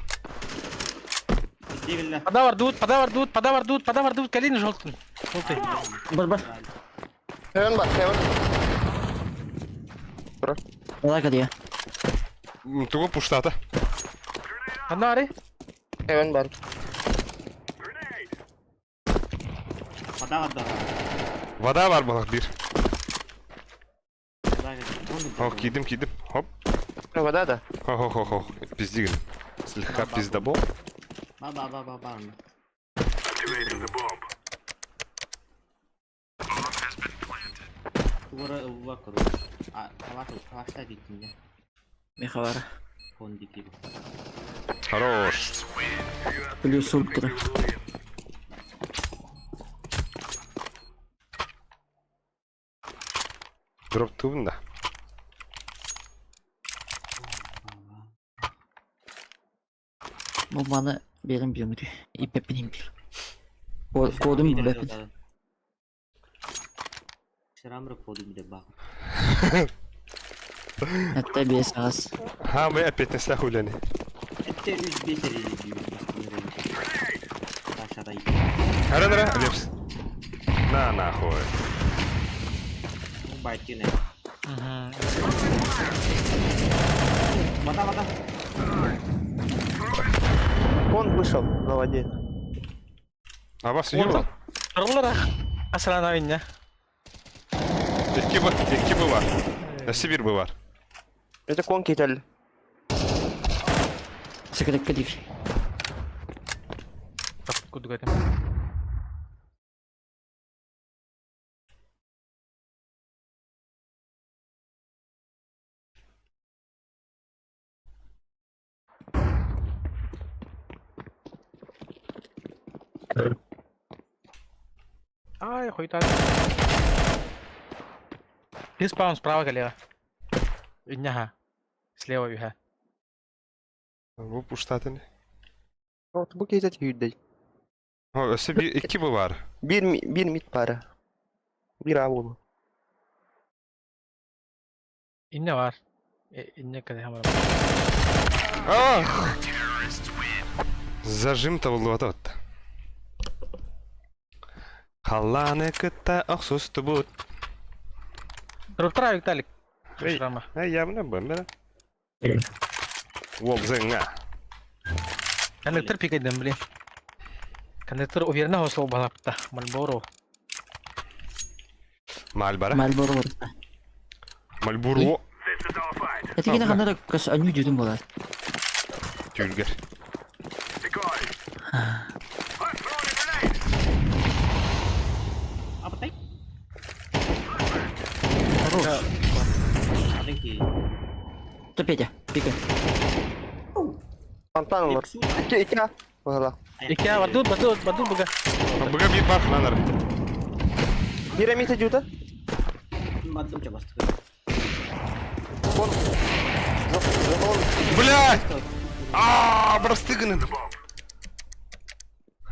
Дивилля. Подавар дуут, подавар дуут, подавар дуут, подавар дуут, калин желтый. Желтый. Бар бар. Хевен бар, хевен. Лайк дия. Тугу пуштата. Анари. Хевен бар. Вода, вода. Вода бар балах бир. Вода, Ох, кидим, кидим. Хоп. Вода, да. Хо, хо, хо, хо. Пиздигин. Слегка пиздобол. Ба, ба, ба, ба, ба. Тугара ылла короче. А, калаш, калашта диттин Мехавара. Кон дики. Хорош. Плюс ультра. Дроп тубун да. Бу маны берем биомүтү. Ипеппин бир. Кодум билбеппин. Шрамры кодум деп бак. Hatta bir саас. Ха, мы опять на сляху үлени. Этте үз бесери дейбит. Ташарай. Хара, нара, лепс. На, нахуй. Байтине. Вода, вода. Он вышел на воде. Абас, юрла. Ырыллара. Асрана инне. Икки бар, икки бар. Сибирь бар. Это кон кетел. Секретке дик. Так, кудук этим. Ай, хуйта. Респаун справа коллега. Инняха. Слева юха. Бу пуштатыны. Вот бу кетет юдей. О, Сибирь икки бар. Бир бир мид пара. Бир авул. Инне бар. Инне каде хамара. Ах! Зажим-то вот. Халаны кытта охсусту бут. Руптра Виталик. Эй. Шрама. Эй, я мына бэмбера. Вол зыңа. Коннектор пикайдым, блин. Коннектор уверенно хосол балапта. Мальборо. Мальборо. Мальборо барыта. Мальборо. Это кини ханна да көс аню дьүдүн буолар. Түүлгэр. Апатай. Хорош. Один То Петя, пика. Фонтан олор. Икки, икки а. Быһыла. Икки бардут, бардут, бардут буга. Быга биир бар хананар. Биир эмиэ дьута. Бардым чабастык. Вон. Загон. Блядь! А, простыганы.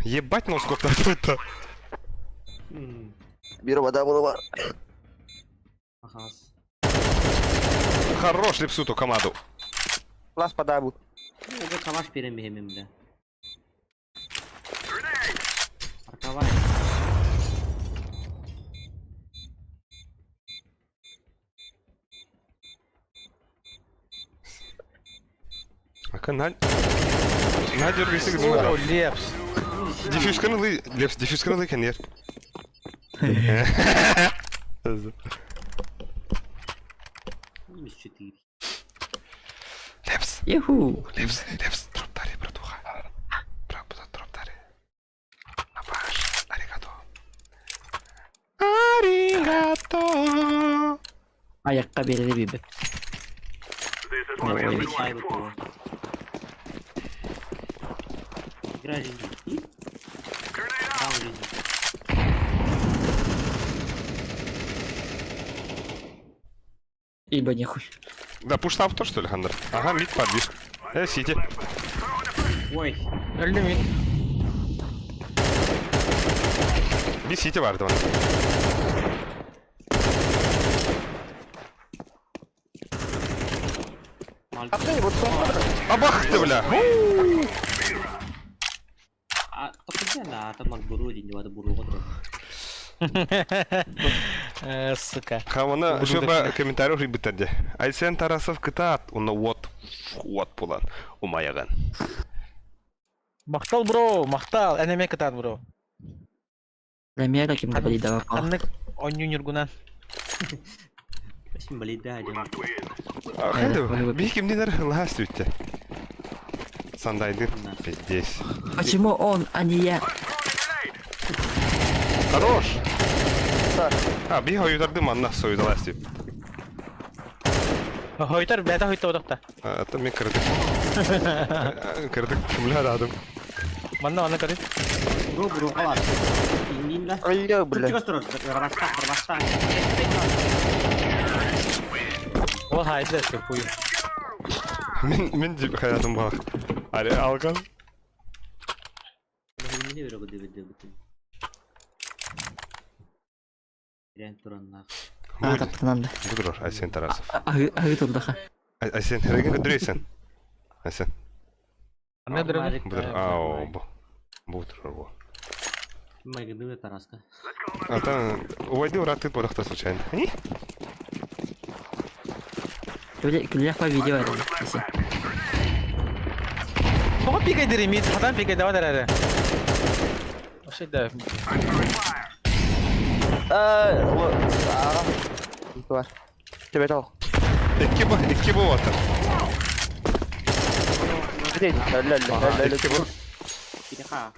Ебать, ну сколько это. Биир вода була. Ахас. Хорош лепсуту команду. Лас подай бу. Уже калаш перемехемем, бля. Парковай. Ака на... На дергайся О, Лепс. Диффюзканы лы... Лепс, диффюзканы лы кенер. Минус 4. Лепс, Юху. лепс, лепс, дроп дари, братуха. Дроп, дроп дари. Абаш, аригато. Аригато. Аякка берери бибет. Игра жизни. Раунд жизни. Ибо нехуй. Да, пуш авто, что ли, Хандер? Ага, мид подвис. Э, сити. Ой, Өлдүм Би сити барды вон. мальчик. Апты вот Абах ты, бля! А, то на, там Мальборо день, надо буру Э, Сука. Хамана, чтобы комментарий рыбы Айсен Тарасов кытаат, уна вот, вот пулан, умаяган. Махтал, бро, махтал. Энеме кытаат, бро. Ламера ким да болидава. Ханнык онню нюргунан. Спасибо, блин, да, дем. Хайда, бихим динер ластуйте. Сандайды, пиздец. Почему он, а не я? Хорош! Так. А, биха юдарды манна сойду ластуй. Хойтар, бәтә хойта одақта. А то мен кырдык. Кырдык, бля, радым. Манна, манна көрі. Буру, буру, калаш. Индин, да? Ой, бля. Чего строишь? Растак, растак. Ол хайды, хуй. Мен, мен деп хаятым бақ. Аре, алган. Не верю, где где где. А, таптананды. Будур, Айсен Тарасов. Агы турдаха. Айсен, реген көдүрейсен. Айсен. Анна дөрөг. Будур, ау, бу. Будур, бу. Майгыды Тараска. А там, увойди ураты подохта случайно. И? Күллях по видео это. Тоға пикай дери, мид, хатан пикай давай дәрәрі. Вообще да. Э, вот. Ага. Бар. Тебе тал. Икки бу, икки бу отыр. Где? Ля ля ля ля. Икки бу. Кириха.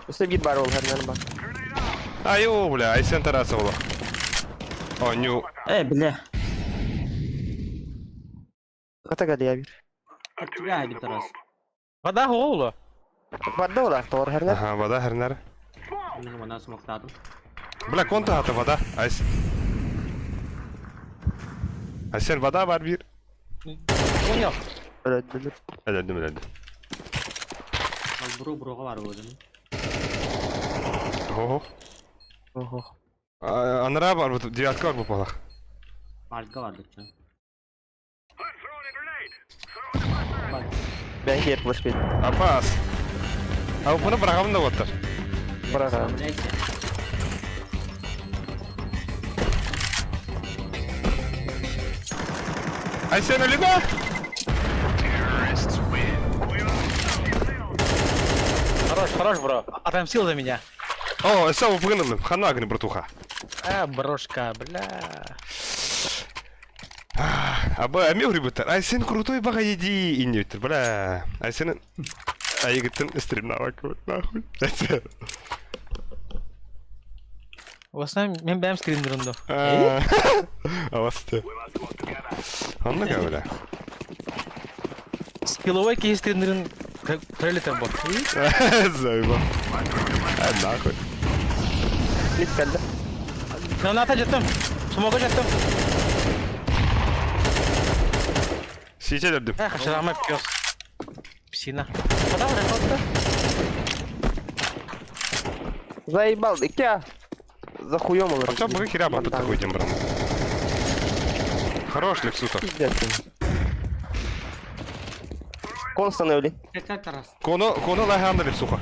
Өстө бир бар ол хәрнән бар. Айо, бля, Айсен Тарасов була. О, ню. Э, бля. Ката галия бир. От тебя один Тарас. Вода хоолу. Барда олар тор хәрнән. Ага, вода хернер. Мен мана смоктадым. Бля, конта хата вода. Айс. Айсен, вода бар бир. Понял. Öldü. Öldüm, öldüm. Ал буру буруга бар өзүм. Ого. Ого. Анра бар, вот девятка бар бу балах. Малька бар дыкча. Ben hier boş bir. Апас. А бұны бұрағамын да отыр. Бұрағам. Айсен өлі ма? Хорош, хорош, бро. Отомстил за меня. О, сау выгнал, хана гни, братуха. А, брошка, бля. Аба, эми урибыттар. Айсен крутой баҕайы дии иннибиттэр, бля. Айсен айыгыттан стримнавак нахуй. В основном мен бэм стримдерин до. Авасты. Онно бля. Скилловой киһи стримдерин крылитер бо. Заеба. А нахуй. Мид кэллэ. Граната жеттым. Смога жеттым. Сиче дердим. Эх, шрама пес. Псина. Куда рекордта? Заебал, икки За хуем олар. Хотя бы херя бабы такой дем, брат. Хорош, Лексута. Пиздец. Констан өлі. Как раз. Коно, коно лаханда Лексуха.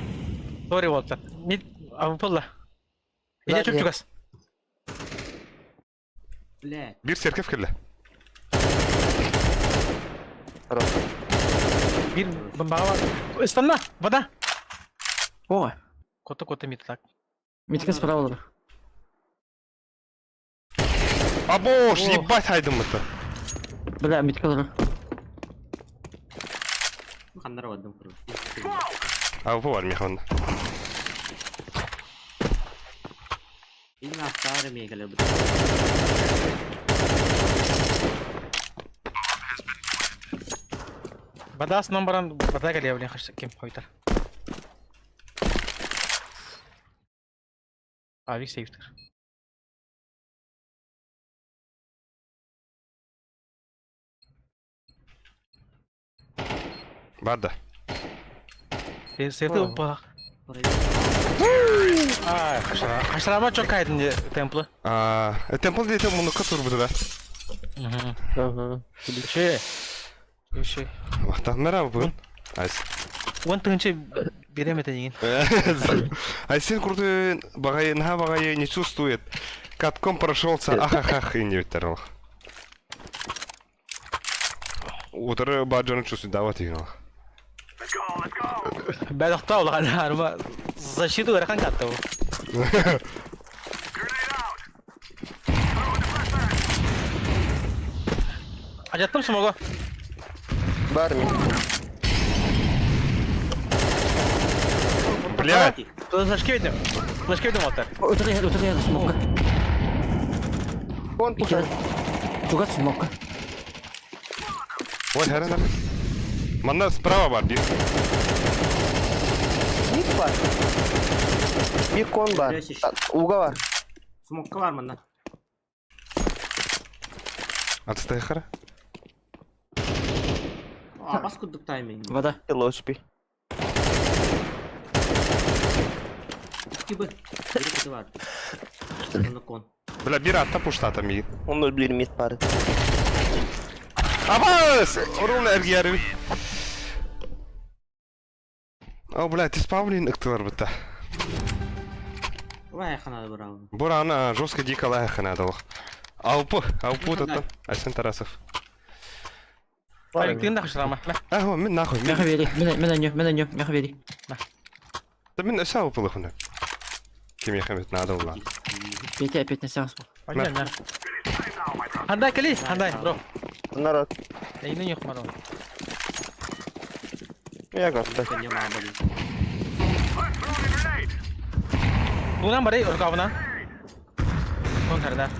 Сори, вот. Мид, а выпала. Меня Сзади. чуп-чугас. Блядь. Бир церковь кэллэ. Хорош. Бир бомбаға. Станна, вода. О, Кота-кота мид так. Митка справа олар. Абош, Ох. ебать хайдым это. Бля, Митка олар. Ханнар бардым куру. А bu var михан. Ин астары мегеле бу. Вода с номером вода галия, блин, хаш кем хойтар. А, вик сейфтер. Барда. Сейфтер упах. А, хашрама чок кайдын темплы. А, темпл дейті мұны катур бұды да. Ага. Че? Че? Вақта, мәрі бүгін. Айс. Он тыгынчы берем это деген. Айсен крутой бағайы, на бағайы не чувствует. Катком прошелся, ахахах, и не витарил. Утыры баджаны чувствует, давать играл. Бәдақта олған арма защиту ырахан катты ол. Ажаттым смогу. Бар мид. Блядь, Флешки видим. Флешки видим отар. Утыр утыр смокка. Кон пушар. Чугас смокка. ой, хәрән Манна справа бар, бир. Мид бар. Bir кон бар. Уга бар. Смокка бар мында. Отстай хара. А, бас курдук тайминг. Вода. Лошпи. Икки б. Бир кыты бар. Онда кон. Бля, бир атта пуштата ми. Онда bir мид бар. Абас! Урулна эргияры. О, бля, ты спавлин ыктылар бытта. Вай ханады браво. Бурана жестко дико лайхана дал. Алпу, алпу таттан. Айсен Тарасов. Алик тыгын да хашрама. Ага, мен нахуй. Мяха бери. Мен мен аню, мен аню, мяха бери. Да мен өсә алпу лыхуна. Кем яхамет надо улан. Петя опять на сеанс. Понятно. Хандай кали, хандай, бро. Народ. Эйни не хмаро. Я готов. Бунан барай рукавына. Кон харда.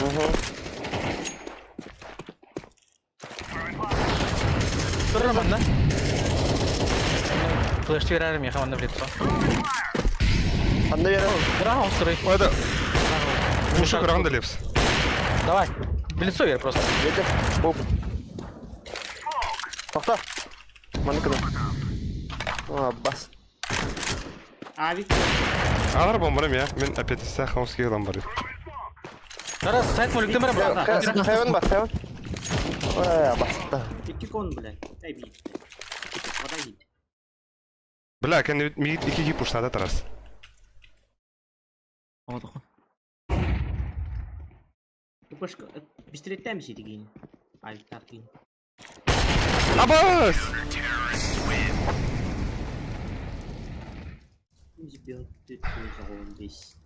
Угу. Турра манна. Флеш тирар ми хаманда в лицо. Анда бері. Браво, строй. Это... Уши кранда лепс. Давай. В лицо вер просто. Жеті. Оп. Тоқта. Маны кіді. А, бас. Авик. Алар бомбарым я. Мен опять иса хаусский ламбары. Раз, сайт молюктен бар, бро. Хайван бар, хайван. Ой, басты. Икки кон, блядь. Дай бит. Вода бит. Бля, кен мигит ики ки пуштата тарас. Тупышка. Бистреттем сидигин. Авик тартин. Абас! 495.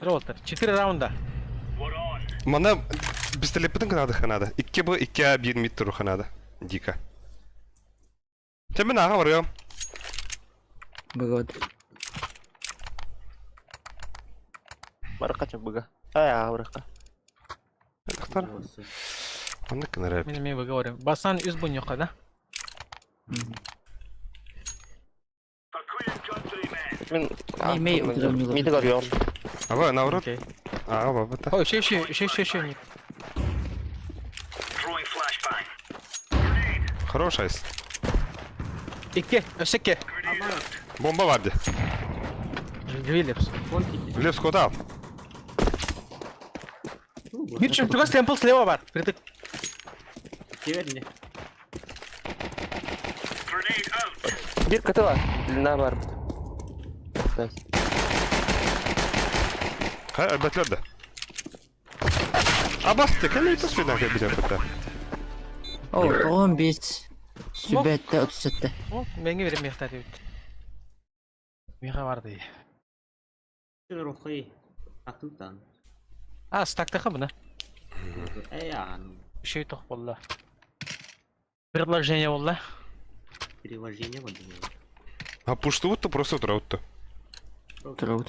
Ролтер. 4 раунда. Манна пистолеппытын кынаадыхха наада. 2 Б, 2 А, 1 мид туруха наада. Дико. Чэ мин ааҕа барыам. Быгод. Барыкка чабыга. Ай, аҕа барыкка. Тахтар. Оннук гынар Мин эмиэ выговорим. Басан үс бунньуха, да? Мин Мэй утурамньылар. Миди көрүөм. Аба, наоборот. Окей. Аҕа бабыта. Ой, еще, еще, еще, еще, еще. нет. Хорош айс. Икки, өссө икки. Бомба бар ди. Виллипс. Лев скотал. Бир чүмчүгө сэмпл слева бар. Притык. Киверни. Бир кыты бар. Длина бар. Ха, элбэтлер да. Абасты, кем это сюда кабинет это? О, 15. Сүбэтте 37. О, меңге берем мехта дейт. Меха бар дей. Рухи. Атутан. А, стактаха буна. Эй, ан. Үшөй тох болла. Предложение болла. Приложение вот. А пуштуутта просто тураутта. Троут.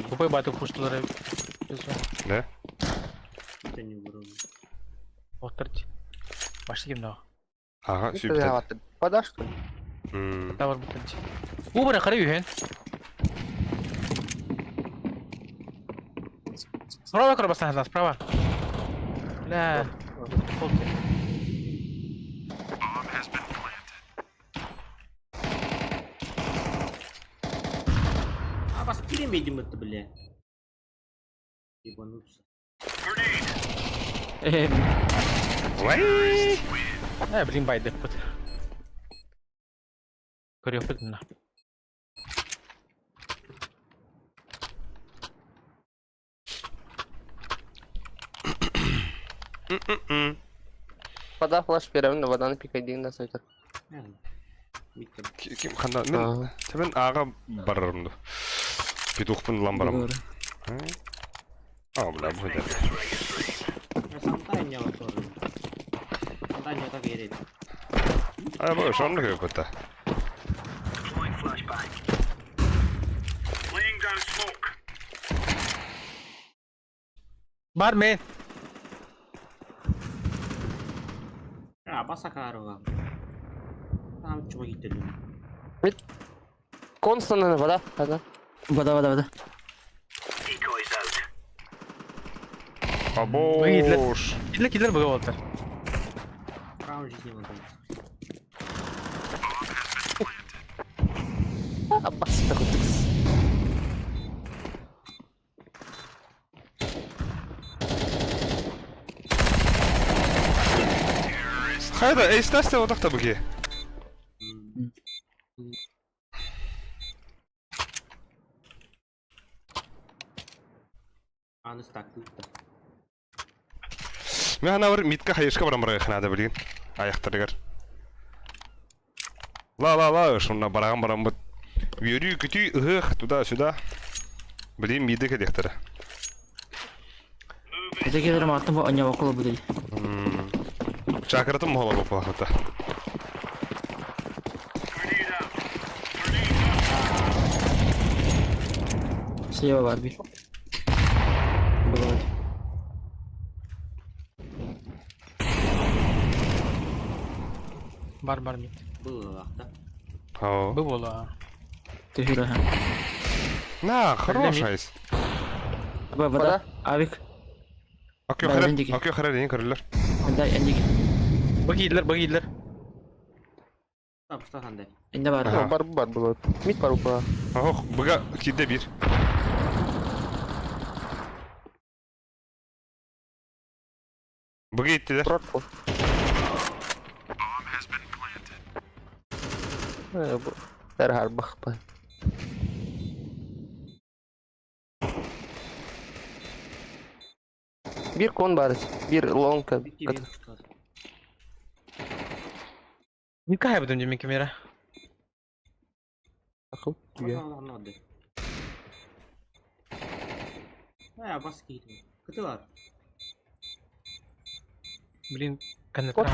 Купай бату пуштулары. Да? Это не уровень. Отырды. Башты ким дагы. Ага, сүйбүтэ. Вода, что ли? Тавар бутанчы. Убара кара үйен. Справа кара басtan справа. Бля. Фолки. А вас перемедим это, бля. Ебануться. Вай! Э, блин, байды пут. Көрөпүт мына. Вода флаш беремин, воданы пикайдин да сойтар. Ким ханда мен тебен ага барарым ду. Петухпын лан барам. А, бля, бу да. Сантайня тоже. Сантайня так едет. А, бу шонны көпөтө. Бар мен. А, басакарова. Там чего гитер. Констант вода, вода. Вода, вода, вода. Абош. Кидлер кидлер быга болтар. Раунд жизни вон там. Аббас такой тыкс. Хайда, эй, стасте отакта буки. А, ну так, тут. Мен ана бір митка хайышка барам барга ханада билген. Аяктарыгар. Ла ла ла, шунна бараган барам бут. Үөрүү күтүү ыһых туда-сюда. Блин, миды кедехтер. Это келерим артым бу аня около будет. Чакыртым мола бу плахата. Слева бар бир. Бывает. Бар бар мит. Было, да? О. Бу бола. Түһүр аха. На, хорош айс. Вода, вода. Авик. Акё Да, хара, эндики. акё хара ден көрүлөр. Дай эндики. Бу кидлер, бу кидлер. Там, что хандай? Энде бар. Ага. Бар бар было. Мид бар было. Ох, буга киде бир. Буга иттилер. Протку. Дәрхал бахпа. Бир кон бар, бир лонг. Бити. Никай будем дии камера. Акыл. Бас киирдим. Кыты бар. Блин, коннектор.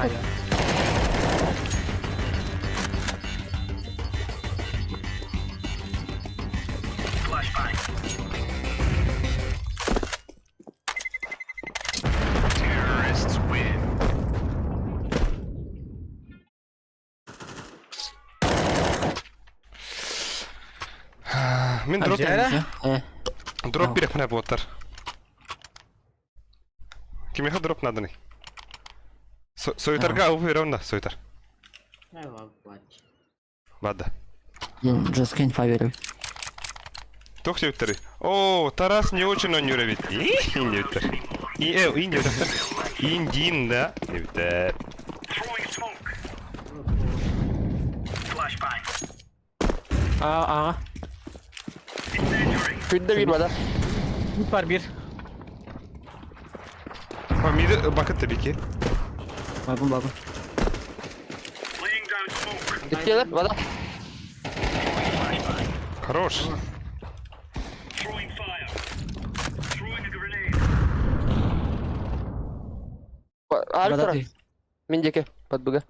Мин дроп, Э, дроп биэриэхпинэ буолтар. Кимиэхэ дроп нааданый? Сойтарга ауф ровно сойтар. Бада. Жестко инфа берем. Туох диэбиттэрий? О, Тарас не очень оонньуур эбит. Диэбиттэр. И э, и диэбиттэр. Индин да диэбиттэр. А, а. Күндэ биир бада. Бар биир. О, миди бакыт табики. Бабын, бабын. Иккиэлэр бада. Хорош. Аарык Вода турар. ты. Мин диэки подбыга.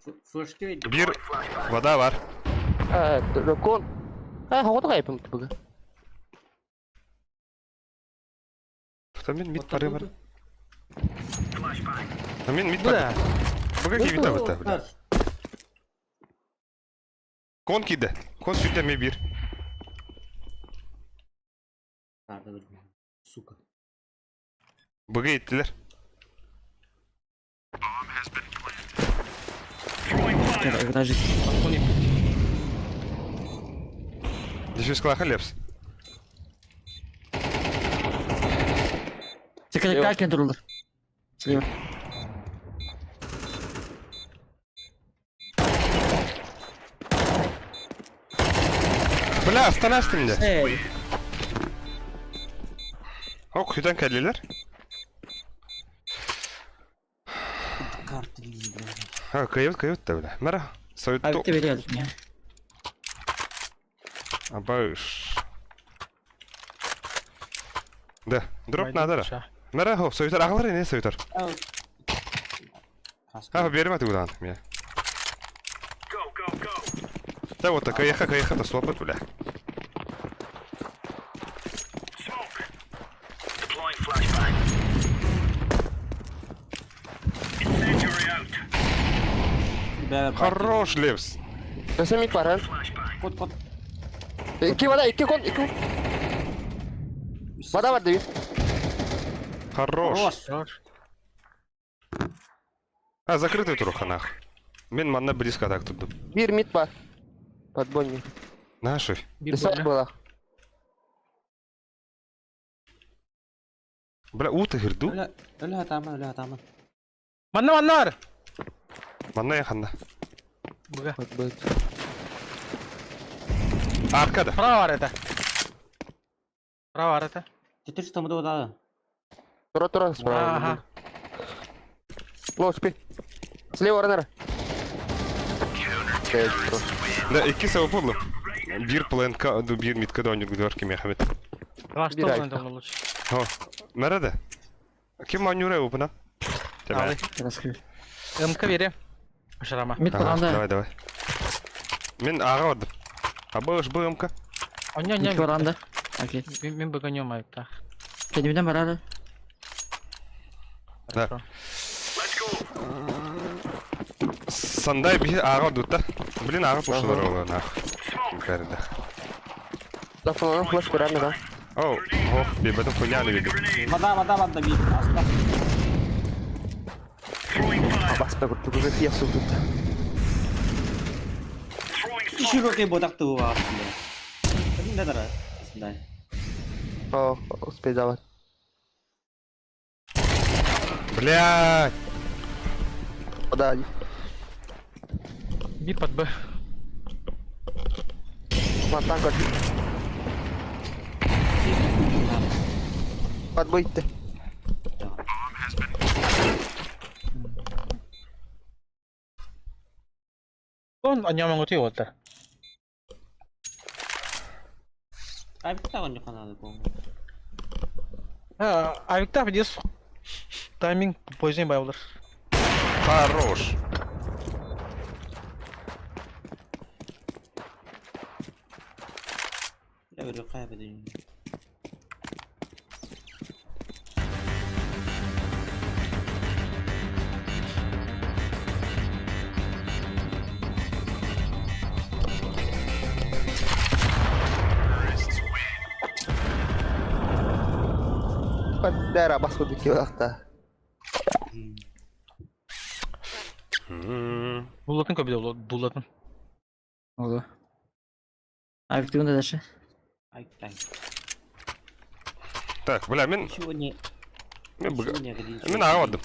Биир вода бар. Э, дракон. Э, хоҕото кайпым тыбыга. Там мин мид пары бар. Там мин мид Да. пары. Бага киви табыта, бля. Кон киде. Кон сүтэ ме бир. Сука. Бага иттилер. Игра жизнь. Дефьюз клаха лепс. Секрет как контроллер. Слева. Бля, останавливай меня. Эй. О, күтэн кэллилэр. Карты лизи, бля. А, кыйыт, кыйыт да, бля. Мара. А Сойту. ты берешь. Абаш. Да, дроп надо. Мара, хо, сойтар аҕалар не сойтар. А, берем ты куда меня. Да вот такая каяха, каяха, то слопат, бля. Хорош, Левс. Өсө мид бар. Кот, кот. Икки бада, икки кон, икки. Бада бар дейбит. Хорош. Хорош. А, закрытый туруханах. Мен манна близко так тут. Биир мид бар. Подбой мид. Наши. Десять было. Бля, у ты гырду. Өлө хатама, өлө хатама. Манна маннар. Манна яханна. Буга. Подбой. Аркада. Право бар это. Право бар это. Теперь что мы да. Тура, тура, справа. Ага. Лоу, спи. Слева, Ренера. Да, икки сабы болду. Биир плэнка, ду биир мидка да ойнур гүдөр ким яхабет. Два что Бирай. надо лучше. Хо. Мереде. Ким ойнур опына? Алы. Раскрыть. МК бере. Шарама. Мид Ага, баранда. давай, давай. Мен аға бардым. Абыш БМК. Оня Мид не. баранда. Окей. Мен бүгін айыпта. Кәдімден барады. Да. Сандай бихи аға дутта. Блин, аға пушылар олар нах. Бәрді. Зафонон флеш көрәме да. Оу, ох, бебетім хуйняны видим. Вода, вода, вода, бит. Аста. Баспа көрдүк уже тиясу тут. Широкий ботак ты у вас. Один да да. О, успей давать. Блядь. Да. Би под Б. Мантан көрдүк. Подбой ты. Аньамаҥытый уолаттар. Авиктаах онньукка наада буолла. Авиктаах видеос тайминг поздний байылар. Хорош. Бэра бас курдук киһи Буллатын көбүдэ буллатын. Олу. Авиктыгын да дальше. Так, бля, мин... Мин Мин аҕа бардым.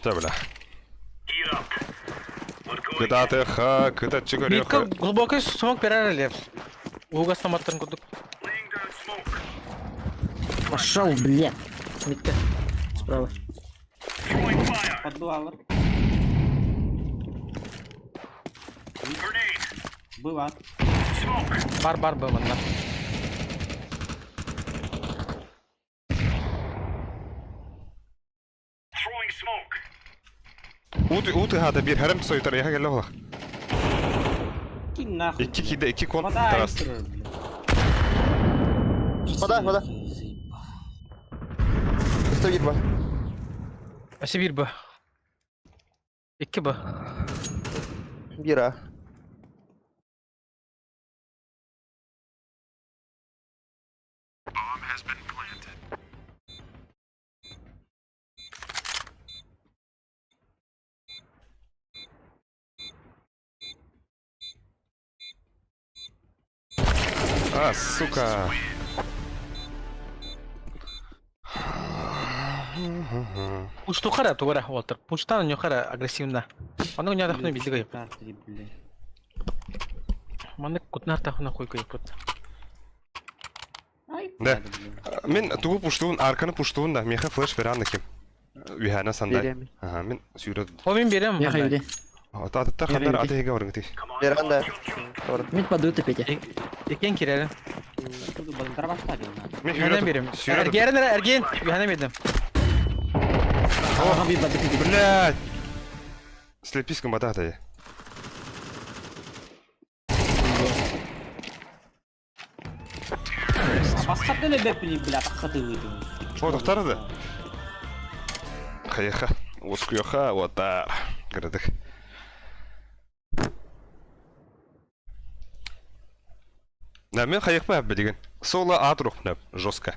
Дьэ, бля. Кытаатыха, кытаччы Митка көрүөххэ. глубокий смог перерыв лепс. Ууга саматтан курдук. Пошел, блядь. Митка. Справа. Подбывалар. Была. Бар бар был манна. Уут уут ыһаата биир харам сойтар яха кэллэ олох. Кинь нахуй. Икки киде икки кон Вода, тарас. Вода, вода. Сто бир Өссө биир б. Икки б. Бира. А, сука. Пуштухара тугара уолтар. Пуштан ньохара агрессивно. Ону ньодохну билди көйөппүт. Маннык кутнар тахына хуй көйөппүт. Да. Мин тугу пуштуун, арканы пуштуун да, меха флеш беран ким. Үһәнә сандай. Ага, мин сүйрәт. О мин берем. Я хайди. Ата хандар ата хеге барың Беран да. Мит падают опять. Экен кирәле. Мин Үһәнә берем. Эргерен эрген. Үһәнә бердем. Ага, би бады пяти. Блядь. Слеписком бата О, тохтарды. Хайха. Оскуяха, отар. Кырдык. Да, мен хайықпа деген. Соло ат рух жестко.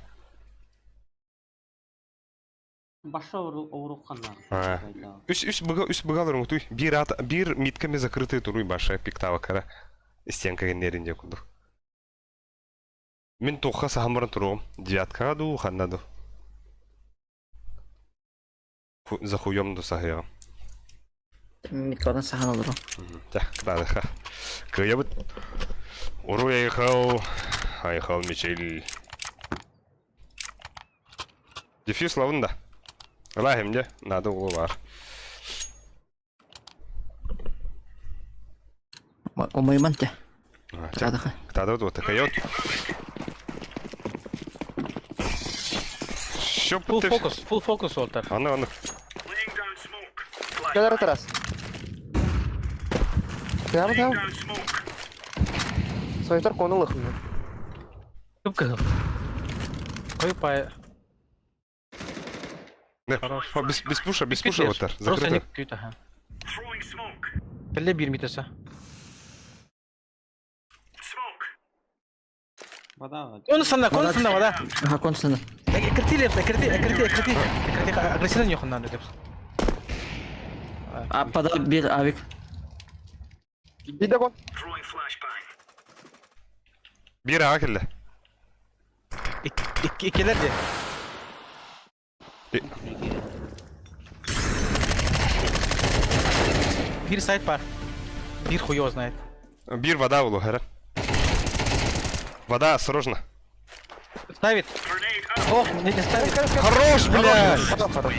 Үс үс быга үс быгалар туй. Бир ат бир митками закрытый туруй баша пиктава кара. Стенка генеринде куду. Мин тоха сахамран турум. Девятка ду ханнаду. За хуем ду сахая. Миткадан сахан алырым. Так, да, Кыябыт. Уруй айхал. Айхал Мичель. Дефьюз лавында. Лахимде, надо улар. Омайманте. Тада. Тада вот такая. Що Full focus, full focus уолтар. Аны, аны. Кэлэр тарас. Прямо там. Сойтар конул их мне. Кып Кой пай. О, без, без пуша, без пуша вот Просто не күт, ага. Теле бир митесе. Вода. Конусында, конусында вода. Ага, конусында. Экрти лепс, экрти, экрти, экрти. Экрти агрессивно нюхан надо лепс. А, пода бир авик. Биде кон. Бир ага келді. Иккилер де. Бир сайт бар. Бир хуй его знает. Бир вода улу, хара. Вода, осторожно. Ставит. Ох, не, не ставит. Хорош, блядь! Вода хорош.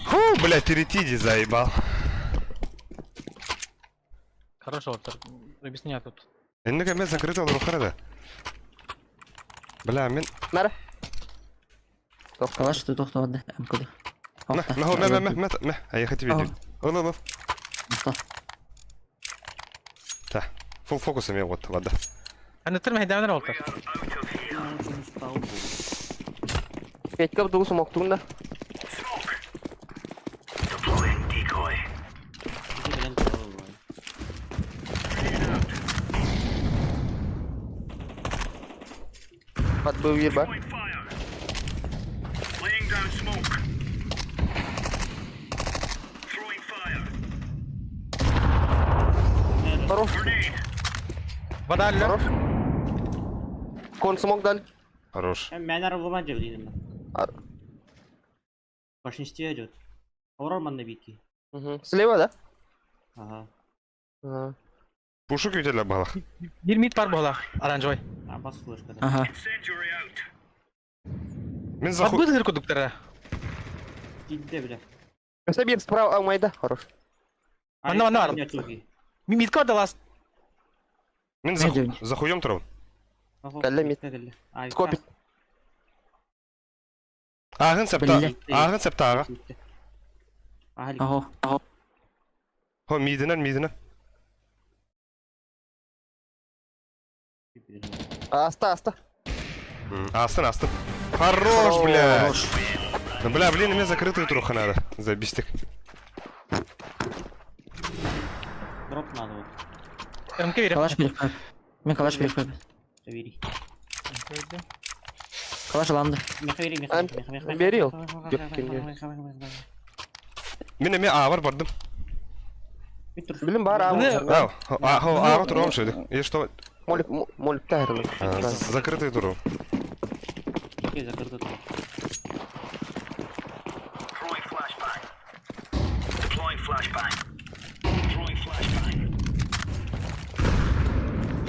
Фу, бля, перетиди заебал. Хорошо, вот, объясняю тут. Инники мен закрыт олорухара да. Бля, мен... Нара. Калаш ты тохтоодэ. Мкд. На, на, мэ, мэ, мэ, мэ, мэ. А я хотел видеть. Ол, ол, ол. Та. Фул фокус имел вот, ладно. Аны тыр мэйдәмнер олтар. Петька вдруг смог тунда. Подбыл еба. Хорош. Вода Хорош. Кон смог дали. Хорош. Мен арылман деп деймін. А- В большинстве идет. Ауырман на бики. Угу. Слева, да? Ага. Ага. Пушу кютеле балах. Бир мид бар буолах, оранжевый. А бас флешка. да. Ага. Мин заху... Подбыт кудуктара. Кидде, бля. Сабир справа, а майда. Хорош. Манна, манна бар. Мидка далас. Мин Найдем. захуем трон. Кэллэ мид. Скопит. Ағын сәпті. Бля. Ағын сәпті аға. Ого. Ого. Хо, мидінен, мидінен. Аста, аста. Астын, астын. Хорош, бля. Хорош. Ну, бля, блин, мне закрытую троху надо. Забистик. Дроп надо вот. МК берем. Калаш беріп қойып. Мен калаш беріп қойып. Бери. Калаш аланды. Меха бери, меха, А, меха, меха, бери ол. меха, меха, Жоқ, меха, кімге? меха, меха, меха, меха. Мен эме аға бар бардым. Бит тур. Билим бар, а. Не. Ау, аға турам шөйді. Е, что? Молик, молик тахыр. Закрытый туру. Окей, закрыто тут.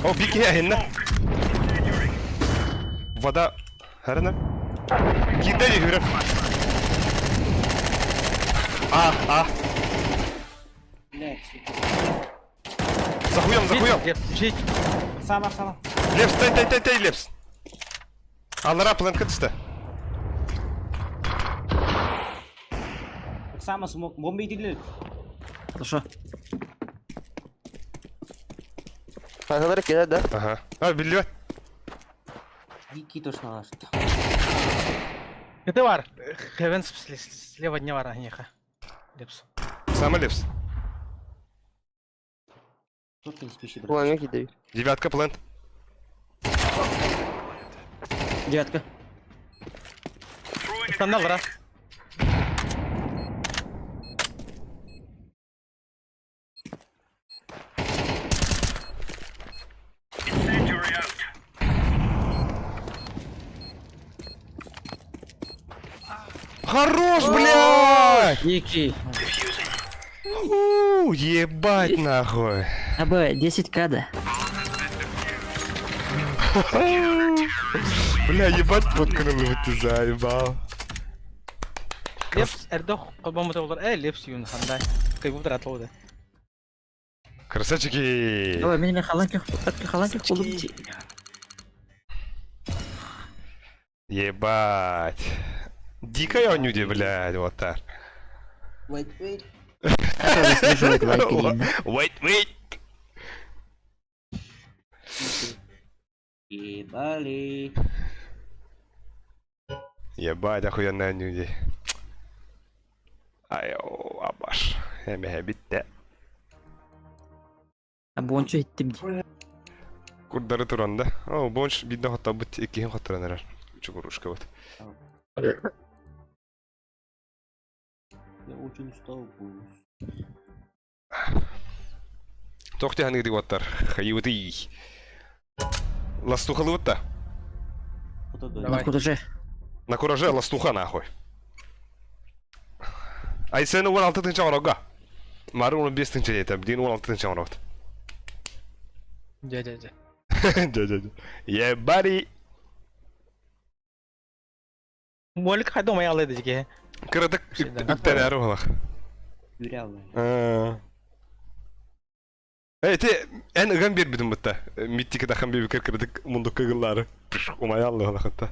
О, бики әһинне. Вода. Хәрәнә. Кидә жүрә. А, а. Блядь, сука. Захуем, захуем. Жить. Сама, сама. Лепс, тай, тай, тай, тай, лепс. Аллара планка түсті. Сама смог. Бомба идили. Хорошо. Хайғалар келеді, да? Ага. А, билет. Дикий точно надо что. Это бар. Хевен слева дня бар, неха. Лепс. Сама лепс. Тут не спеши, брат. Планга киде. Девятка плент. Девятка. Станнал, бра. Хорош, блядь! Дикий. У, ебать нахуй. АБ, 10 кд. Бля, ебать подкрылы ты заебал. Лепс эрдох колбамыта болар. Э, лепс юн хандай. Кайбу атлауды. Красавчики. Давай, мен халанки, халанки қолым. Ебать. Дикая онюди, блядь, вот так. Wait, wait. заслуживает лайка деймін. Wait, wait. Ебали. Ебать, охуенная нюди. Ай, абаш. Эме битте. Бончу иттим ди. Курдары туранда. О, бонч бидде хатта бит икиһин хаттыран эрер. Чугурушка вот. Я очень устал, бус. Тохти ханы оттар. Хайвыты. Ластуха лута. Вот это Давай. На кураже. На кураже ластуха нахуй. Айсен 16 тынча орога. Мары 15 тынча етем. Дин 16 тынча орогт. Дя, дя, дя. Дя, дя, дя. Ебари. Молик хайда умайаллы дижге. Кыратык үктэнээр уһалах. Эй, ти эн ыган биэрбитин бытта. Миттики тахан биэбикер кыратык мундукка ыгыллаары. Умайаллы уһалахытта.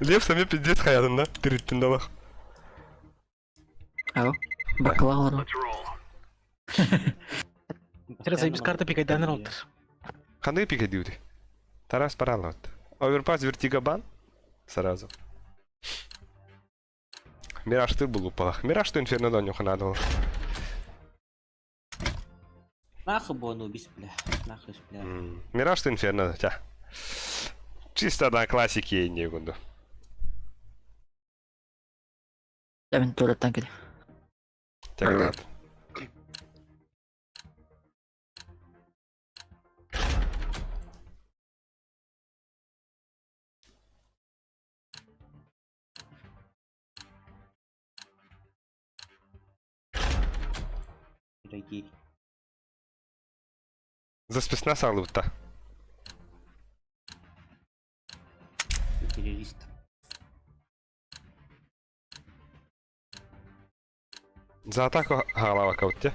Лев сами пиздец хаятында тириттин далах. Ау. Бакалавр олорор. Тера заебись карта пикайданыр олтыр. Ханды пикайдиуди? Тарас паралот. Оверпас вертигабан? Сразу. Мираж ты был упалах. Мираж ты инферно до нюха надо. Нахуй бонубис, бля. Нахуй, бля. Мираж ты инферно, тя. Чисто на классике не гунду. Мин туораттан кэлим. Тягнат. Дорогие. За спецназ алыбытта. Террорист. За атаку хаалаабакка бутте.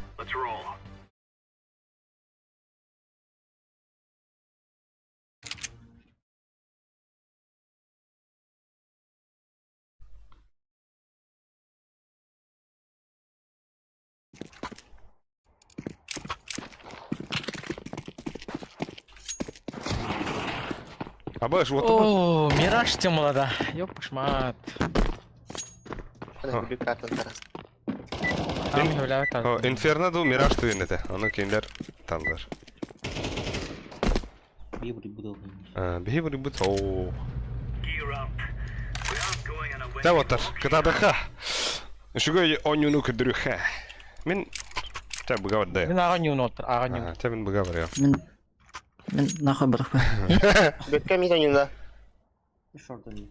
Абаш, вот О, Мираж те молода. Ёпшмат. Инферно ду Мираж түйін ете. Аны кейіндер танылар. Биһи бурбут. Оо. Тә оттар, кытаадыха. Үчүгэй оонньууну көрдөрүөххэ. Мин Тэ быга барда. Мин аҕа ньуун оттар, аҕа ньуун. Тэ мин быга барыам. Мин мин нахуй барахпын. Бөккә мин онюна. Шордон.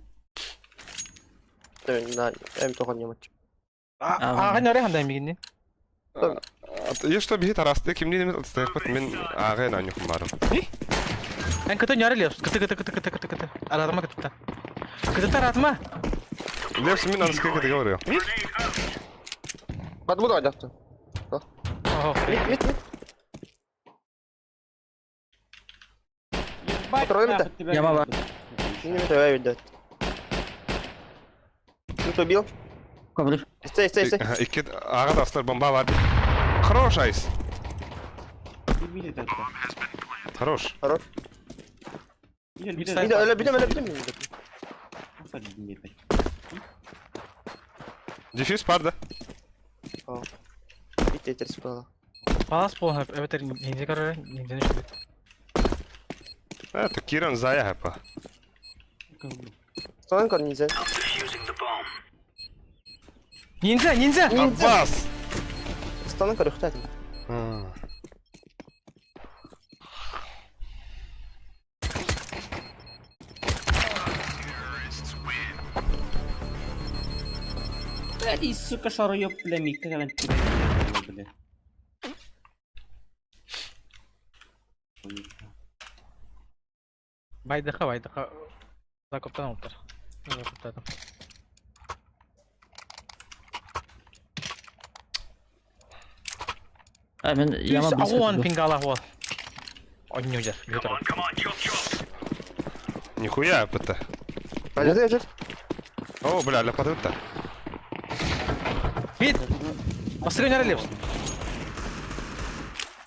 На, эм тохон немат. Аҕа нөрэ хандай мигинни. Ешто биһи тарасты кимни немет отстайықпыт мин ааҕын анюхум барым. Эн кыты нөрэ лес. Кыты кыты кыты кыты кыты кыты. Аратыма кытта. Кыты таратма. Лепс мин аныскы кытыга барыам. Подбуду айдакты. Ого. Мит, мит, мит. Патроны-то? Я мама. Не давай видать. Тут убил. Коврик. Стой, стой, стой. Икки ааҕа тастар бомба бар. Хорош, Айс. Хорош. Хорош. Билем, билем, билем, билем. Дефьюз пар да? Бит было. Палас полна, эбэтэр ниндзя король, ниндзя не Это Киран Зая хапа. Стойн кор ниндзя. Ниндзя, ниндзя! Аббас! Стойн кор ухтат. Блядь, сука, шароёб, бля, микка, бля. Байдыха, байдыха. Закуптан олтар. Закуптадым. А мен яма Түс ауан пингала хуал. Онню жар. Нихуя это. Алжет, алжет. О, бля, ляпа-то. Бит! Басыры нөрэ лепс.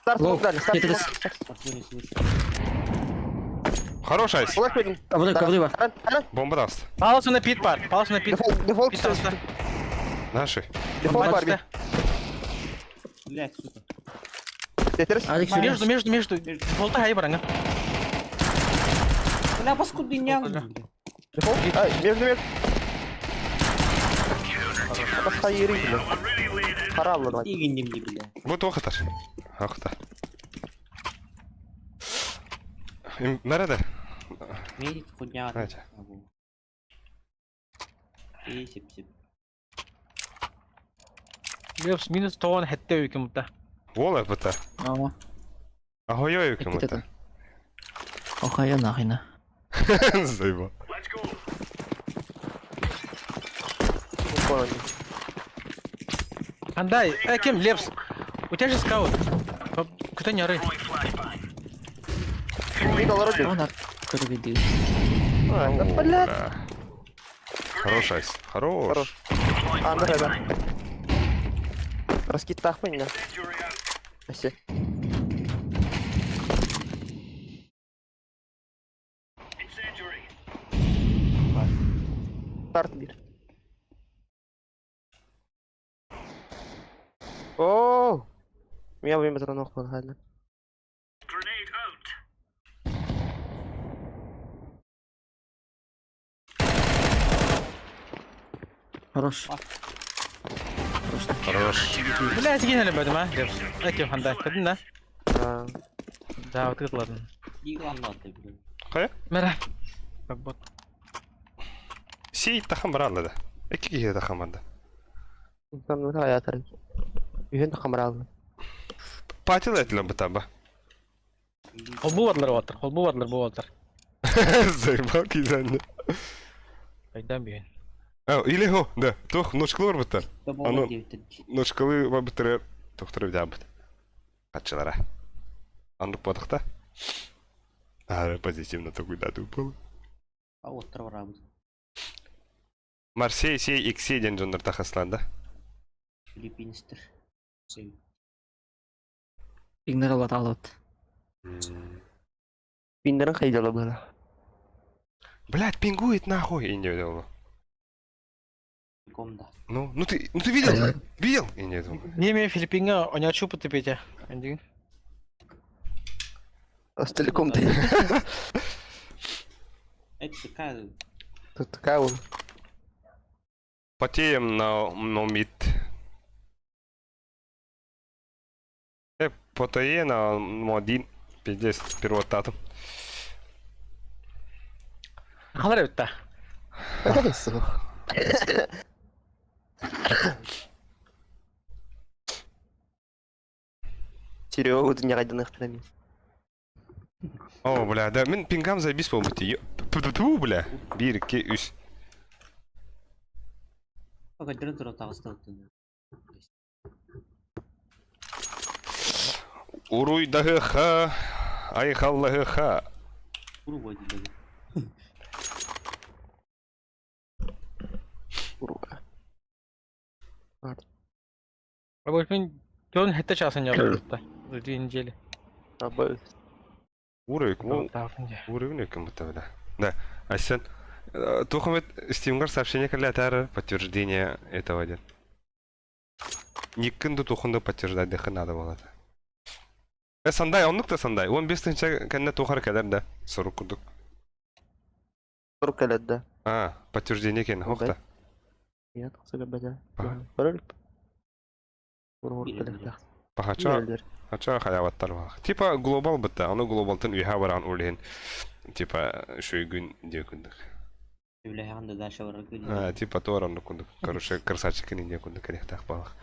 Старт, Лоу, дали, старт. Петрис. Хорош, Айс. Коврик, коврик бар. Бомба даст. Палас на пит бар. Палас на пит. Дефолт, дефолт, Пит таста. Наши. дефолт Барби. Блядь, сука. Тетрис. Алекс, Между, между, между. Дефолта хай бараңа. Бля, паскудный нян. Дефолт. А, между между. Хайри, бля. Харабла, давай. Игин не бля. Вот охотар. Охота. Nerede? Медик хуйня. Знаете. И сип сип. Лепс минус тоон хетте үйкүм мутта. Вола это. Ама. Ахойой кому-то. Охайо нахина. Заебал. Андай, э, кем, Лепс? У тебя же скаут. Куда не ры? Она көрбеди. Блядь. Хорош, Айс. Хорош. Хорош. Андре, да. Раскид меня. Спасибо. Старт бир. О! Меня время тронул, ладно. Хорош. Хорош. Блядь, гинели бөдүм, а, Лепс. Э, кем, андай, кадын да? А, Да, вот это ладно. Хайа? Мера. Вот. Сей тахан баралла да. Эки киһи тахан барда. Там аятар. Үйен хамрал. Патил этилен бытаба. Холбу бадлар батыр, холбу бадлар бу батыр. Заебал кизанды. Айдан бүйен. А, или хо, да. Тох, ночкалар бытар. Аны ночкалы бытыр тохтор бит. Качылара. Андык батыкта. А, позитивно такой дату упал. А оттыр барабыз. Марсей сей иксей ден жондар тахасланда. Филиппинстер. Игнорировать алот. Пиндерин хайдала было. Блять, пингует нахуй. И не видел. Комда. Ну, ну ты, ну ты видел? Видел? И не думаю. Не мен Филиппинга онячу пытыпете. Анди. Телеком ты. Это такая... Тут такая вот. Потеем на номит. Потае на модин. Пиздец, первотатом. Халар битта. Серега, ты не райден их О, бля, да, мен пингам заебись болбут. Ту, бля. Бир, ки, үс. Уруй ха, айхаллахы ха. Уруга. А вот мен төн хэтэ часын ябытта. За две недели. Уровень, уровень кем будто да. Да, Асен, Тухамет Стимгар сообщение калятара подтверждение этого один. Никкин тухунда подтверждать дыхы надо было это. Сандай, оннук та сандай. 15 тысяча кэннэ тухар кэлэр да. 40 курдук. 40 кэлэр да. А, подтверждение кен, хохта. Нет, бада. Пахача, хача халяваттар бар. Типа глобал бытта, аны глобалтын үйха баран улин. Типа шүйгүн диye күндүк. А, типа торан күндүк. Короче, красавчик не күндүк керек так балах.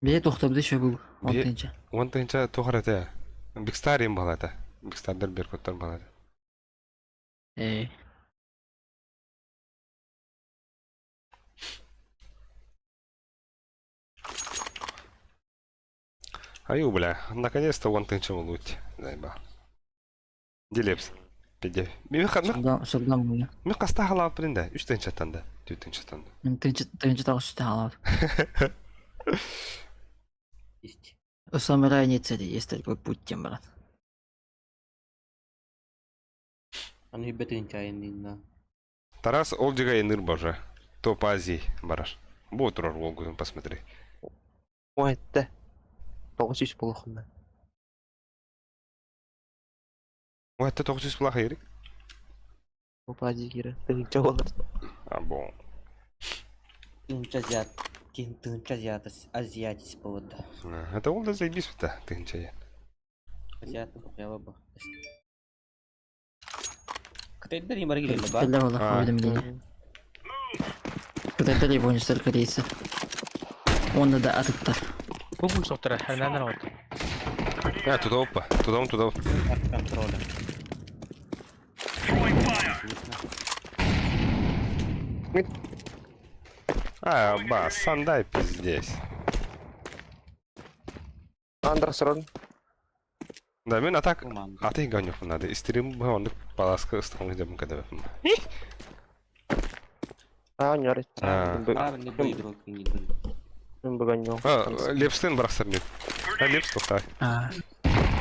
Бе тохтобду еще был. Он тынча. Он тынча тохар это. Бигстар им балата. Бигстардар беркуттар балата. Эй. Аю, бля, наконец-то он тынча улут. Заеба. Дилепс. Пиде. Соргам бля. Мен каста халап принда. Үч тынча танда. Түт тынча танда. Мен тынча тынча тагы сүтө халап. У самурая нет цели, есть только путь тем, брат. Аны бетин Тарас ол жига эныр боже. Топ Азии бараш. Бу турар Волгу, посмотри. Ой, да. 900 болохунна. Ой, это 900 булах ерик. Топ Азии кире. Тынча болар. А, бо. Тынча азиат. Тынча азиат азиатис болот. Это ол да заебись да, тынча я. Азиат я ба. Кытайдар бар келе ба. Кэллэ болах уведомление. Кытайдар японецтер корейцы. Онда да атыттар. Бу бу соқтыра, хәрнән вот. А, туда опа, туда он, туда. Контроля. А, ба, сандай пиздец. Андерсон. Да, мен атак аты гонюх надо. Истерим бы он паласка ыстан где мы когда. А, не орет. А. Лепстен барахсар мен. А, Лепс тоқтай. А.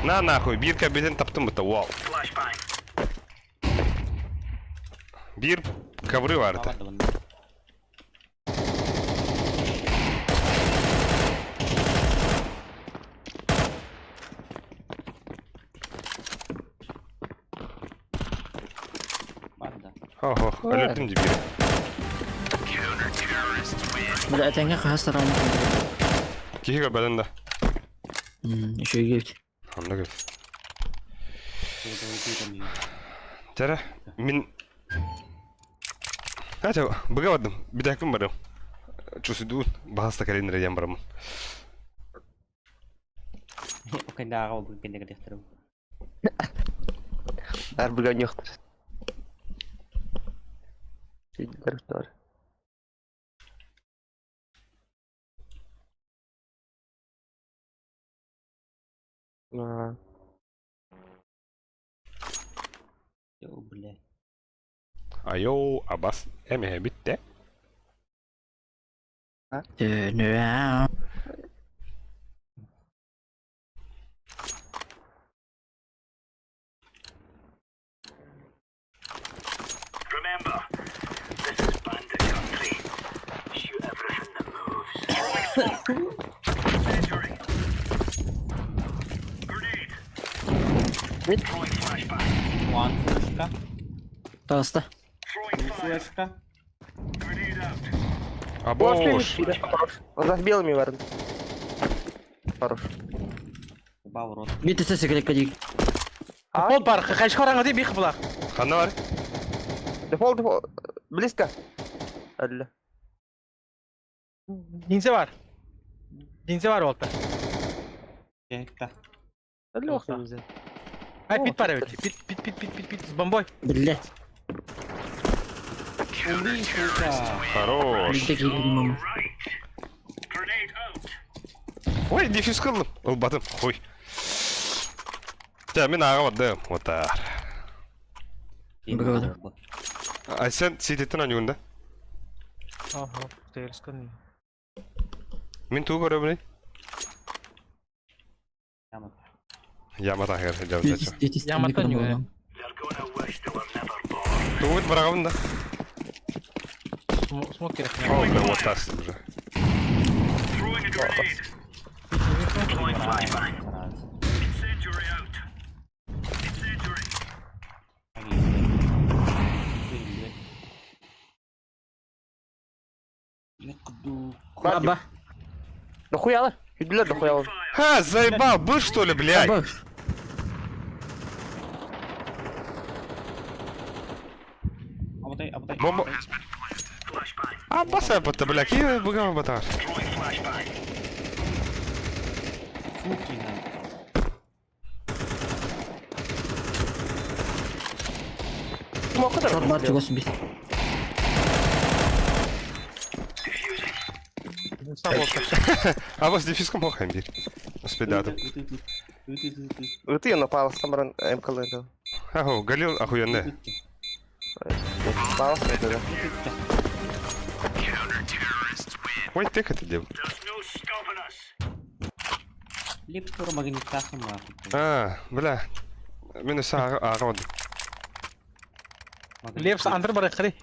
На нахуй, бир кабеден таптым быта, вау. Бир ковры бар это. Ого, өлөрдүм дии бири. Бля, этэҥҥэ хаһыс раунд. Киһи көрбөтүн да. Үчүгэй эбит. Онно көр. Чара, мин... Ача, быга бардым, бүтэкпин барым. Чусудуун, баһаста кэлин эрэ диэн бараммын. Арбыганёхтар. Сиддер. А, Айоу, абас, эмиэ бүттэ. Төнүө. Таҕыста. Абош! Он за белыми варен. Хорош. Биир секрекка дии. Ол бар, хайшка бараңа дии бих булар. Ханна бар? Дефолт, дефолт. Близко. Алла. Ниндзя бар. Ниндзя бар болта. Леха нельзя. Ай, пит бар эбит. Пит, пит, пит, пит, пит, пит, с бомбой. Блять. Хорош. Биирдэ киирдим. Ой, дефьюз кылдым. Ылбатым, хуй. Чэ, мин ааҕа бардым. Отаар. Айсен сититтен оонньуугун да? Ага, терскан. Мин тугу көрөбүнүй? Яма таһыгар сылдьабын Яматтан ньүгэ. Тугут быраҕабын да? Смок керек. О, бля, вот тас уже. Баба. Дохуя, Юдлер дохуя. Ха, заебал, был что ли, блядь? Баба. Бомба. А, баса бата, бля, какие бугама батар? Шорт бар чугас бит. А вот дефиском плохо бир. Успедатым. Ты напал, самран МКЛ. Аху, Галил охуенная. Палас это да. Ой, ты это делал. А, бля. Минус ааҕа Лепс андыр бар хары.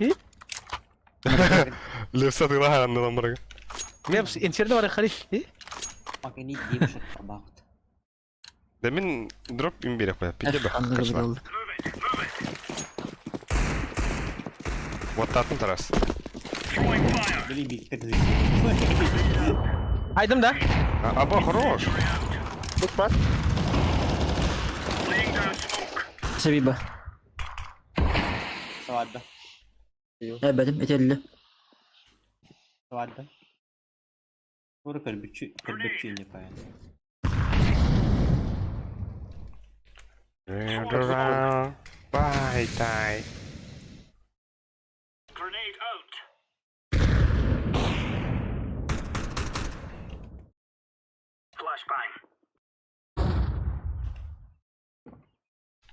Лепс атыылаһа аннынан барга. Лепс инсерде бар хары. Да мин дроп им берек қоя. Пиде бе. Анныгы бир Оттатын тарас. Айдым да. Аба хорош. Букмат. Сабиба. Эбедим этелли. Бай тай.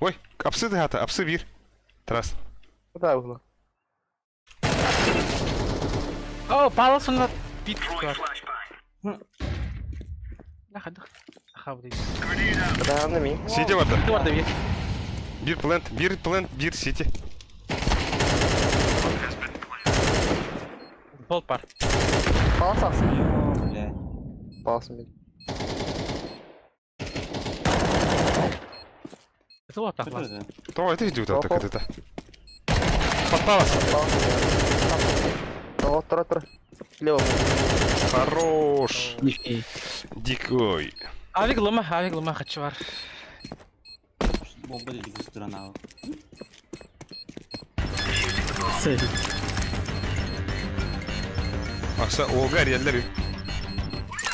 Ой, апсы тыһаата, апсы биир. Тарас. Куда угла? О, палас онно пит бар. Куда ми? Сити барда. Сити барда биир. Биир плент, биир плент, биир сити. Болт бар. Палас алсын. Бля. Паласын бил. Это вот так вас. Тоҕо это идиот так это. Подпалась. О, тура, тура. Лево. Хорош. Дикой. Авик лыма, авик лыма хочу бар. Бомба dedi kustura now. Акса уолга эрийэллэр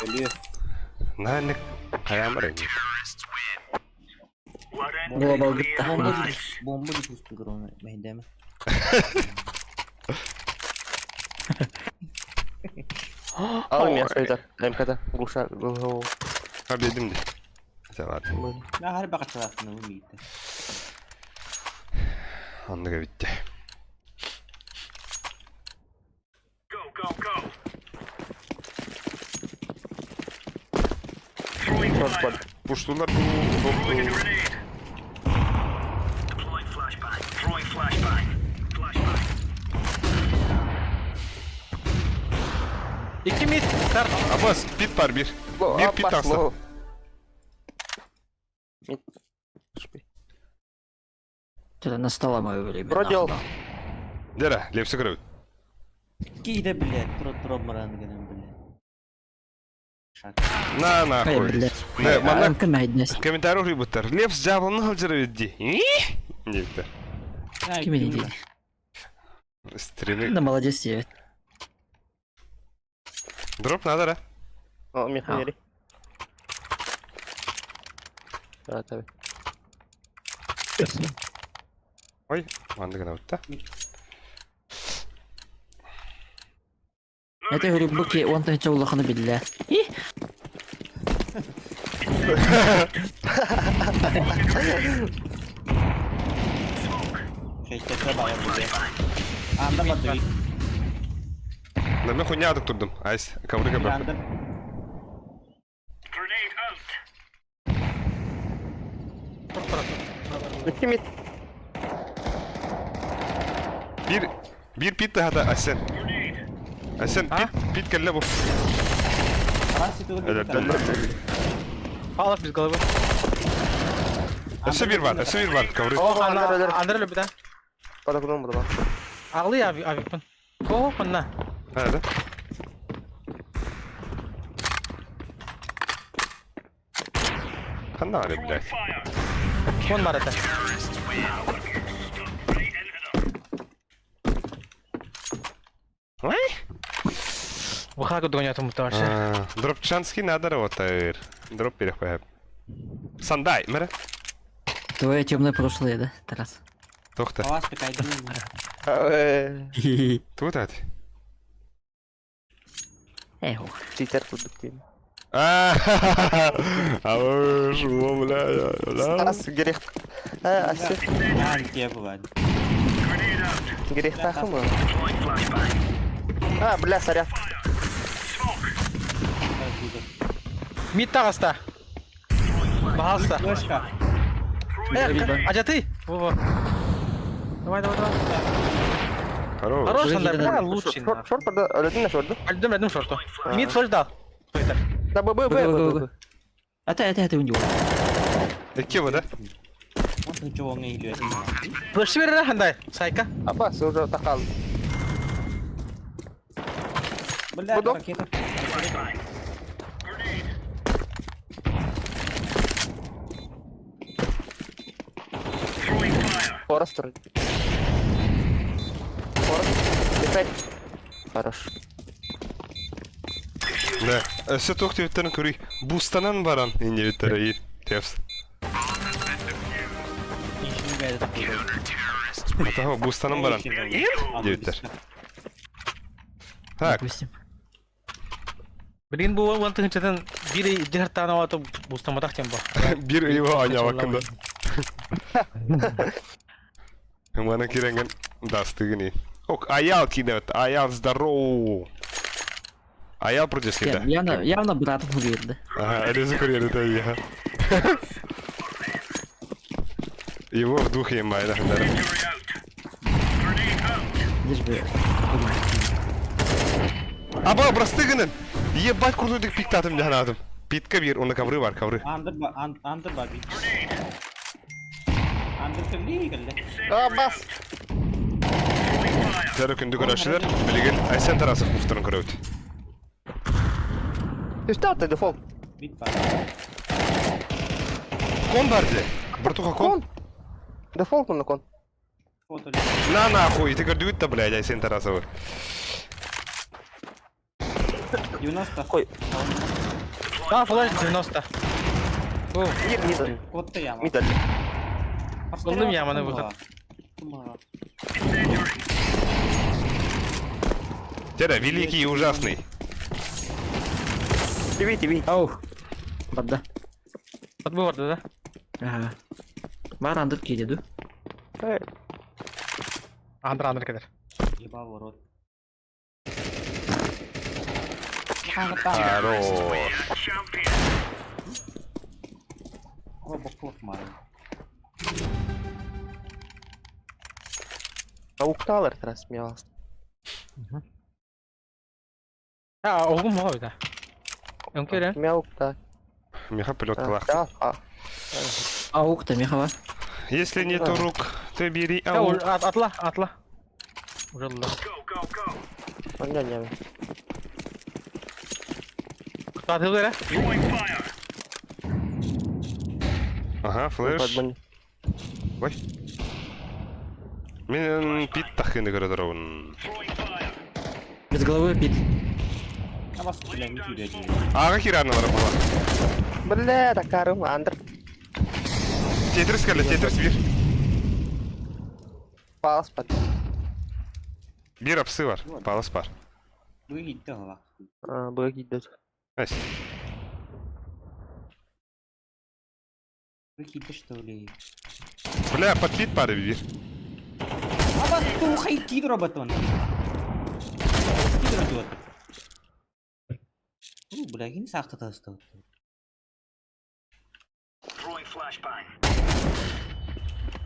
Өлүө. Нааннык хайаан барай. Глобал гытта. Бомба бомба деп устугар оны мэйдэме. Ал мясо это. МКД. Глуша. Глухого. Обедим де. Это ладно. Мә хар бакачаласын ул миитте. Оннуга бүттэ. Пуштулар Икки мид, старт. Абас, пит бар бир. Бир пит тахса. Что-то настало мое время. Продел. Дера, лепси көрөбүт. Киде блядь, тура тура баран генен блядь. Шак. На нахуй. Эй, Манна Кім әйдінес? комментарий уруйбуттар. Лепс жабылны хылдьар эбит дии. Диэбиттэр. Ким дейді? Стримы. Да молодец я. Дроп надо, да? О, механери. Да, tabii. Ой, маннык гына бутта. Это говорю, буки, он там улаханы билля. Шейттерге баар блядь. Анда барды. Да мен хуйня турдум. Айс, ковры кабы. Анда. Икки мид. Биир биир пит тахата Асен. Асен пит пит кэллэ бу. Палас без головы. Өссө биир бар, өссө биир бар ковры. Андре любит, да? Подокном буду. Алы авикпын. О, манна. А, да? Ханна ары, блядь. Вон бар это. Ой? Выхагу догонят ему вообще. Дропчанский надо работает. Дроп перехват. Сандай, мэра. Твое темное прошлое, да, Тарас? Тохта. Авас пекайдын. Тут ат. Эх. Читер продуктивный. А, а вы бля, бля. Стас, грех. А, асе. Антия бывает. Грех тахымы. А, бля, сорян. Мид таҕыста. Баһаалыста. Флешка. Э, ажаты. Во-во. Давай, давай, давай. Хорош. Хорош, Андрей, бля, лучший. Шорт, шорт, өлөдүн шорду. Өлдүм, өлдүм шорту. Мид флеш дал. Да, б, б, б, б, б. Это, это, это у него. Икки да? Он чего не идет. Флеш берер Андай, сайка. Абас уже такал. Бля, Буду. ракета. Форест вроде. Форест. Опять. Хорош. Да. Өссө туох диэбиттэрин көрүй. Бустанан баран инде диэбиттэрэ и тепс. Атаһа бустанан баран диэбиттэр. Так, Допустим. Билигин бу уон тыһыынчатын биир дьиһартаана оҕото бустамматах диэн бу. биир ыйыба оонньообоккун да. Маны кирэҥҥин дастыгын Ок, Аял кидет, Аял здорово. Аял против следа. Явно, явно братом убьет, Ага, Элиза курьер, это я. Его в духе майна. Лишь бы... Аба, просты гынын. Ебать крутой дык пиктатым дьаһанатым. Питка бир, уна ковры бар, ковры. Андыр ба, андыр ба бит. Андыр кэлли кэллэ. А, бас! Дәрі күнді көрәшілер, билигин Айсен Тарасов муфтарын көрөбүт. Үстэ ты дефолт. Бит бар. Кон бар де. Братуха, кон. Кон. Дефолт на кон. Фото. На нахуй, ты көрдүгүт да, блядь, Айсен Тарасовы. 90. Ой. Да, флеш 90. Бу. Мид, мид. Котта яма. Мид. Ылдым яманы выход. Тере, великий и ужасный. Тиви, тиви. Ау. Бада. Подбор, да? Ага. Бар андыр киде ду. Андыр андыр кедер. Ебал рот. Хорош. Аукталар раз смеялся. А, огум мого да. Өңкөрен. Мяукта. Меха пилот клах. Да, а. Аук та мехава. Если нету рук, то бери аук. Атла, атла. Уже ла. Не, не. Атылды, Ага, флеш. Ой. Мен пит тахыны көрөдөрөбүн. Без головы пит. Ага хираналар була. Бля, такарым, андр. Тетрис кэллэ, тетрис бир. Палас под. Бир апсы бар, палас бар. А, бык идет. Ась. что ли? Бля, подпит пары бир. Аба тухай кидро батон. Кидро дуот. У, бля, ким сахта тастау.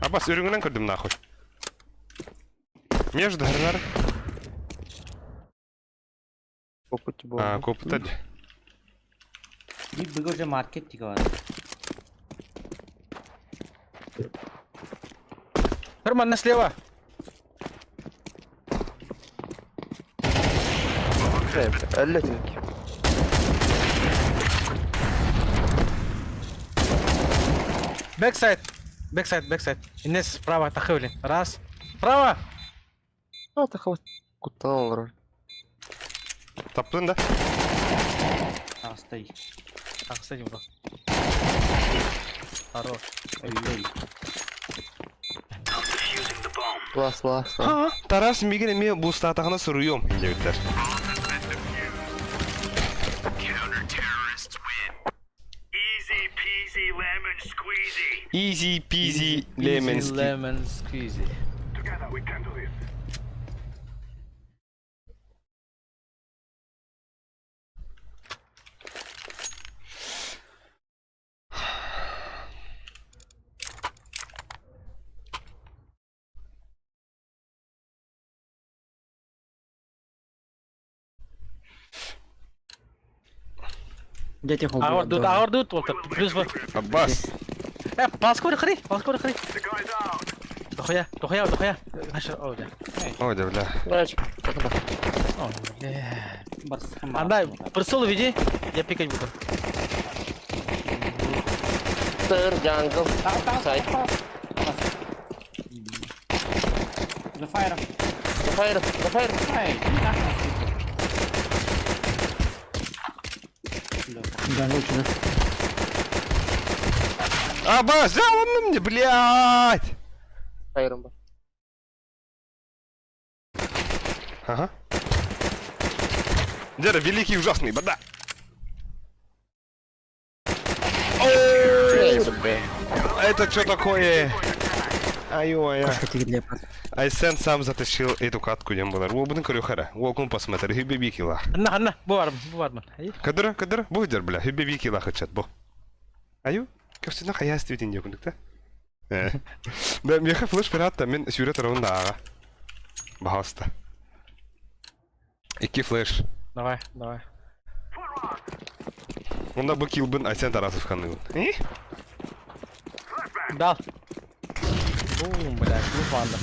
Абас, үрүңүнэн көрдүм нахуй. Между хренар. Опыт был. А, копыта. Бит быгы уже маркет тига бар. Нормально слева. Әллә тинки. Бэксайд. Бэксайд, бэксайд. Инес справа, тахыли. Раз. Право! А, тахабат. Куттан олар. Таптын да? Астай. Так, кстати, бро. Хорош. Ой-ой. Лас, лас. А, Тарас мигин эме бустатахына суруйом диэбиттэр. Easy peasy lemon squeezy. Lemon squeezy. Дети Ауыр дут, ауыр дут, вот плюс вот. Аббас. Паскор хри, паскор хри. Дохуя, дохуя, дохуя. О, да. Ой, да, бля. Дальше. О, бля. Андай, прицел веди, я пикать буду. Тыр, джангл. Сайт. The fire. The fire, the fire. Ай, Джангл чудо. Аббас, да он мне, блядь! Файром бар. Ага. Деда, великий и ужасный, бада. Это что такое? Ай-ой, Кашка бар. Айсен сам затащил эту катку, дем было. Уобны корюхара. Уолкун посмотри, хюбе кила. Ханна, ханна, бу бар, бу бар. Кадыра, кадыра, бу дер, бля, хюбе кила хачат, бу. Аю, кәпсіні қая істейтін де күндік та? Да, меха флеш пират мен сюрет равында аға. Бағалыста. Икки флеш. Давай, давай. Онда бу килбін Айсен Тарасов ханы. Э? Дал. Бум, блядь, ну панда.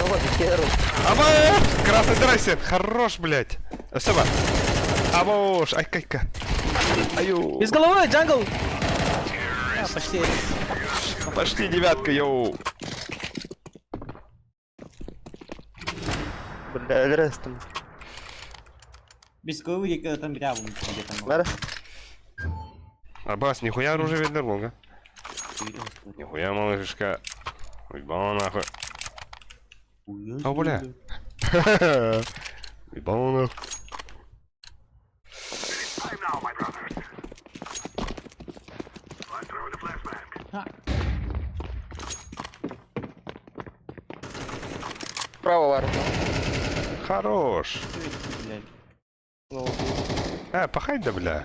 Вот, херу. Аба! Красный дыр, Айсен! Хорош, блядь! Спасибо! Абош! Ай, кайка! Аю! Без головы, jungle! А, почти. Почти девятка, йоу! Бля, рестом. Без головы где-то там рядом где-то. Бара. Абас, нихуя оружие видно, Волга. Нихуя, малышка. Уебала нахуй. О, бля. Уебала нахуй. Право вар. Хорош. Блядь. Ну, А, пахай да, бля.